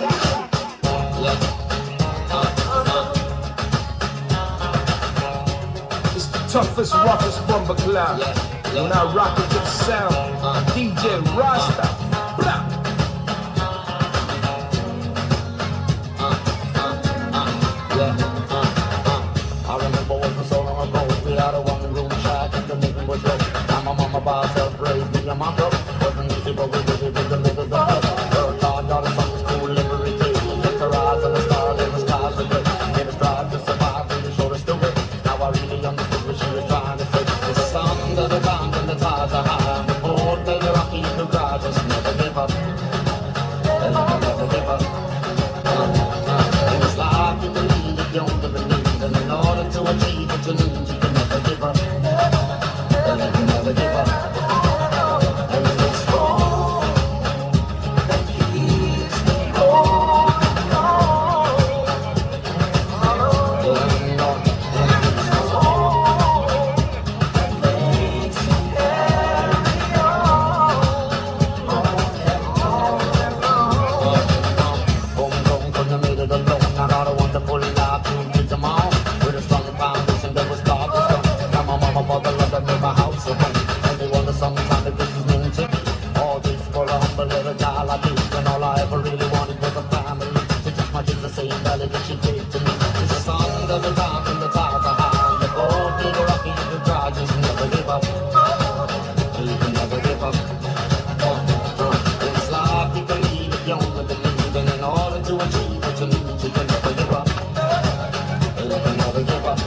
It's the toughest, roughest bumper clown. When I rock it to the sound, D J Rasta. Blah. I remember once so long ago, we had a one room shack and the living was rough. Now my mama buys her brave me and my cup. Wasn't easy, but we did it with a little bit of love. Worked hard, got a Sunday school every day. Kept her eyes on the stars and the skies were gray. Made us strive to survive, we were sure to still win. Now I really understood what she was trying to say. It's a song that the times and the tides are high. The board may be rocky, you can cry, just never give up. Never, never give up. In this life, you believe if you only believe. And in order to achieve what you need, you can never give up. Never, never give up. And in this world, homegrown from the middle of the road. Not all the wonderful life you did them all. With a strong foundation that was carved in stone. Now my mama, father, love that made my house a home. And they wonder sometimes if this is meant to be. All this for a humble little guy like you. And all I ever really wanted was a family. To teach my kids the same value that she gave to me. It's a song that the times and the tides are high. The boat be rocky, the try, just never give up. You can never give up. Uh, uh, in this life, you believe if you only believe. And in order to achieve what you need, you can never give up. You can never give up.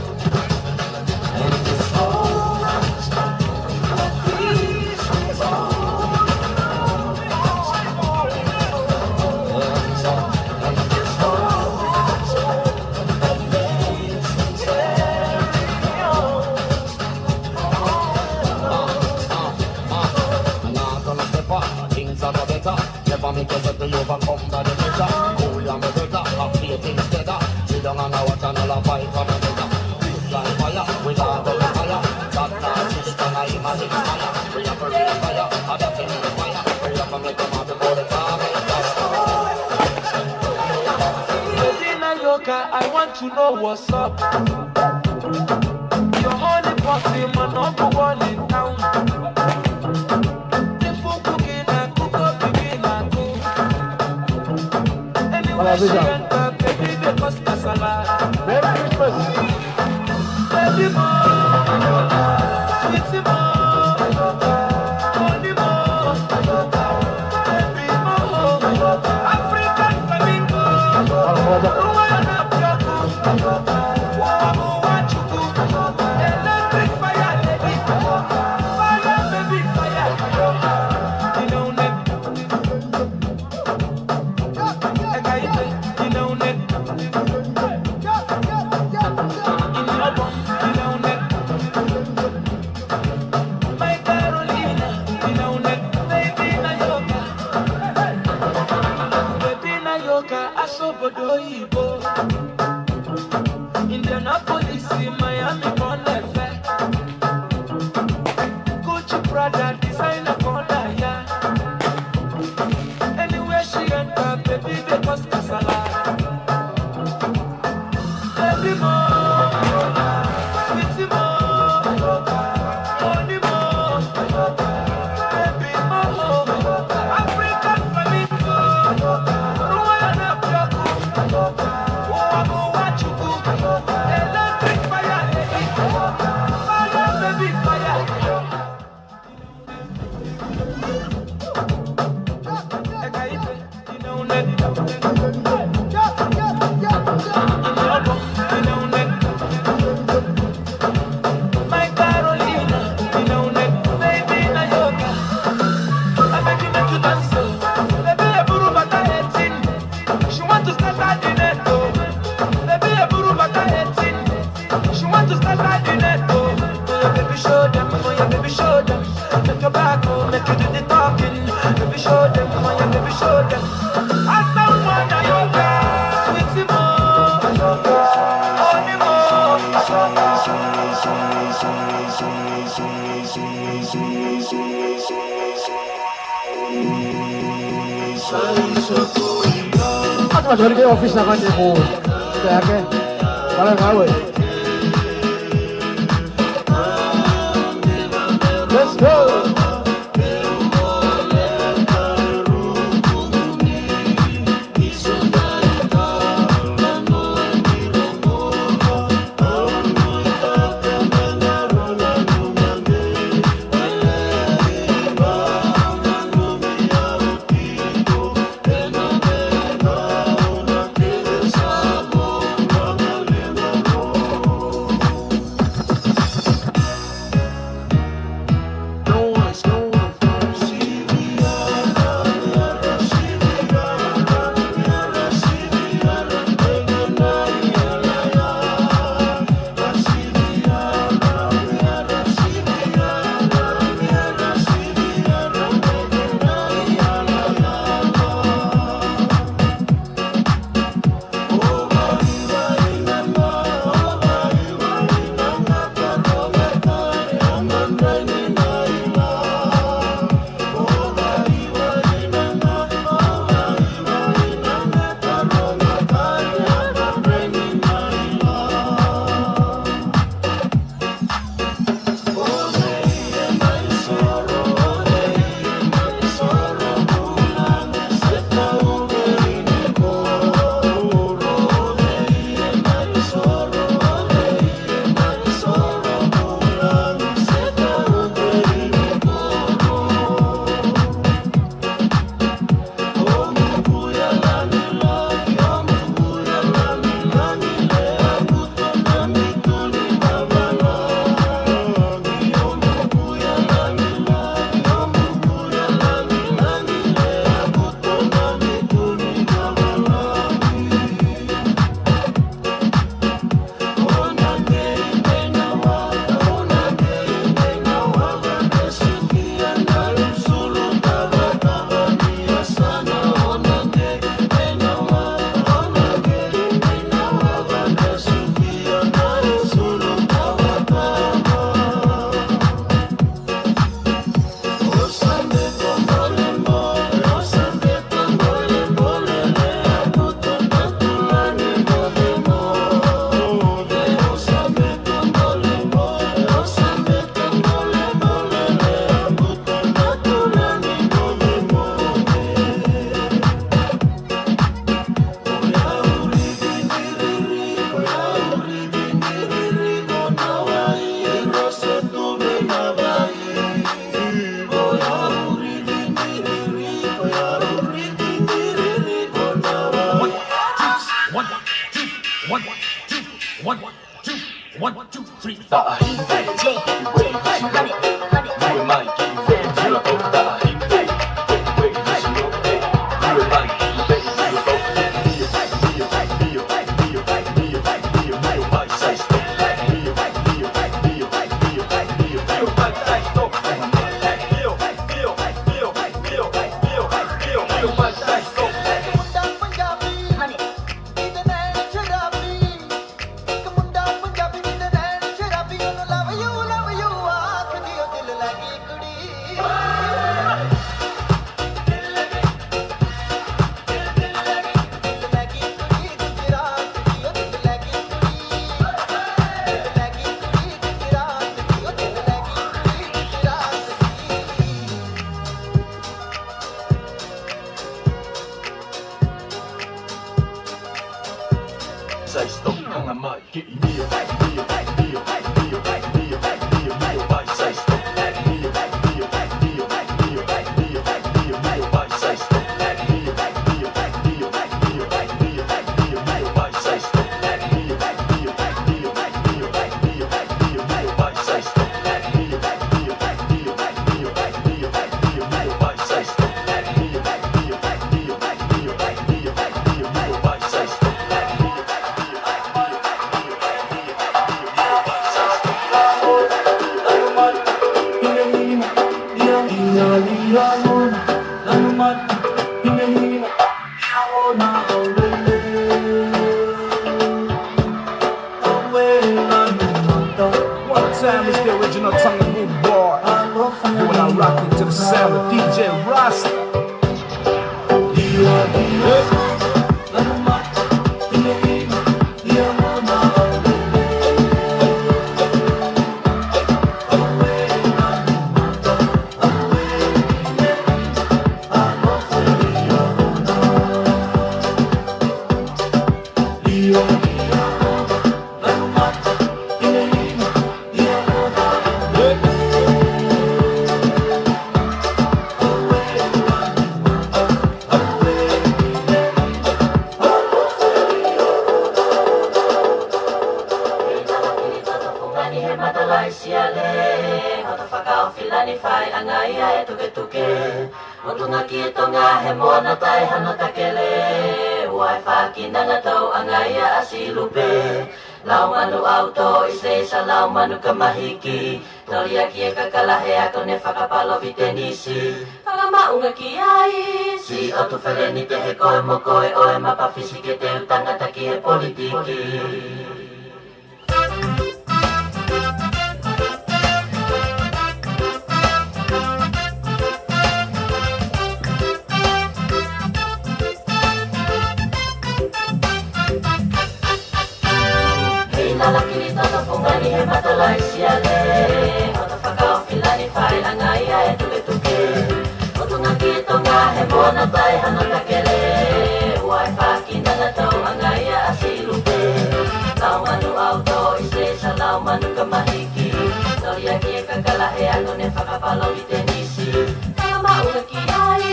Never make us to overcome by the pressure. Cool and better, I feel things better. Sit down and I watch another fight for the better. Like fire, we love the fire. That night, it's the night, my fire. We have to reach fire, I got to reach fire. We have to make a mark before the time. Medina Yoka, I want to know what's up. Your honey pot, man, number one in town. Merry Christmas. Indianapolis, Miami, Gucci, Prada, designer, anywhere she enter, baby, they cause kasala. Baby mo, sweetie mo, honey mo, baby mo, African flamingo, Rwanda, Wabu Wachuku, Ellen Atu atu ke office na kane mo. Te ake. Para kawe. Let's go. One, two, one, two, one, two, one, two, one, two, three, four. He matalaʻi siale, hoto fakaofilani faiʻanga ia ʻe tuketuke. ʻOtu ngaki e Tonga he moana taʻe hano takele. ʻOua ʻe fākinanga tauʻanga ia ʻa Silupe. Lau manu ʻauto ʻi se isa lau manu kamahiki. Toli ʻaki e kakala he ako ne fakapalovitenisi. Fakamaʻunga ki ai, siʻotu felenite he koe mo koe ʻo e mapafisi ke teu tangata ki he politiki. Hei lala kili toto fungani he matalaʻi siale. Hoto fakaofilani faiʻanga ia ʻe tuketuke. ʻOtu ngaki e Tonga he moana taʻe hano takele. ʻOua ʻe fākinanga tauʻanga ia ʻa Silupe. Lau manu ʻauto ʻi se isa lau manu kamahiki. Toli ʻaki e kakala he ako ne fakapalovitenisi. Fakamaʻunga ki ai,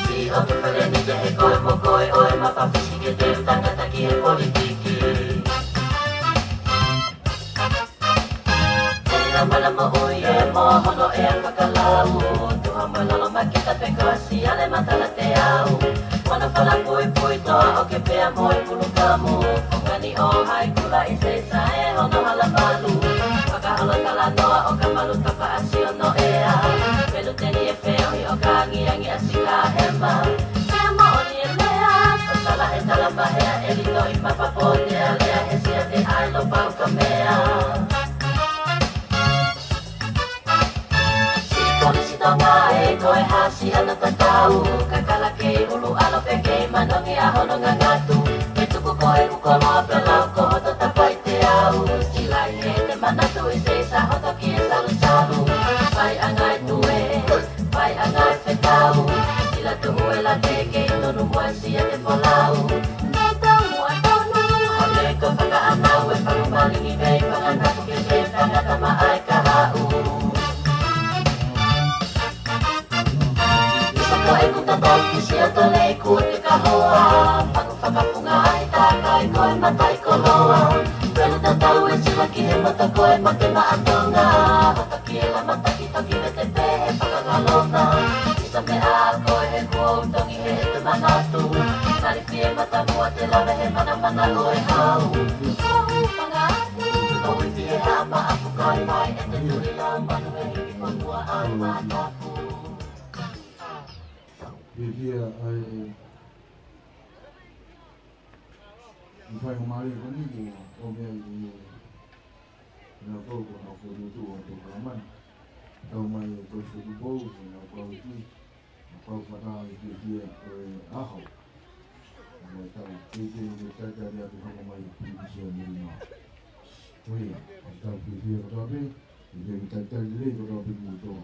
siʻotu felenite he koe mo koe ʻo e mapafisi ke teu tangata ki he politiki. Tena mala mo ui e mo hono ʻea fakalau. Tuha mo lolo makita pe ko siale matala te au. Wana fala pui pui toa ʻo ke pea mo e pulukamu. Fungani ʻo hai kula ʻi se isa ʻe hono hala malu. Fakaholo kala noa ʻo ka malu tapa ʻasi ʻo no ʻea. Pelu teni e feohi ʻo ka angiangi ʻasi ka hema. Pea mo ʻoni e lea, sasala he tala mahea e lito ʻi mapa pō te alea he sia te ai lo pau ka mea. Siʻi Kolisi Tonga ē, ko e hā siʻana tatau, kakala kei ʻulu ʻalo pe kei manongi ʻa hono ngangatu. Ke tuku ko e ukolo pe lau ko hoto tapai te au. Silai he te manatu ʻi se isa hoto ki e salusalu. Faiʻanga e tue, faiʻanga e fetau. Sila tuhu e late kei tonu mo e sia te folau. Nau tau mo e tonu, hone ko fakaʻanau e palu malingi mei fangatapu ke te fangata maʻa e kahaʻu. Isa ko e kuta tau ki sia tole i kua te kahoa. Paku fakapunga ai takai ko e matai koloa. Pelu tatau e sila ki he mata ko e mate maʻa Tonga. Hata ki e la mata ki toki me te te he fakakalona. Isa me a ko e he kuo utongi he te manatu. Kali fie mata mua te lave he mana mana ʻo e hau. Kohu fanga aku. Kohu fie hapa aku kai mai e te tuli lau manu e hiki fangua au mataku. Pihia ai e faingamālie ko eni kuo ʻomi ai ʻe nautolu ko ʻenau fokotuʻutuʻu ʻo e polokalama ni. Tau mai e Kolisi Tupou, ko ʻenau kau ki, ʻenau kau fakaʻā e pihia ʻo e ʻaho. Mo e tau, ke ke ke talitali atu hanga mai e pipisio ni ma. Ko ia, ʻetau fiefia kotoa pē, ʻi he talitali lelei kotoa pē ki he ʻOtua.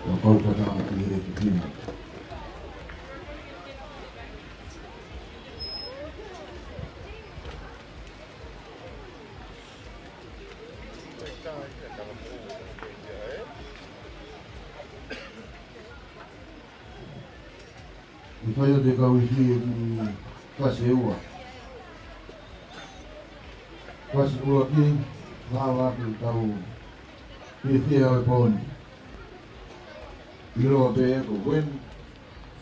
Ko e kau fakaʻā ki he Fifine. ʻI fai atu e kau ifi ʻi he fasi ʻe ua. Fasi ʻuluaki, lava atu e kau ifi ʻa e pō ni. ʻIloa pē ko Gwen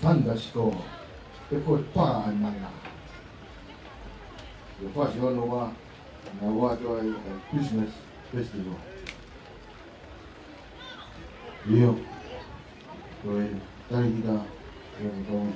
Thunderscore, pe ko e pā ʻa e mana. ʻI he fasi hono ua, naʻa nau ʻoatu ai e Christmas Festival. ʻIo, ko e talēkita, ko e kau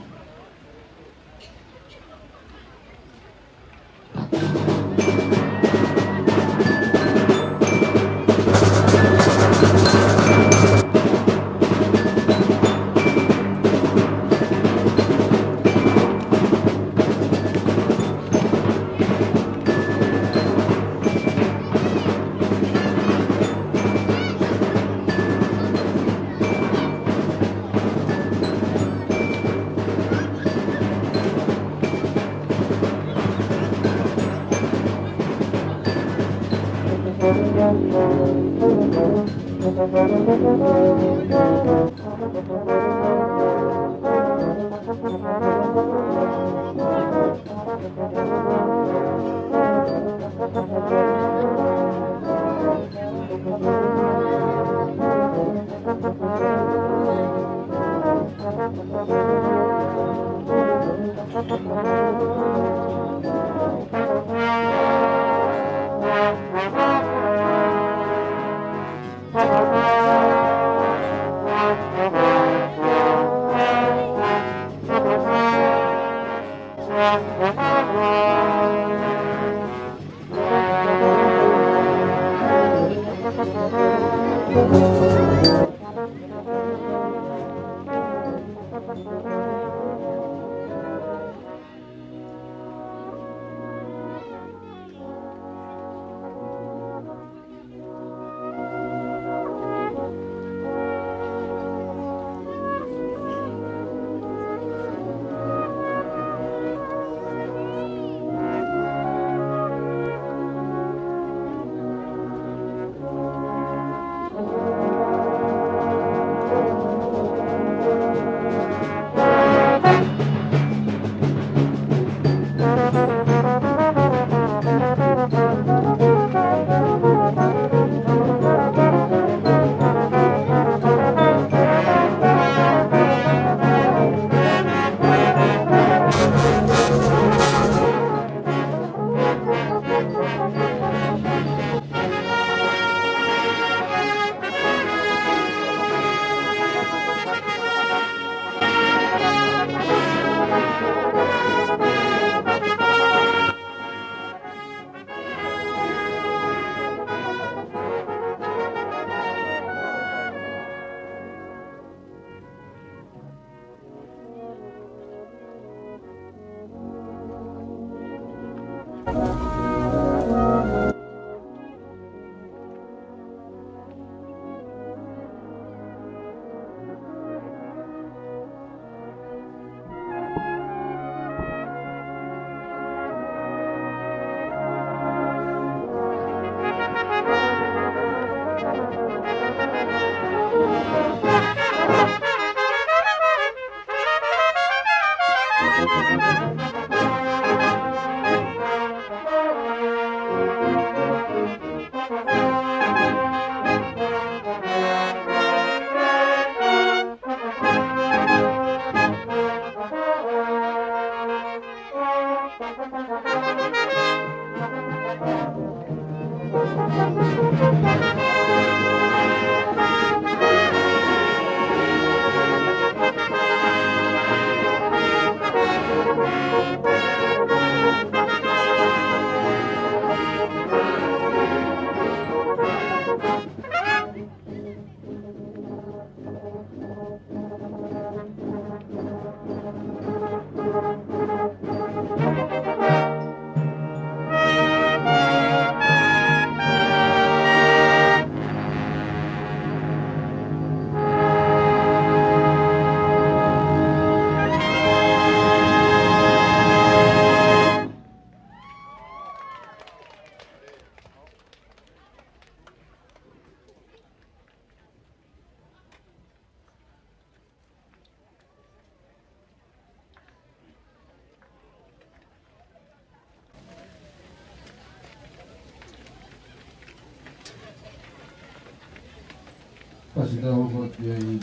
Pasi tau hoko atu ai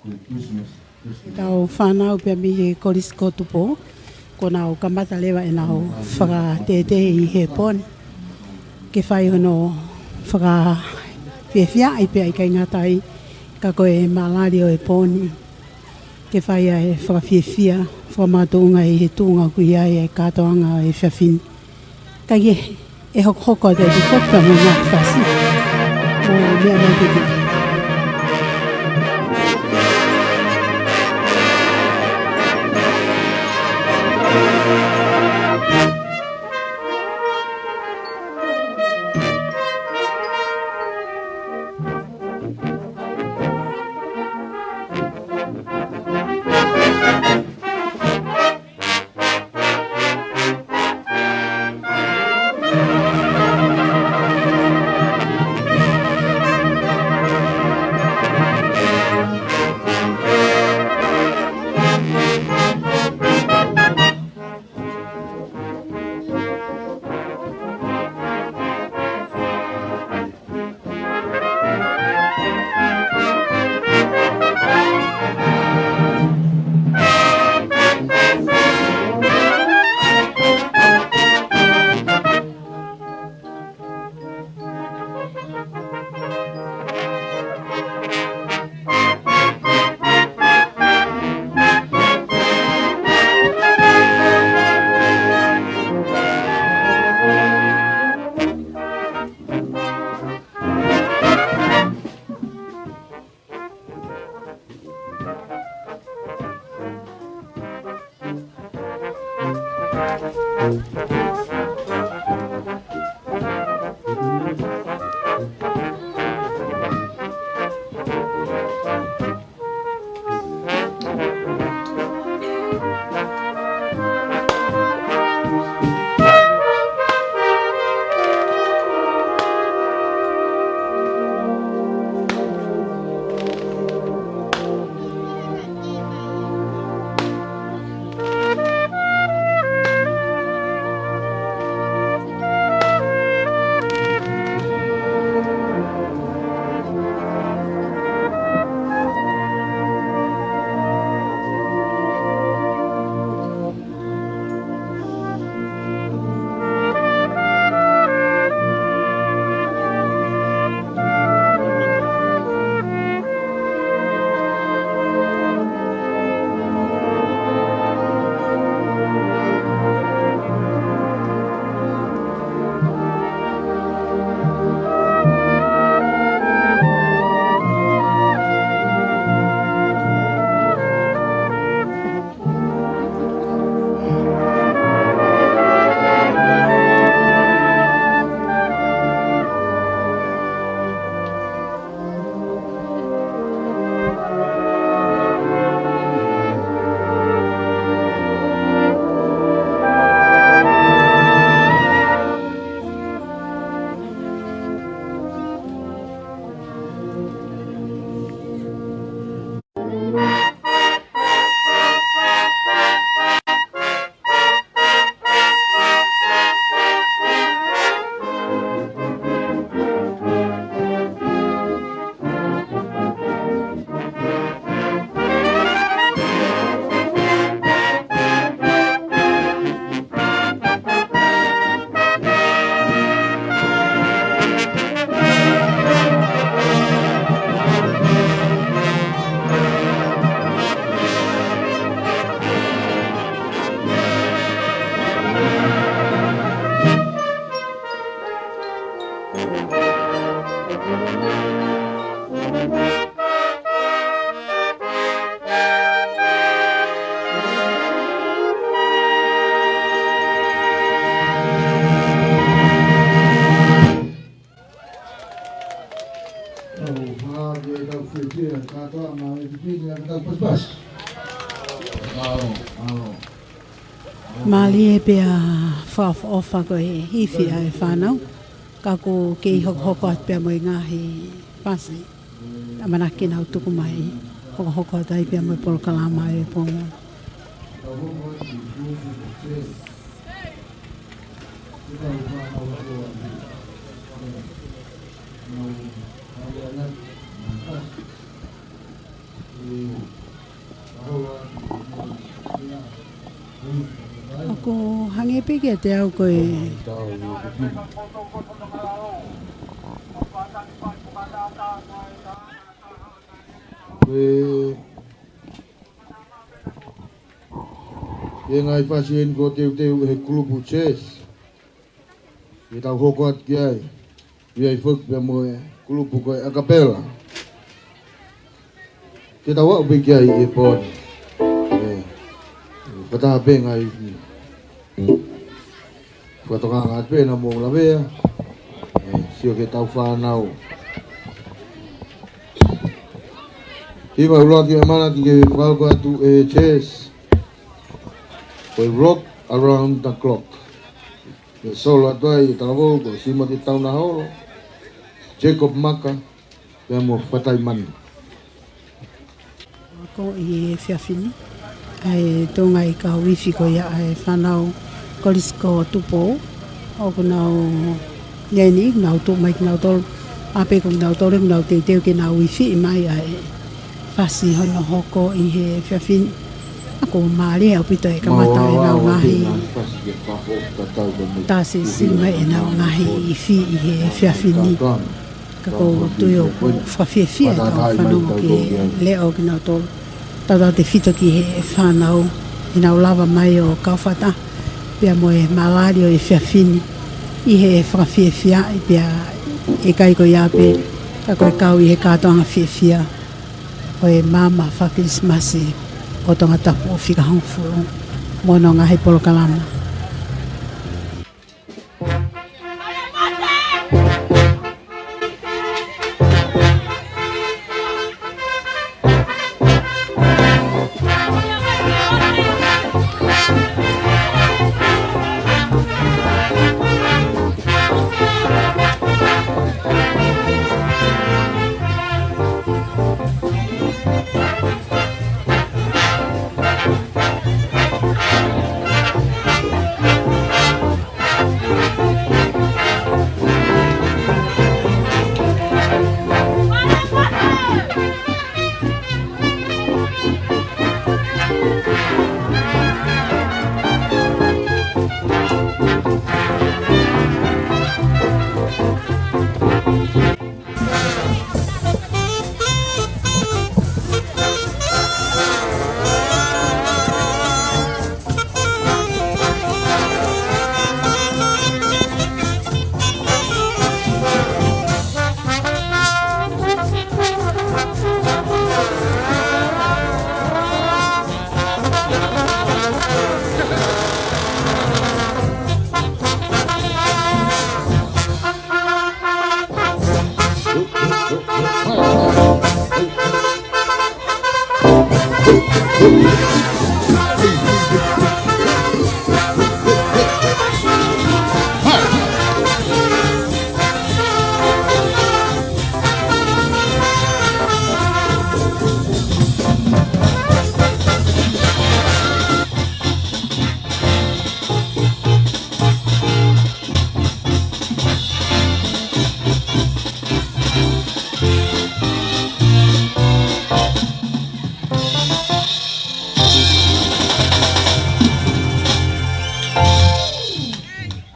ko e Christmas. Tau fānau pea mei he Kolisi ko Tupou, kuo nau kamata leva ʻenau fakatētē ʻi he pō ni. Ke fai hono fakafiefiaʻi pea ʻikai ngata ai, ka ko e mālali ʻo e pō ni. Ke fai ai e fakafiefia, fakamakatuʻunga ʻi he tuʻunga ʻoku ʻi ai e kātoanga ʻo e efiafi ni. Ka ʻi he, ʻe hokohoko atu e fakafiefia mo e ngaahi fasi. Mo e meʻa mai ke Mālie pea fakaʻofoʻofa ko e ifi ʻa e fānau. Ka ʻoku kei hokohoko atu pea mo e ngaahi fasi. ʻAmanaki ke nau tuku mai. Hokohoko atu ai pea mo e polokalama ʻo e pō ni. ʻOku hangē pē kiate au ko e Ko e, ʻi he ngaahi fasi eni kuo teuteu ʻe he kulupu chess. Ke tau hoko atu ki ai. ʻI ai foki pea mo e kulupu ko e a cappella. Ke tau aʻu pē ki ai ʻi he pō ni. ʻE, fakataha pē ngaahi Fakatokanga atu pē naʻa mou lavea. ʻE, sio ki heʻetau fānau. Hiva ʻuluaki ʻa e mana ki he fakahoko atu ʻe he chess. Ko e rock around the clock. ʻE solo atu ai ʻe talavou ko Simoti Taunaholo, Jacob Maka, pea mo Fatai Manu. Ko e efiafi ni, ʻa e tuʻunga ʻi he kau ifi ko ia ʻa e fānau Kolisi ko Tupou, ʻoku nau ʻi heni, nau tuʻu mai kinautolu, ʻa pē ko kinautolu, nau teuteu ke nau ifi mai ʻa e fasi hono hoko ʻi he efiafi ni. ʻOku mālie ʻaupito e kamata ʻenau ngaahi tā siʻisiʻi mai ʻenau ngaahi ifi ʻi he efiafi ni. Ka ʻoku ou tui ʻoku fakafiefia ʻetau fanongo ki he leʻo kinautolu. Tautautefito ki he fānau ʻenau lava mai ʻo kau fakataha pea mo e malali ʻo e efiafi ni ʻi he fakafiefiaʻi pea ʻikai ko ia pē ka ko e kau ʻi he kātoanga fiefia ʻo e maama faka-Kilisimasi ʻo Tongatapu ʻo fika hongofulu mo hono ngaahi polokalama.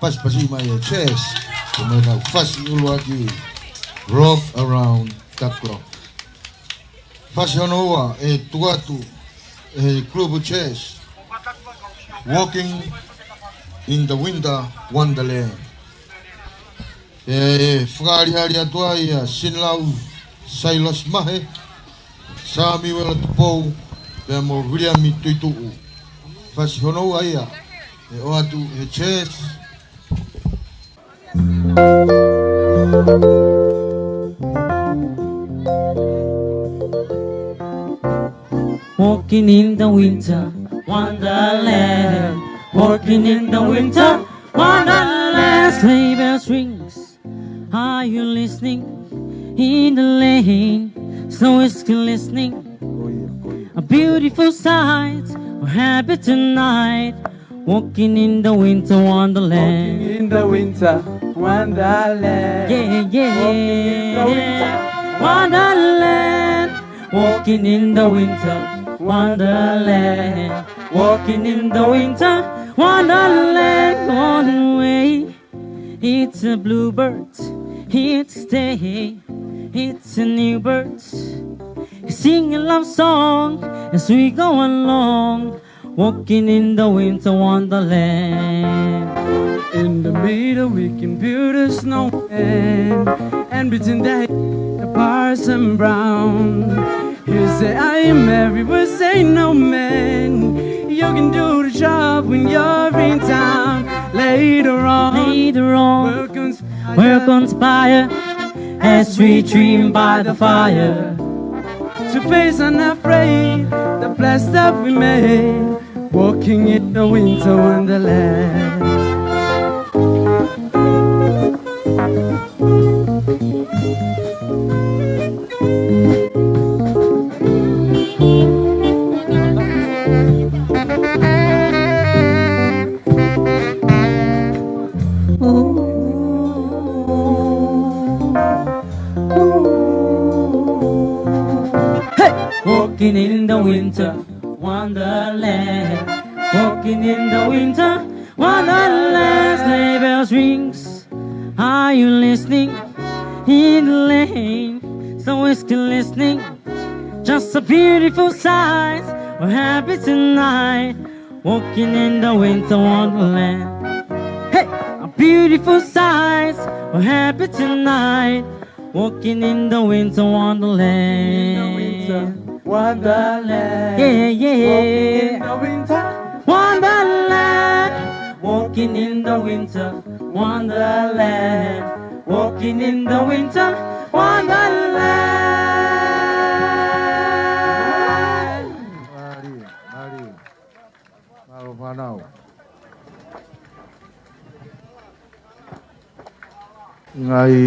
Pasipasi mai e Chess, ko e meʻa naʻe fasi ʻuluaki, Rock Around the Clock. Fasi hono ua ʻe tuku atu ʻe he kulupu Chess, Walking in the Winter Wonderland. ʻE fakaʻaliʻali atu ai ʻa Sinilau Sailosi Mahe, Samiuela Tupou, pea mo Viliami Tuituʻu. Fasi hono ua ia, ʻe ʻoatu ʻe he Chess. Walking in the winter wonderland. Walking in the winter wonderland. Sleigh bells rings. Are you listening? In the lane, snow is glistening. A beautiful sight. We're happy tonight. Walking in the winter wonderland. Walking in the winter wonderland. Yeah, yeah. Walking in the winter wonderland. Walking in the winter wonderland. Walking in the winter wonderland. On the way, it's a bluebird. It's day. It's a new bird. Sing a love song as we go along. Walking in the winter wonderland. In the middle we can build a snowman and pretend that the Parson Brown. He'll say, "I am everywhere, say no man. You can do the job when you're in town." Later on, later on, we'll conspire, we'll conspire as we dream by the fire to face unafraid the plans that we made. Walking in the winter wonderland. Hey! Walking in the winter wonderland. Walking in the winter wonderland. Sleigh bells rings. Are you listening? In the lane, so we're still listening. Just a beautiful sight. We're happy tonight. Walking in the winter wonderland. Hey, a beautiful sight. We're happy tonight. Walking in the winter wonderland. In the winter wonderland. Yeah, yeah. Walking in the winter wonderland. Walking in the winter wonderland. Walking in the winter wonderland. Mālie, mālie. Mālō fānau. Ngaahi,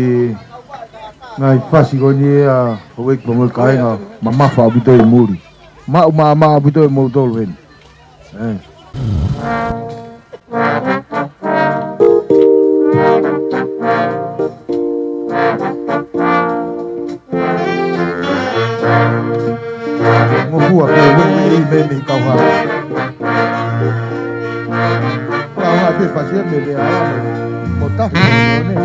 ngaahi fasi ko eni ʻa e houʻeiki pea mo e kāinga, mamafa ʻaupito ʻi muli. Maʻu maʻamaʻa ʻaupito ʻe moutolu heni. ʻE. Ngofua pē, ueue mei, mei kauha. Kauha pē fasi e mele a, mo tafu, mo ne.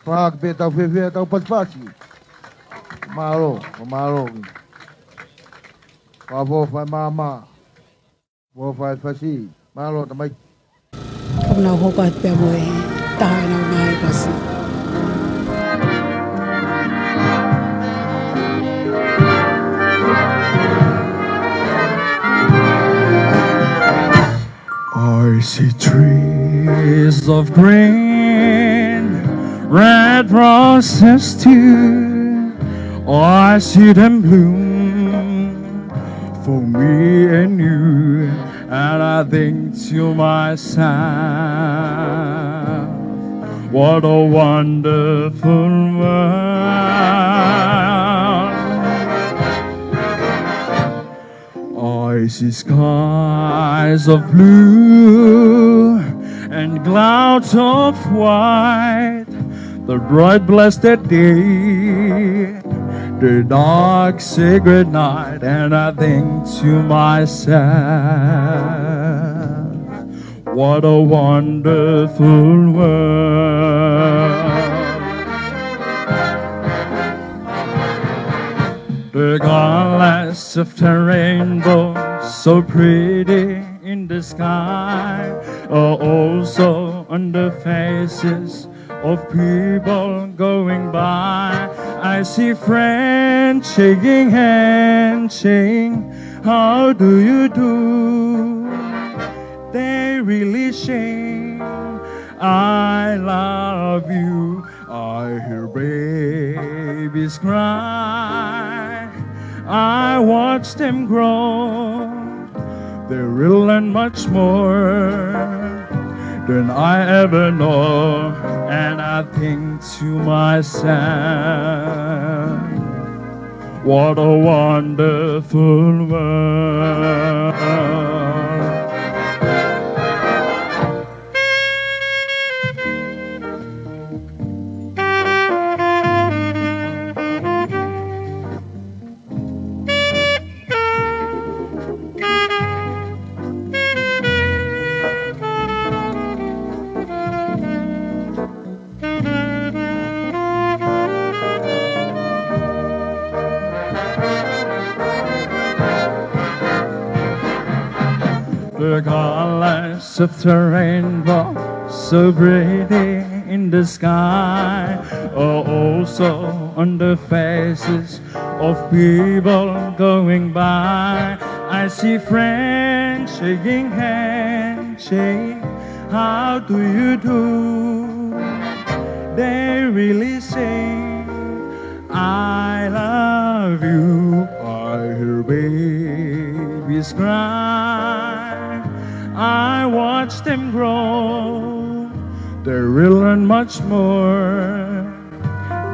Fakaʻamu pē tau fefea tau pasipasi. Mālō, mālō. Fafo fai māmā. Fo fai fasi. Mālō tamai. Ka nau hoko atu pea mo e taha ʻenau ngaahi fasi. I see trees of green, red roses too. I see them bloom for me and you. And I think to myself, what a wonderful world. I see skies of blue and clouds of white. The bright blessed day, the dark sacred night, and I think to myself, what a wonderful world. The colors of the rainbow, so pretty in the sky, are also on the faces of people going by. I see friends shaking hands, saying, "How do you do?" They really saying, "I love you." I hear babies cry. I watch them grow. They will learn much more than I ever know. And I think to myself, what a wonderful world. The colors of the rainbow, so pretty in the sky, are also on the faces of people going by. I see friends shaking hands, saying, "How do you do?" They really say, "I love you." I hear babies cry. I watch them grow. They will learn much more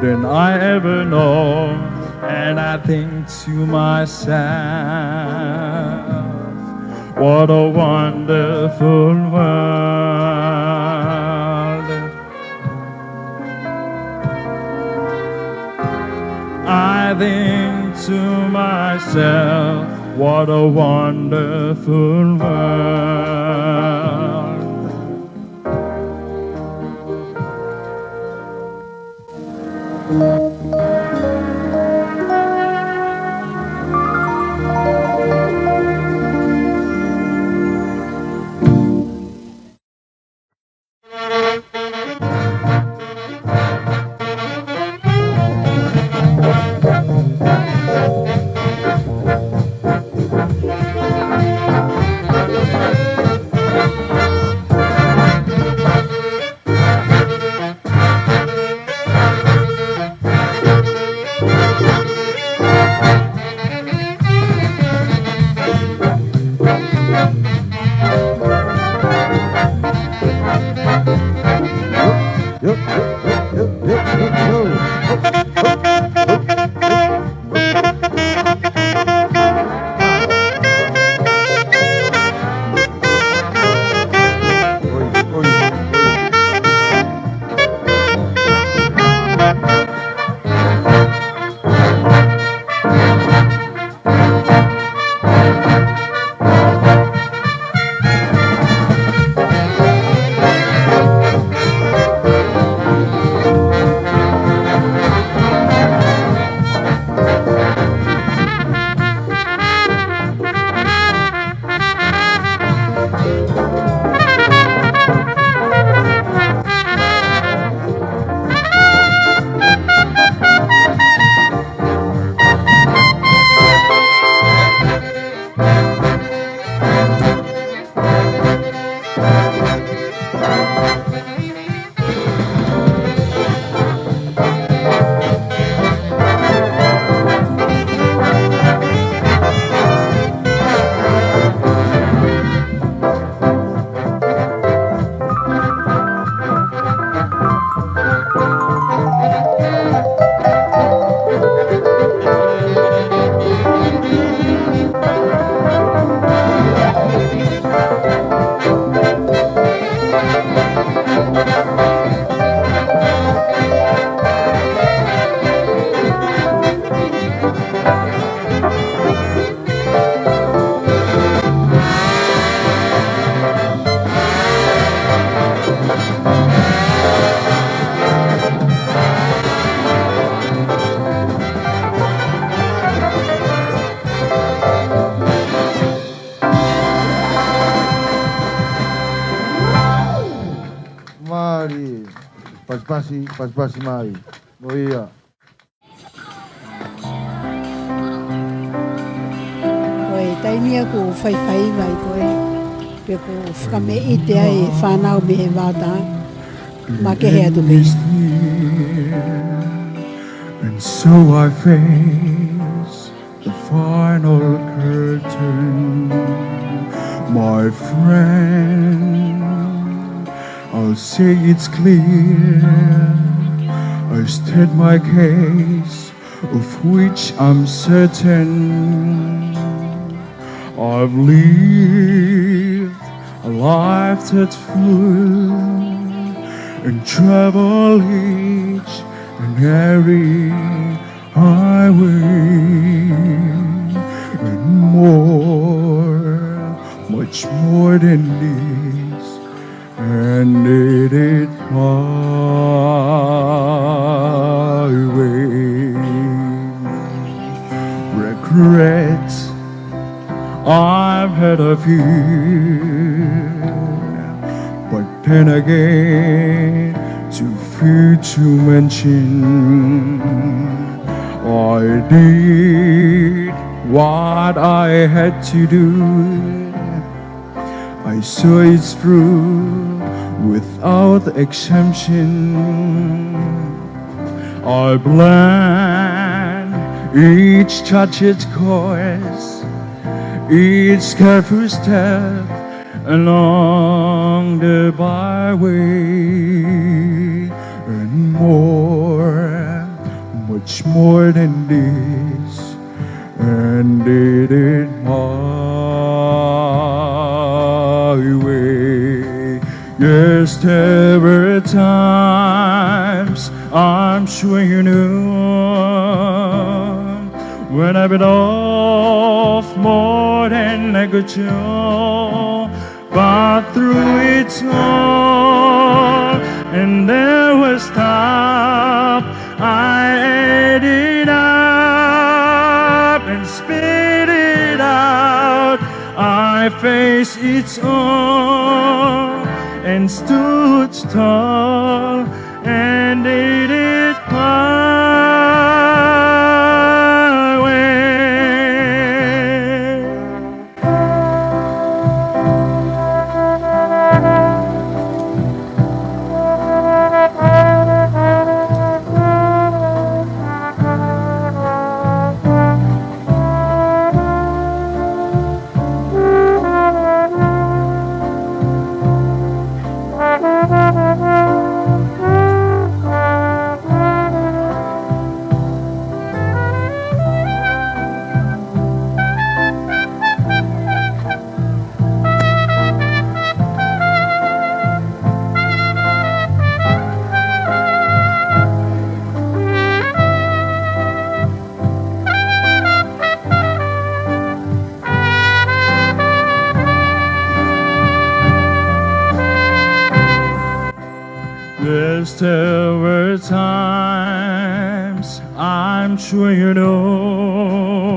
than I ever know. And I think to myself, what a wonderful world. I think to myself, what a wonderful world. Pasipasi, pasipasi mai. Ko ia. Ko e taimi ia ʻoku faifai mai koe, pe ʻoku fakameʻite ai e fānau mei he vaotā, makehe atu pē. And so I face the final curtain, my friend. I'll say it's clear, I state my case, of which I'm certain. I've lived a life that's full and traveled each and every highway and more, much more than this, and it is my way. Regrets I've had a few, but then again, too few to mention. I did what I had to do. I saw it through without exemption. I planned each charted course, each careful step along the byway, and more, much more than this, and it is my way. Yes, there were times, I'm sure you know, when I bit off more than I could chew. But through it all, and there was stop, I ate it up and spit it out. I faced it all and stood tall and did it my way. Yes, there were times, I'm sure you know,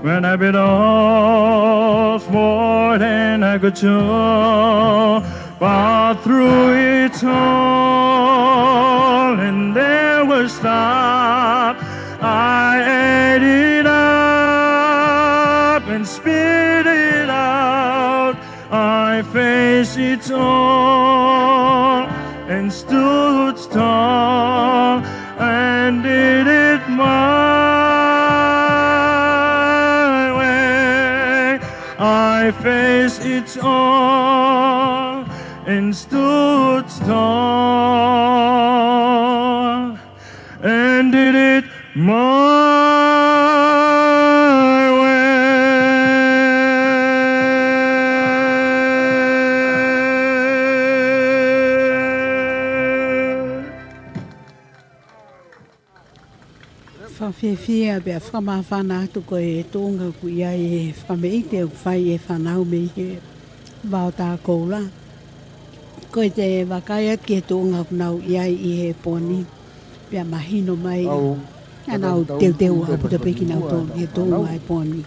when I bit off more than I could chew. But through it all, and there was stop, I ate it up and spit it out. I faced it all and stood tall and did it my way. I faced it all and stood tall and did it my way. Fakafiefia pea fakamāfana atu ko e tuʻunga ʻoku ʻi ai e fakameʻite ʻoku fai ʻe he fānau mei he vaotā koula. Ko e te vakai atu ki he tuʻunga ʻoku nau ʻi ai ʻi he pō ni. Pea mahino mai ʻa ʻenau teuteu ʻa puta pē kinautolu ki he tuʻunga ʻi he pō ni.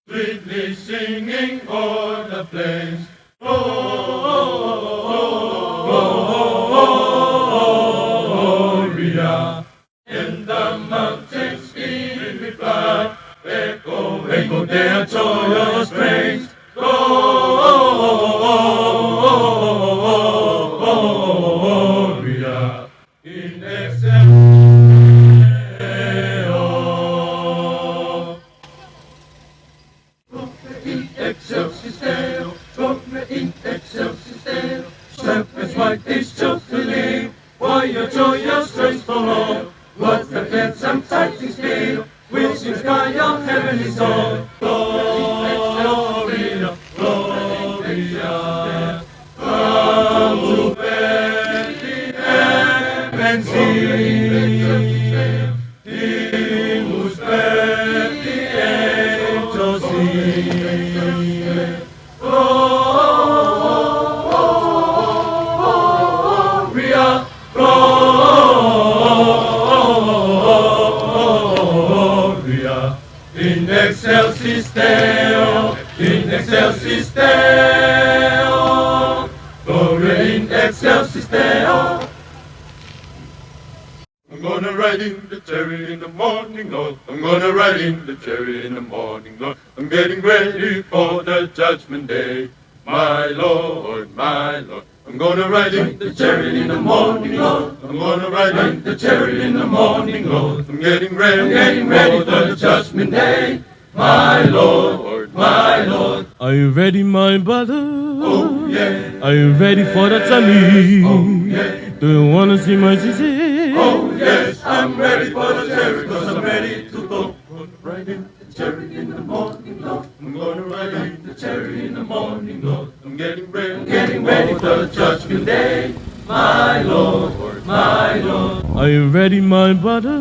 Sweetly singing o'er the plains. Gloria. In the mountains in reply, echo, echo their joyous strains. Gloria in excelsis Deo. Gloria in excelsis Deo, gloria in excelsis Deo. Shepherds white, His jubilee, choir joyous, graceful all. What a glad tidings peal, which inspire heavenly song. Gloria, Gloria, come to Bethlehem and see. He whose birth the angels sing. Gloria, Gloria, in excelsis Deo, in excelsis Deo. Gloria in excelsis Deo. I'm gonna ride in the chariot in the morning, Lord. I'm gonna ride in the chariot in the morning, Lord. I'm getting ready for the judgment day, my Lord, my Lord. I'm gonna ride in the chariot in the morning, Lord. I'm gonna ride in the chariot in the morning, Lord. I'm getting ready, I'm getting ready for the judgment day. My Lord, my Lord. Are you ready, my brother? Oh, yeah. Are you ready for the journey? Oh, yeah. Do you wanna see my Jesus? Oh, yes, I'm ready for the journey, 'cause I'm ready to go. Riding the chariot in the morning, Lord. I'm gonna ride in the chariot in the morning, Lord. I'm getting ready, getting ready for the judgment day. My Lord, my Lord. Are you ready, my brother?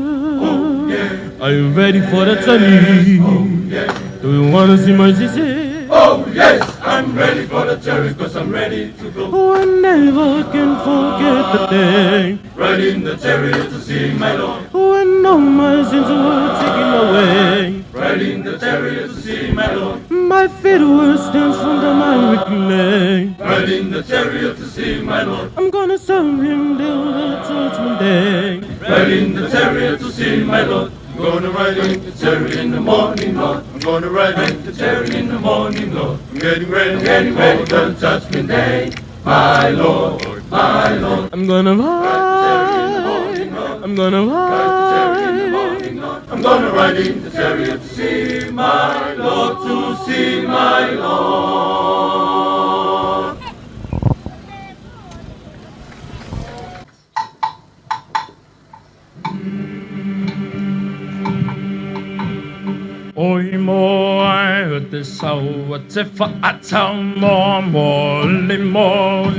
Oh, yeah. Are you ready for the journey? Oh, yeah. Do you wanna see my Jesus? Oh, yes, I'm ready for the journey, 'cause I'm ready to go. I never can forget the day. Riding the chariot to see my Lord. When all my sins were taken away. Riding the chariot to see my Lord. My feet were stained from the miry clay. Riding the chariot to see my Lord. I'm gonna serve him till the judgment day. Riding the chariot to see my Lord. I'm gonna ride in the chariot in the morning, Lord. I'm gonna ride in the chariot in the morning, Lord. I'm getting ready, getting ready for the judgment day. My Lord, my Lord. I'm gonna ride. I'm gonna ride. I'm gonna ride in the chariot to see my Lord, to see my Lord. ʻOi mo ai ʻo te sau ʻo te faʻa tau mo mo li mo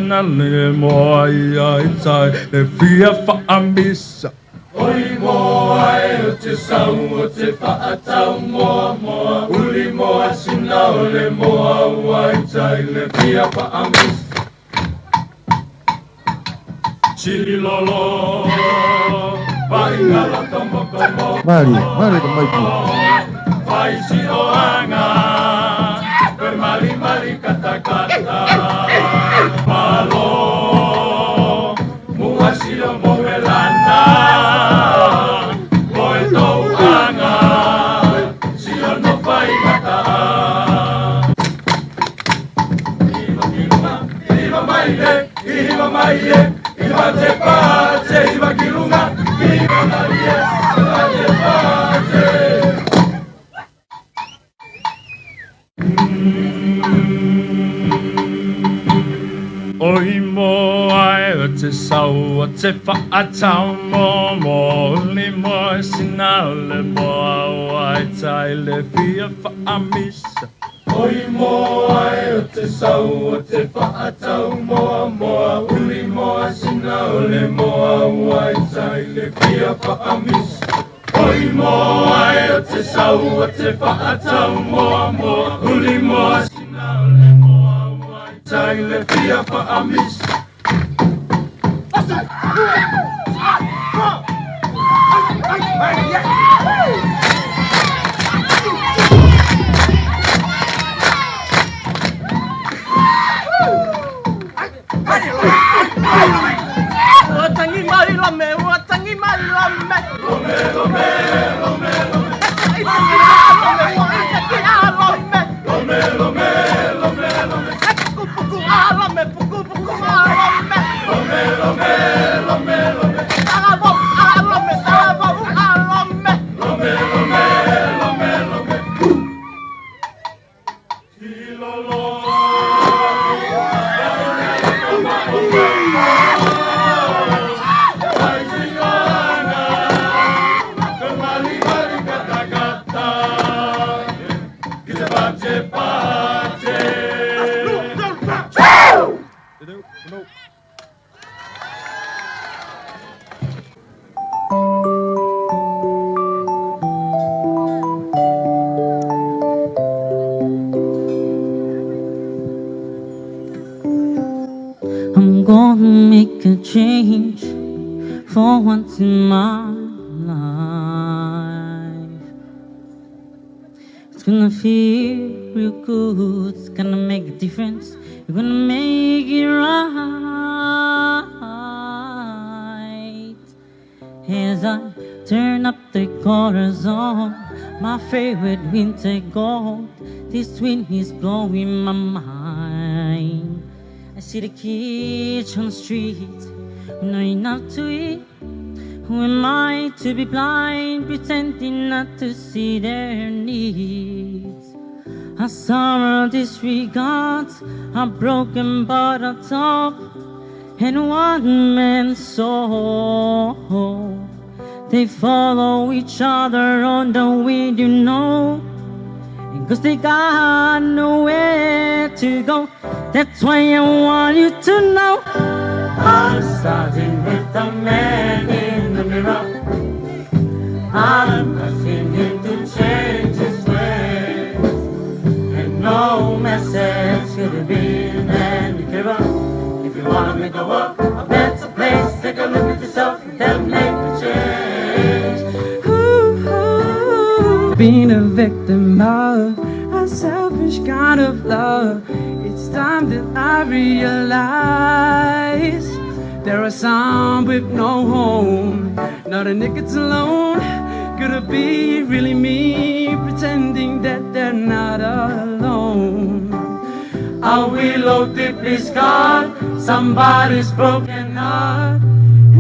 na le mo ai ai tai le fia faʻa misa. ʻOi mo ai ʻo te sau ʻo te faʻa tau mo mo uli mo a sina o le mo au ai tai le fia faʻa misa. Chililolo, Paingala Tomokomo. Mali, mali ka mai ki. Fai si o anga, pe mali mali katakata. Palo, mua si o mo velana. Ko e tou anga, si o no fai mata. Hiva ki lunga, hiva mai ē, hiva mai ē, hiva te pā, te hiva ki lunga, hiva mai ē, hiva te pā, te. ʻOi mo ai ʻo te sau ʻo te faʻa tau mo mo uli mo sina o le mo au ai tai le fia faʻa misa. ʻOi mo ai ʻo te sau ʻo te faʻa tau mo mo uli mo sina o le mo au ai tai le fia faʻa misa. ʻOi mo ai ʻo te sau ʻo te faʻa tau mo mo uli mo sina o le mo au ai tai le fia faʻa misa. For once in my life, it's gonna feel real good. It's gonna make a difference. You're gonna make it right. As I turn up the colors on my favorite winter gold, this wind is blowing my mind. I see the kids on the street, not enough to eat. Who am I to be blind, pretending not to see their needs? A summer disregards a broken bottle top and one man's soul. They follow each other on the wind, you know, and 'cause they got nowhere to go. That's why I want you to know. I'm starting with the man in the mirror. I'm asking him to change his ways. And no message could have been any clearer. If you wanna make the world a better place, take a look at yourself and then make the change. Ooh, ooh, ooh. Been a victim of a selfish kind of love. It's time that I realize there are some with no home, not a nickets alone. Could it be really me pretending that they're not alone? A willow deeply scarred, somebody's broken heart,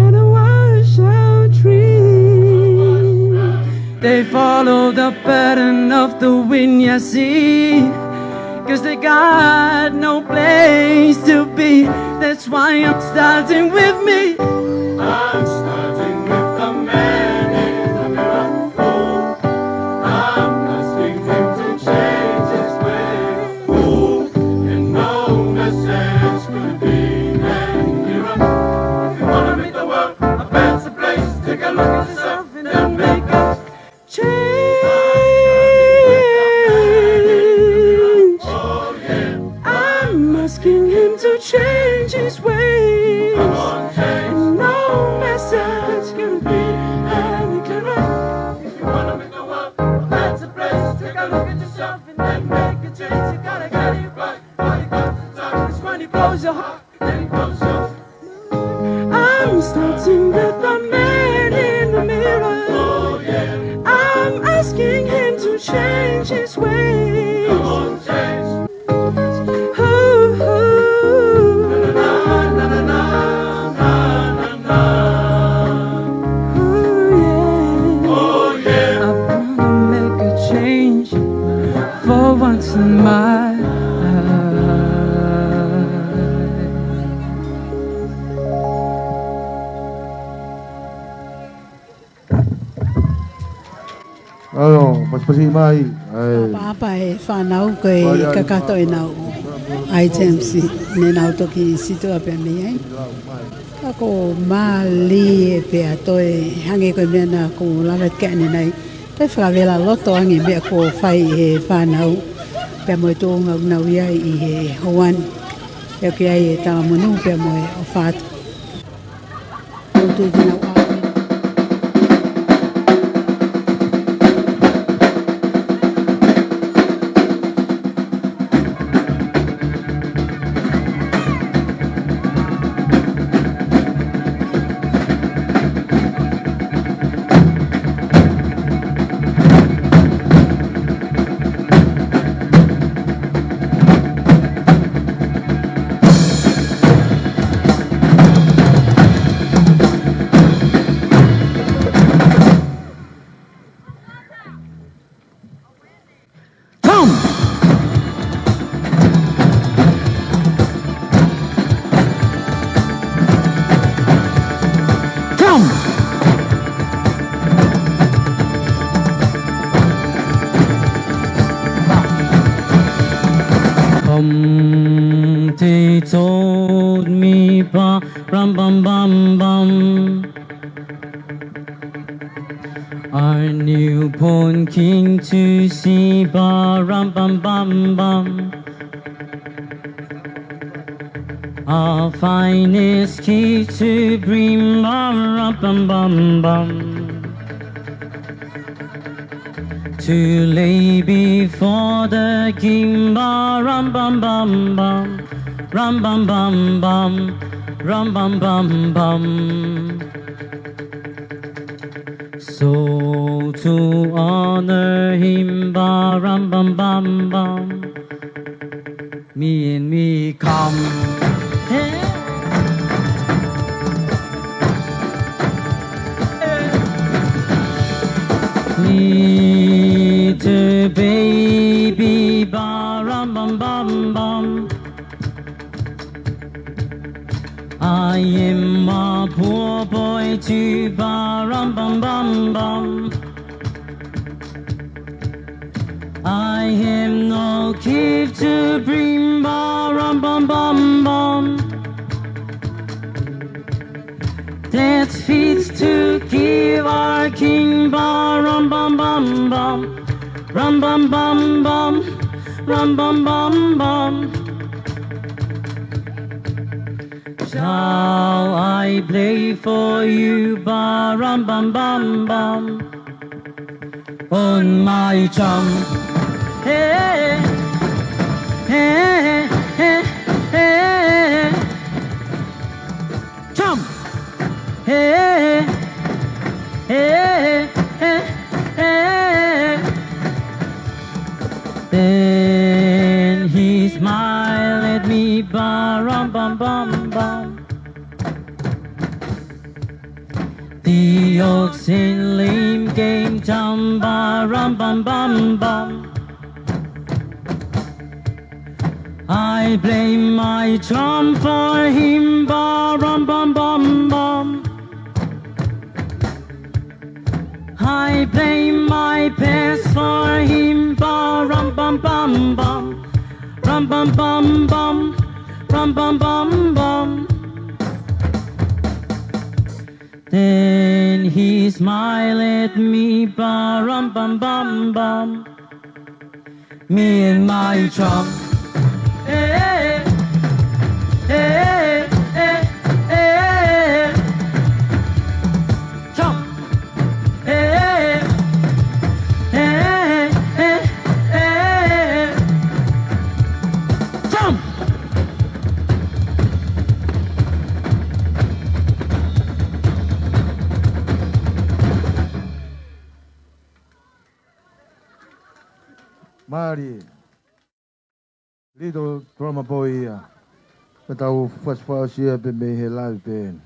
and a washed out tree. They follow the pattern of the wind, you see, 'cause they got no place to be. That's why I'm starting with me. I'm starting with the man in the mirror. I'm asking him to change his ways. Ooh, and no message could be any clearer. If you wanna make the world a better place, take a look at yourself and then make a change. I'm asking him to change his ways. And no message could be any clearer. If you wanna make the world a better place, take a look at yourself and then make a change. You gotta get it right. Before it comes to time, it's when it blows your heart. I'm starting with the man in the mirror. I'm asking him to change his ways. Ooh, ooh. Ooh, yeah. I wanna make a change for once in my life. ʻAlo, pasipasi mai. ʻApaʻapa e fānau ko e kakato ʻenau items ne nau toki sitoa pē mei ai. Ka ko mālie pea toe hangē ko e meʻa naʻa ku lave ki ai ʻanenai. Toe fakavela loto ange meʻa kuo fai he fānau pea mo e tuʻunga ʻoku nau ʻi ai ʻi he houa ni. Pea ʻoku ʻi ai e talamonū pea mo e ʻofa atu. Tau tui te nau ʻalu. Come! Come! Come, they told me, ba, rum, bum, bum, bum. Our newborn king to see, ba, rum, bum, bum, bum. Our finest key to bring, ba rum bum bum bum. To lay before the king, ba rum bum bum bum, rum bum bum bum, rum bum bum bum. So to honor him, ba rum bum bum bum. Me and me come. Hey. Little baby, ba rum bum bum bum. I am a poor boy too, ba rum bum bum bum. I have no gift to bring, ba rum bum bum bum. That fits to give our king, ba rum bum bum bum. Rum bum bum bum. Rum bum bum bum. Shall I play for you, ba rum bum bum bum? On my drum. Hey, hey, hey, hey. Drum. Hey, hey, hey, hey. Then he smiled at me, ba rum bum bum bum. The oxen lame came down, ba rum bum bum bum. I play my drum for him, ba rum bum bum bum. I play my best for him, ba rum bum bum bum. Rum bum bum bum. Rum bum bum bum. Then he smiled at me, ba rum bum bum bum. Me and my drum. Hey, hey, hey, hey. Drum. Hey, hey, hey, hey. Drum. Mālie. Little drummer boy ia. Pea tau fakaʻosi ia pē mei he live band.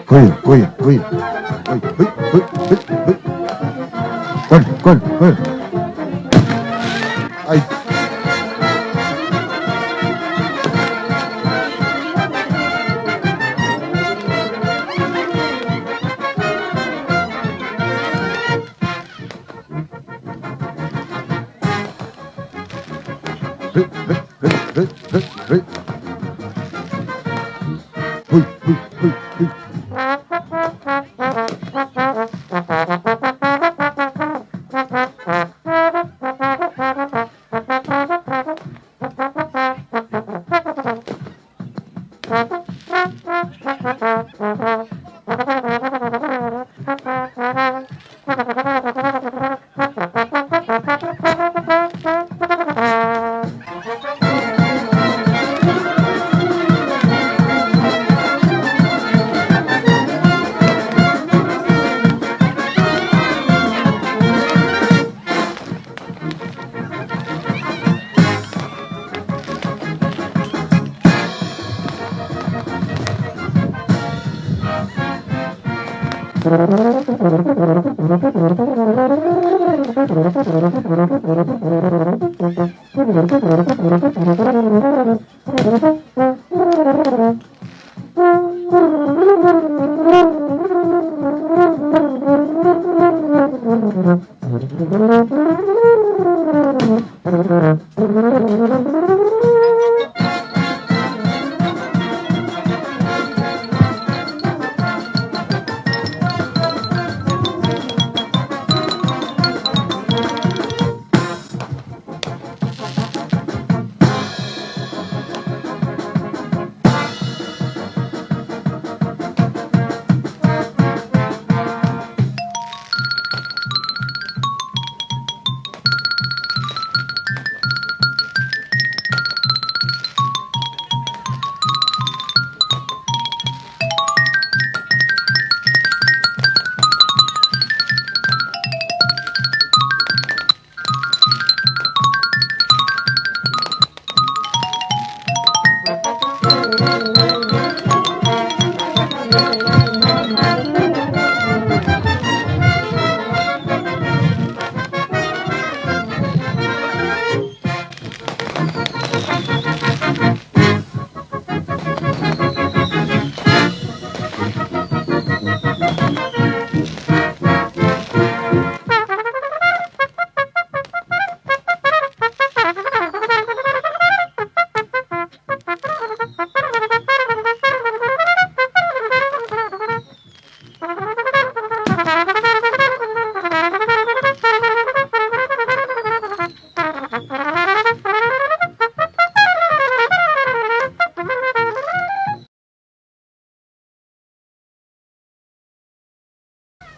Koia, koia, koia. Koia, koia, koia, koia, koia. Koia, koia, koia. ʻAi. Hei, hei, hei, hei, hei, hei. Hui, hui, hui, hui.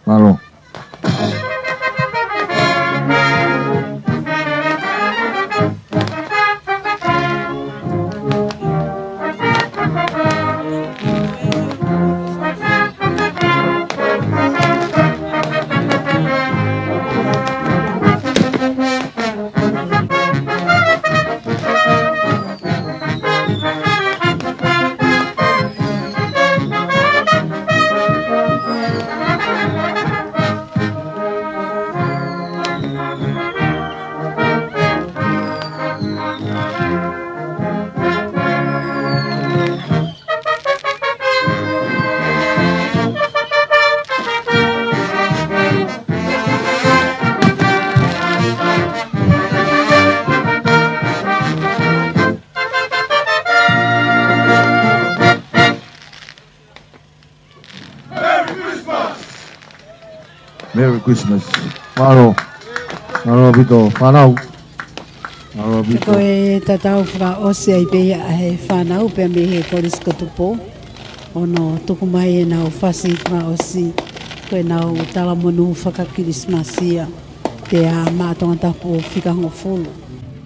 Mālō. Merry Christmas. Mālō. Mālō ʻaupito, fānau. Mālō ʻaupito. Ko e tatau fakaʻosi ai pē ia ʻa e fānau pea mei he Kolisi ko Tupou. ʻO nau tuku mai ʻenau fasi fakaʻosi, ko ʻenau talamonū faka-Kilisimasi ia. Pea maʻa Tongatapu ʻo fika hongofulu.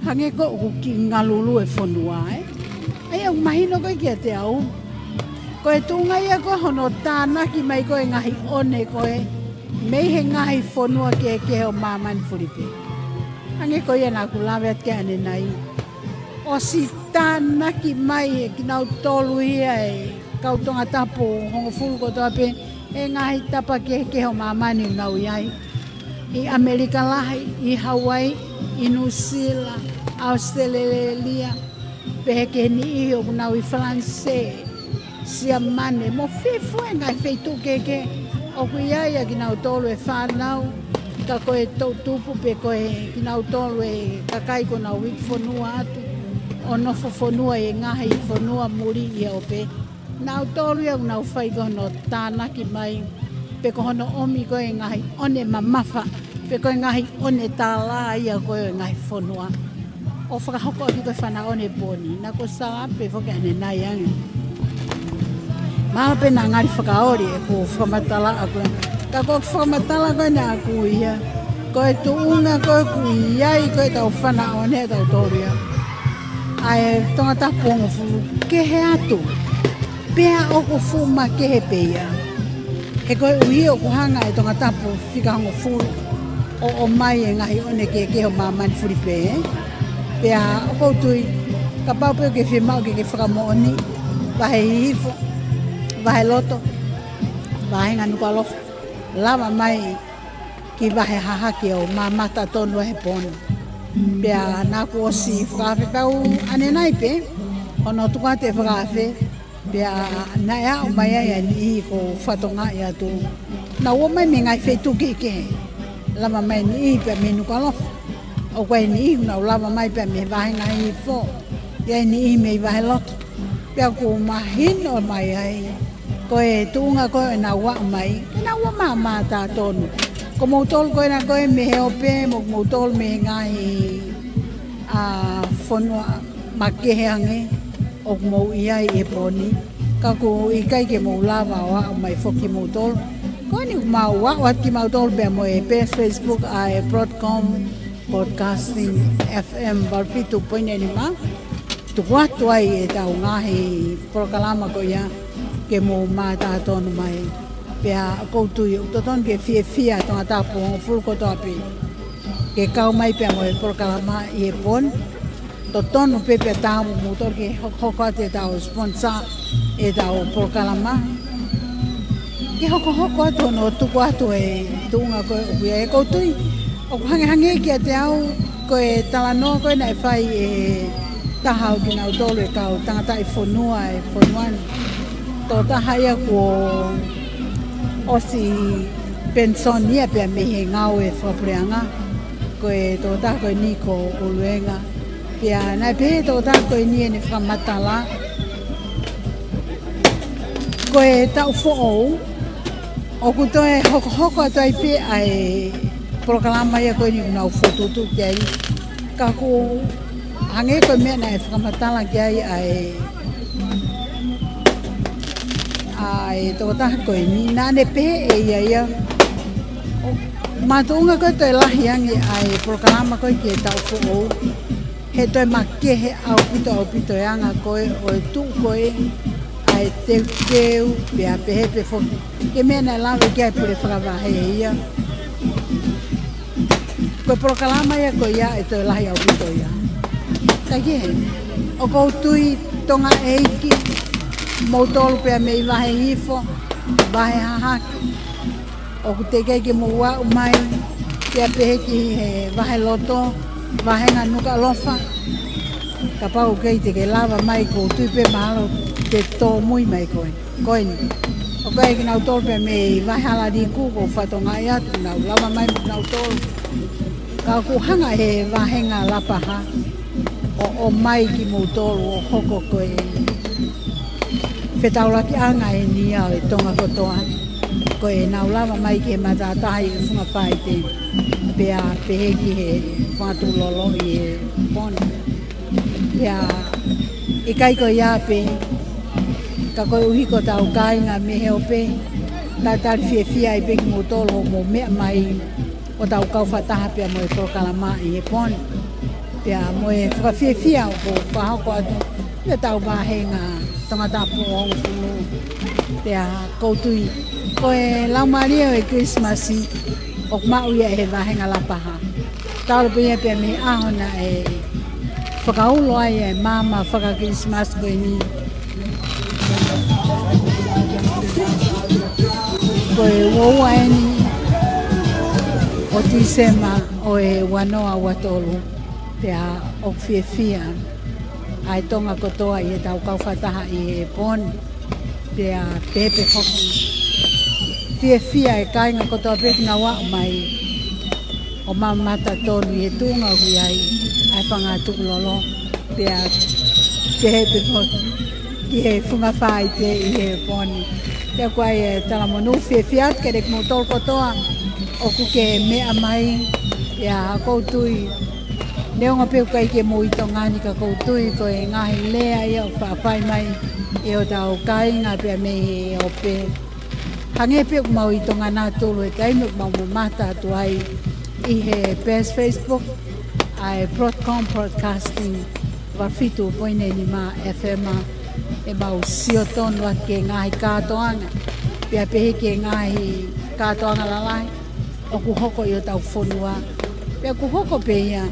Hangē ko ʻoku kiʻi ngalulu e fonua, ē? ʻA ia ʻoku mahino ko ē kiate au. Ko e tuʻunga ia ko ē hono tānaki mai ko ē ngaahi ʻone ko ē mei he ngaahi fonua kehekehe ʻo māmani fulipē. Hangē ko ia naʻa ku lave atu ki ai ʻanenai. ʻOsi tānaki mai ʻe kinautolu ia e kau Tongatapu hongofulu kotoa pē ʻi he ngaahi tapa kehekehe ʻo māmani ʻoku nau ʻi ai. ʻI ʻAmelika Lahi, ʻi Hauaiʻi, ʻi Nuʻusila, ʻAositelēlia, pehē ki he niʻihi ʻoku nau ʻi Falanisē, Siamane, mo e fuofua ngaahi feituʻu kehekehe ʻoku ʻi ai ʻa kinautolu e fānau, ka ko e toʻutupu pe ko e kinautolu e kakai kuo nau iiki fonua atu, ʻo nofo fonua ʻi he ngaahi fonua muli ia ʻo pē. Nautolu ia ʻoku nau fai ko hono tānaki mai, pe ko hono ʻomi ko ē ngaahi ʻone mamafa, pe ko e ngaahi ʻone tālā ia ko ē ʻo e ngaahi fonua. ʻO fakahoko ʻaki ko e fānau ʻone poni, naʻa ku sala pē foki ʻanenai ange. Mahalo pē naʻa ngali fakaoli ʻeku fakamatala ko ē. Ka ko e fakamatala ko ē naʻa ku ʻi ai. Ko e tuʻunga ko ē ʻoku ʻi ai ko ē ʻetau fānau ʻone ʻatautolu ia. ʻA e Tongatapu hongofulu kehe atu. Pea ʻoku fuʻu makehe pē ia. He koeʻuhi ʻoku hanga ʻe Tongatapu fika hongofulu ʻo ʻomai e ngaahi ʻone kehekehe ʻo māmani fulipē. Pea ʻoku ou tui, kapau pē ʻoku ke fiemaʻu ke ke fakamoʻoni, vahe Hihifo, vahe Loto, vahenga Nukuʻalofa. lava mai ki Vahe Hahake ʻo mamata tonu he pō ni. Pea naʻá ku ʻosi fakaafe pē au ʻanenai pē, hono tuku atu e fakaafe, pea naʻe aʻu mai ai ʻa e niʻihi ko e fatongia atu. Naʻa nau ō mai mei he ngaahi feituʻu kehekehe. Lava mai e niʻihi pea mei Nukuʻalofa. ʻOku ʻi ai e niʻihi naʻa nau lava mai pea mei he vāhenga hihifo. ʻI ai e niʻihi mei Vaheloto. Pea ʻoku mahino mai ai, ko e tuʻunga ko ē ʻenau aʻu mai, ke nau ō mai ʻo mamata tonu. Ko moutolu ko ena ko ē mei he ope, mo moutolu mei he ngaahi, ʻa, fonua makehe ange ʻoku mou ʻi ai he pō ni. Ka ʻoku ʻikai ke mou lava ʻo aʻu mai foki moutolu. Ko eni ʻoku mau aʻu atu kimautolu pea mo e page Facebook ʻa e Broadcom Broadcasting F M valu fitu poini nima. Tuku atu ai ʻetau ngaahi polokalama ko ia ke mou mamata tonu mai. Pea ʻoku ou tui ʻoku totonu ke fiefia ʻa Tongatapu hongofulu kotoa pē ke kau mai pea mo e polokalama ʻi he pō ni. Totonu pē pea taau mo moutolu ke hokohoko atu ʻetau sponsor ʻetau polokalama. Ke hokohoko atu hono tuku atu e tuʻunga ko ē ʻoku ʻi ai. ʻOku ou tui, ʻoku hangehangē kiate au, ko e talanoa ko ē naʻe fai ʻe he taha ʻo kinautolu e kau tangataʻi fonua ʻo e fonua ni. Tokotaha ia kuo ʻosi penisoni ia pea mei he ngāue fakapuleʻanga. Ko e tokotaha ko eni ko ʻUluenga. Pea naʻe pehē ʻe he tokotaha ko eni ʻene fakamatala, ko e taʻu foʻou, ʻoku toe hokohoko atu ai pē ʻa e polokalama ia ko eni ʻoku nau fokotuʻutuʻu ki ai. Ka ʻoku hangē ko e meʻa naʻe fakamatala ki ai ʻa e, ʻa e tokotaha ko eni, naʻá ne pehē ʻe ia ia, ʻo makatuʻunga ko e toe lahi ange ʻa e polokalama ko ē ki he taʻu foʻou, he toe makehe ʻaupito, ʻaupito e anga ko ē ʻo e tuʻu ko ē ʻa e teuteu, pea pehē pē foki ki he meʻa naʻe lave ki ai e pule fakavahe ia. Ko e polokalama ia ko ia ʻe toe lahi ʻaupito ia. Kaikehe, ʻoku ou tui Tonga ʻeiki, moutolu pea mei Vahe Hihifo, Vahe Hahake, ʻoku teʻeki ai ke mou aʻu mai, pea pehē ki he Vaheloto, vāhenga Nukuʻalofa. Kapau ʻoku ʻikai te ke lava mai, ʻoku ou tui pē mahalo te tōmui mai koe. Ko eni. ʻOku ʻi ai kinautolu pē mei Vahe Halaliku, ʻoku ou fakatokangaʻi atu, nau lava mai mo kinautolu. Ka ʻoku hanga ʻe he vāhenga Lapaha ʻo ʻomai kimoutolu ʻo hoko ko e fetaulakiʻanga ʻeni ia ʻo e Tonga kotoa. Ko ʻenau lava mai ki he matātahi ʻi he funga faʻahitaʻu. Pea pehē ki he fanga tukulolo ʻi he pō ni. Pea ʻikai ko ia pē, ka koeʻuhi ko hotau kāinga mei he ope, talitali fiefia ai pē kimoutolu hoʻomou meʻa mai ʻo tau kau fakataha pea mo e polokalama ʻi he pō ni. Pea mo e fakafiefia ʻoku fakahoko atu ʻi hotau vāhenga Tongatapu ʻo hongofulu. Pea ʻoku ou tui, ko e laumālie ʻo e Kilisimasi ʻoku maʻu ia ʻe he vāhenga Lapaha. Talu pē ia pea mei he ʻaho naʻe fakaulo ai e maama faka-Kilisimasi ko eni. Ko e uaua ʻeni ʻo Tīsema ʻo e ua noa ua tolu, pea ʻoku fiefia ʻa e Tonga kotoa ʻi heʻetau kau fakataha ʻi he pō ni. Pea pehē pē foki, fiefia e kāinga kotoa pē ʻoku nau aʻu mai ʻo mamata tonu ʻi he tuʻunga ʻoku ʻi ai ʻa e fanga tukulolo. Pea pehē pē foki ki he funga faʻahitaʻu ʻi he pō ni. Pea ʻoku ʻi ai e talamonū, fiefia atu kiate kimoutolu kotoa ʻoku ke meʻa mai. Pea ʻoku ou tui, neongo pē ʻoku ʻikai ke mou ʻi Tonga ni, ka ʻoku ou tui ko e ngaahi lea ia ʻoku faʻa fai mai ʻe hotau kāinga pea mei he ope. Hangē pē ʻoku mau ʻi Tonga nautolu he taimi ʻoku mau mamata atu ai ʻi he page Facebook ʻa e Broadcom Broadcasting valu fitu poini nima F M, ʻemau sio tonu atu ki he ngaahi kātoanga, pea pehē ki he ngaahi kātoanga lalahi ʻoku hoko ʻi hotau fonua. Pea ʻoku hoko pē ia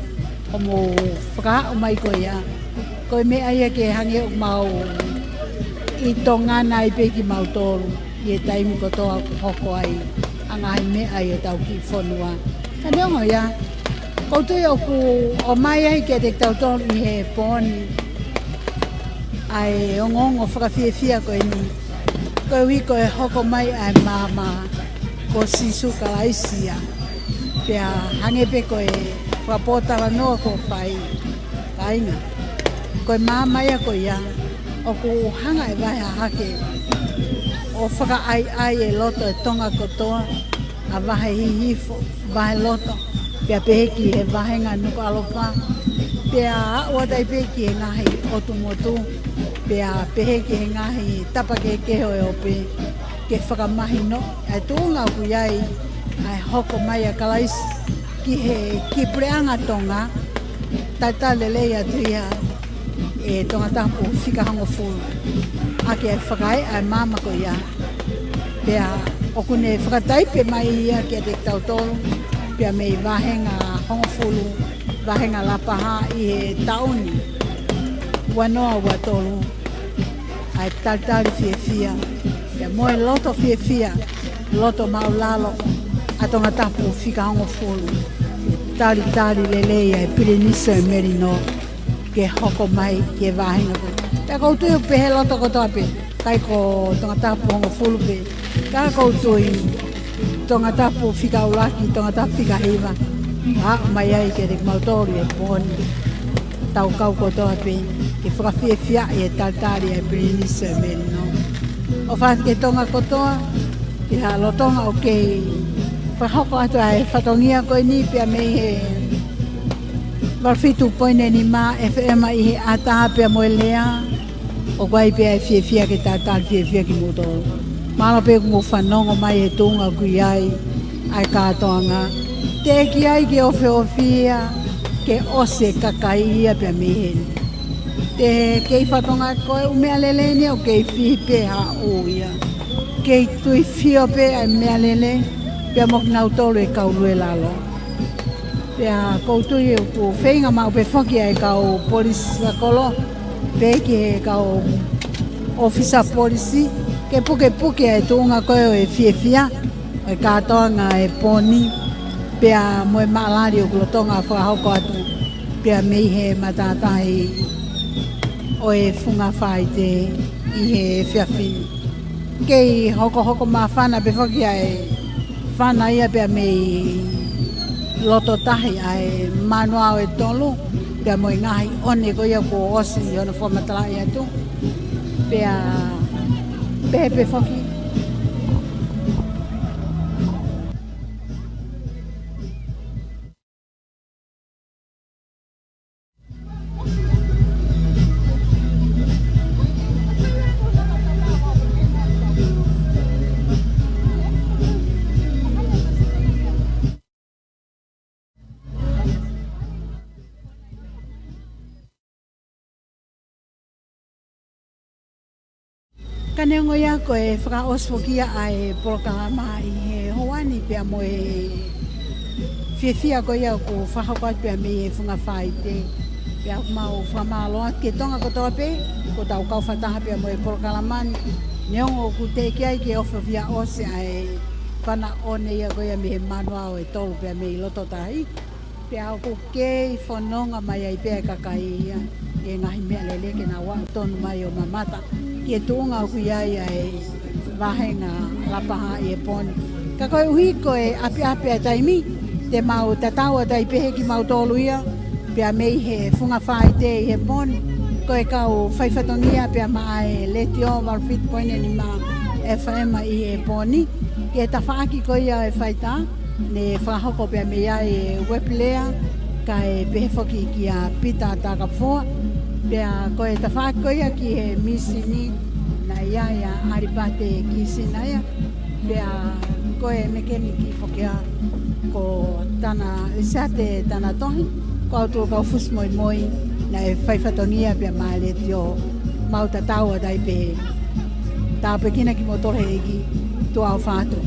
ʻo mou fakaaʻu mai ko ia. Ko e meʻa ia ke hangē ʻoku mau ʻi Tonga na ai pē kimautolu ʻi he taimi kotoa ʻoku hoko ai ʻa e ngaahi meʻa ʻi hotau kiʻi fonua. Ka neongo ia, ʻoku ou tui ʻoku ʻomai ai kiate kitautolu ʻi he pō ni ʻa e ongoongo fakafiefia ko eni, koeʻuhi ko e hoko mai ʻa e maama ko Sīsū Kalaisi ia. Pea hangē pē ko e fakapōtalanoa kuo fai, kāinga, ko e maama ia ko ia ʻoku hanga ʻe Vahe Hahake ʻo fakaʻaiʻai e loto e Tonga kotoa, ʻa Vahe Hihifo, Vahe Loto, pea pehē ki he vāhenga Nukuʻalofa, pea aʻu atu ai pē ki he ngaahi ʻotu motu, pea pehē ki he ngaahi tapa kehekehe ʻo e ope, ke fakamahinoʻi ʻa e tuʻunga ʻoku ʻi ai ʻa e hoko mai ʻa Kalaisi ki he kiʻi puleʻanga Tonga, talitali lelei atu ia ʻe Tongatapu fika hongofulu ʻaki ʻa e fakaeʻa ʻa e maama ko ia. Pea ʻoku ne fakataipe mai ia kiate kitautolu, pea mei vāhenga hongofulu, vāhenga Lapaha ʻi he taʻu ni, ua noa ua tolu, ʻa e talitali fiefia, pea mo e loto fiefia, loto māʻulalo ʻa Tongatapu fika hongofulu, talitali lelei ʻa e Pilinisi ʻo e Melino ke hoko mai ki he vāhenga ko ē. Pea ʻoku ou tui ʻoku pehē loto kotoa pē, ʻikai ko Tongatapu hongofulu pē, ka ʻoku ou tui Tongatapu fika ʻuluaki, Tongatapu fika hiva, ʻa mai ai kiate kimautolu ʻi he pō ni. Tau kau kotoa pē ke fakafiefiaʻi e talitali ʻa e Pilinisi ʻo e Melino. ʻOfa atu ki Tonga kotoa, pea lolotonga ʻoku kei fakahoko atu ʻa e fatongia ko eni pea mei he valu fitu poini nima FM ʻi he ʻatā pea mo e lea, ʻoku ʻi ai pē ʻa e fiefia ke talitali fiefia kimoutolu. Mālō pē kuo mou fanongo mai he tuʻunga ʻoku ʻi ai ʻa e kātoanga. Teʻeki ai ke ofiofi ia, ke ʻosi e kakai ia pea mei heni. Te kei fatongia ko e ʻū meʻa lelei ni ʻoku kei fihi pē haʻu ia. Kei tuifio pē ʻa e meʻa lelei, pea mo kinautolu e kau lue lalo. Pea ʻoku ou tui ʻoku feinga maʻu pē foki ʻa e kau polisi fakakolo, pehē ki he kau ʻōfisa polisi, ke pukepuke ʻa e tuʻunga ko ē ʻo e fiefia, ʻo e kātoanga e pō ni, pea mo e maʻalali ʻoku lolotonga fakahoko atu, pea mei he matātahi ʻo e Funga Faite ʻi he efiafi ni. Kei hokohoko māfana pē foki ʻa e fana ia pea mei loto tahi ʻa e Manuao ʻe tolu, pea mo e ngaahi ʻone ko ia kuo ʻosi hono fakamatalaʻi atu. Pea pehē pē foki. Ka neongo ia ko e fakaʻosi foki ia ʻa e polokalama ʻi he houa ni pea mo e fiefia ko ia ʻoku fakahoko atu pea mei he Funga Faite. Pea ʻoku mau fakamālō atu ki Tonga kotoa pē, kuo tau kau fakataha pea mo e polokalama ni. Neongo ʻoku teʻeki ai ke ofiofi ia ʻosi ʻa e fana ʻone ia ko ia mei he Manuao ʻe tolu pea mei loto tahi. Pea ʻoku kei fononga mai ai pē ʻa e kakai ia ʻi he ngaahi meʻa lelei ke nau aʻu tonu mai ʻo mamata ki he tuʻunga ʻoku ʻi ai ʻa e vāhenga Lapaha ʻi he pō ni. Ka koeʻuhi ko e ʻapiʻapi ʻa e taimi, te mau tatau atu ai pē kimautolu ia, pea mei he Funga Faite ʻi he pō ni, ko e kau faifatongia pea maʻa e Letiō valu fitu poini nima FM ʻi he pō ni, ki he tafaʻaki ko ia ʻo e faitā, ne fakahoko pea mei ai e Weplea, kae pehē foki kia Pita Takafua. Pea ko e tafaʻaki ko ia ki he mīsini, naʻe ʻi ai ʻa ʻAlipate Kisina ia. Pea ko e mekeniki foki ia ko Tana Lisiate Tanatohi, ko au tū kau fusi moimoi, naʻe faifatongia pea maʻa e Letiō. Mau tatau atu ai pē. Tāpuekina kimoutolu ʻe he ʻEiki, tuʻa ʻofa atu.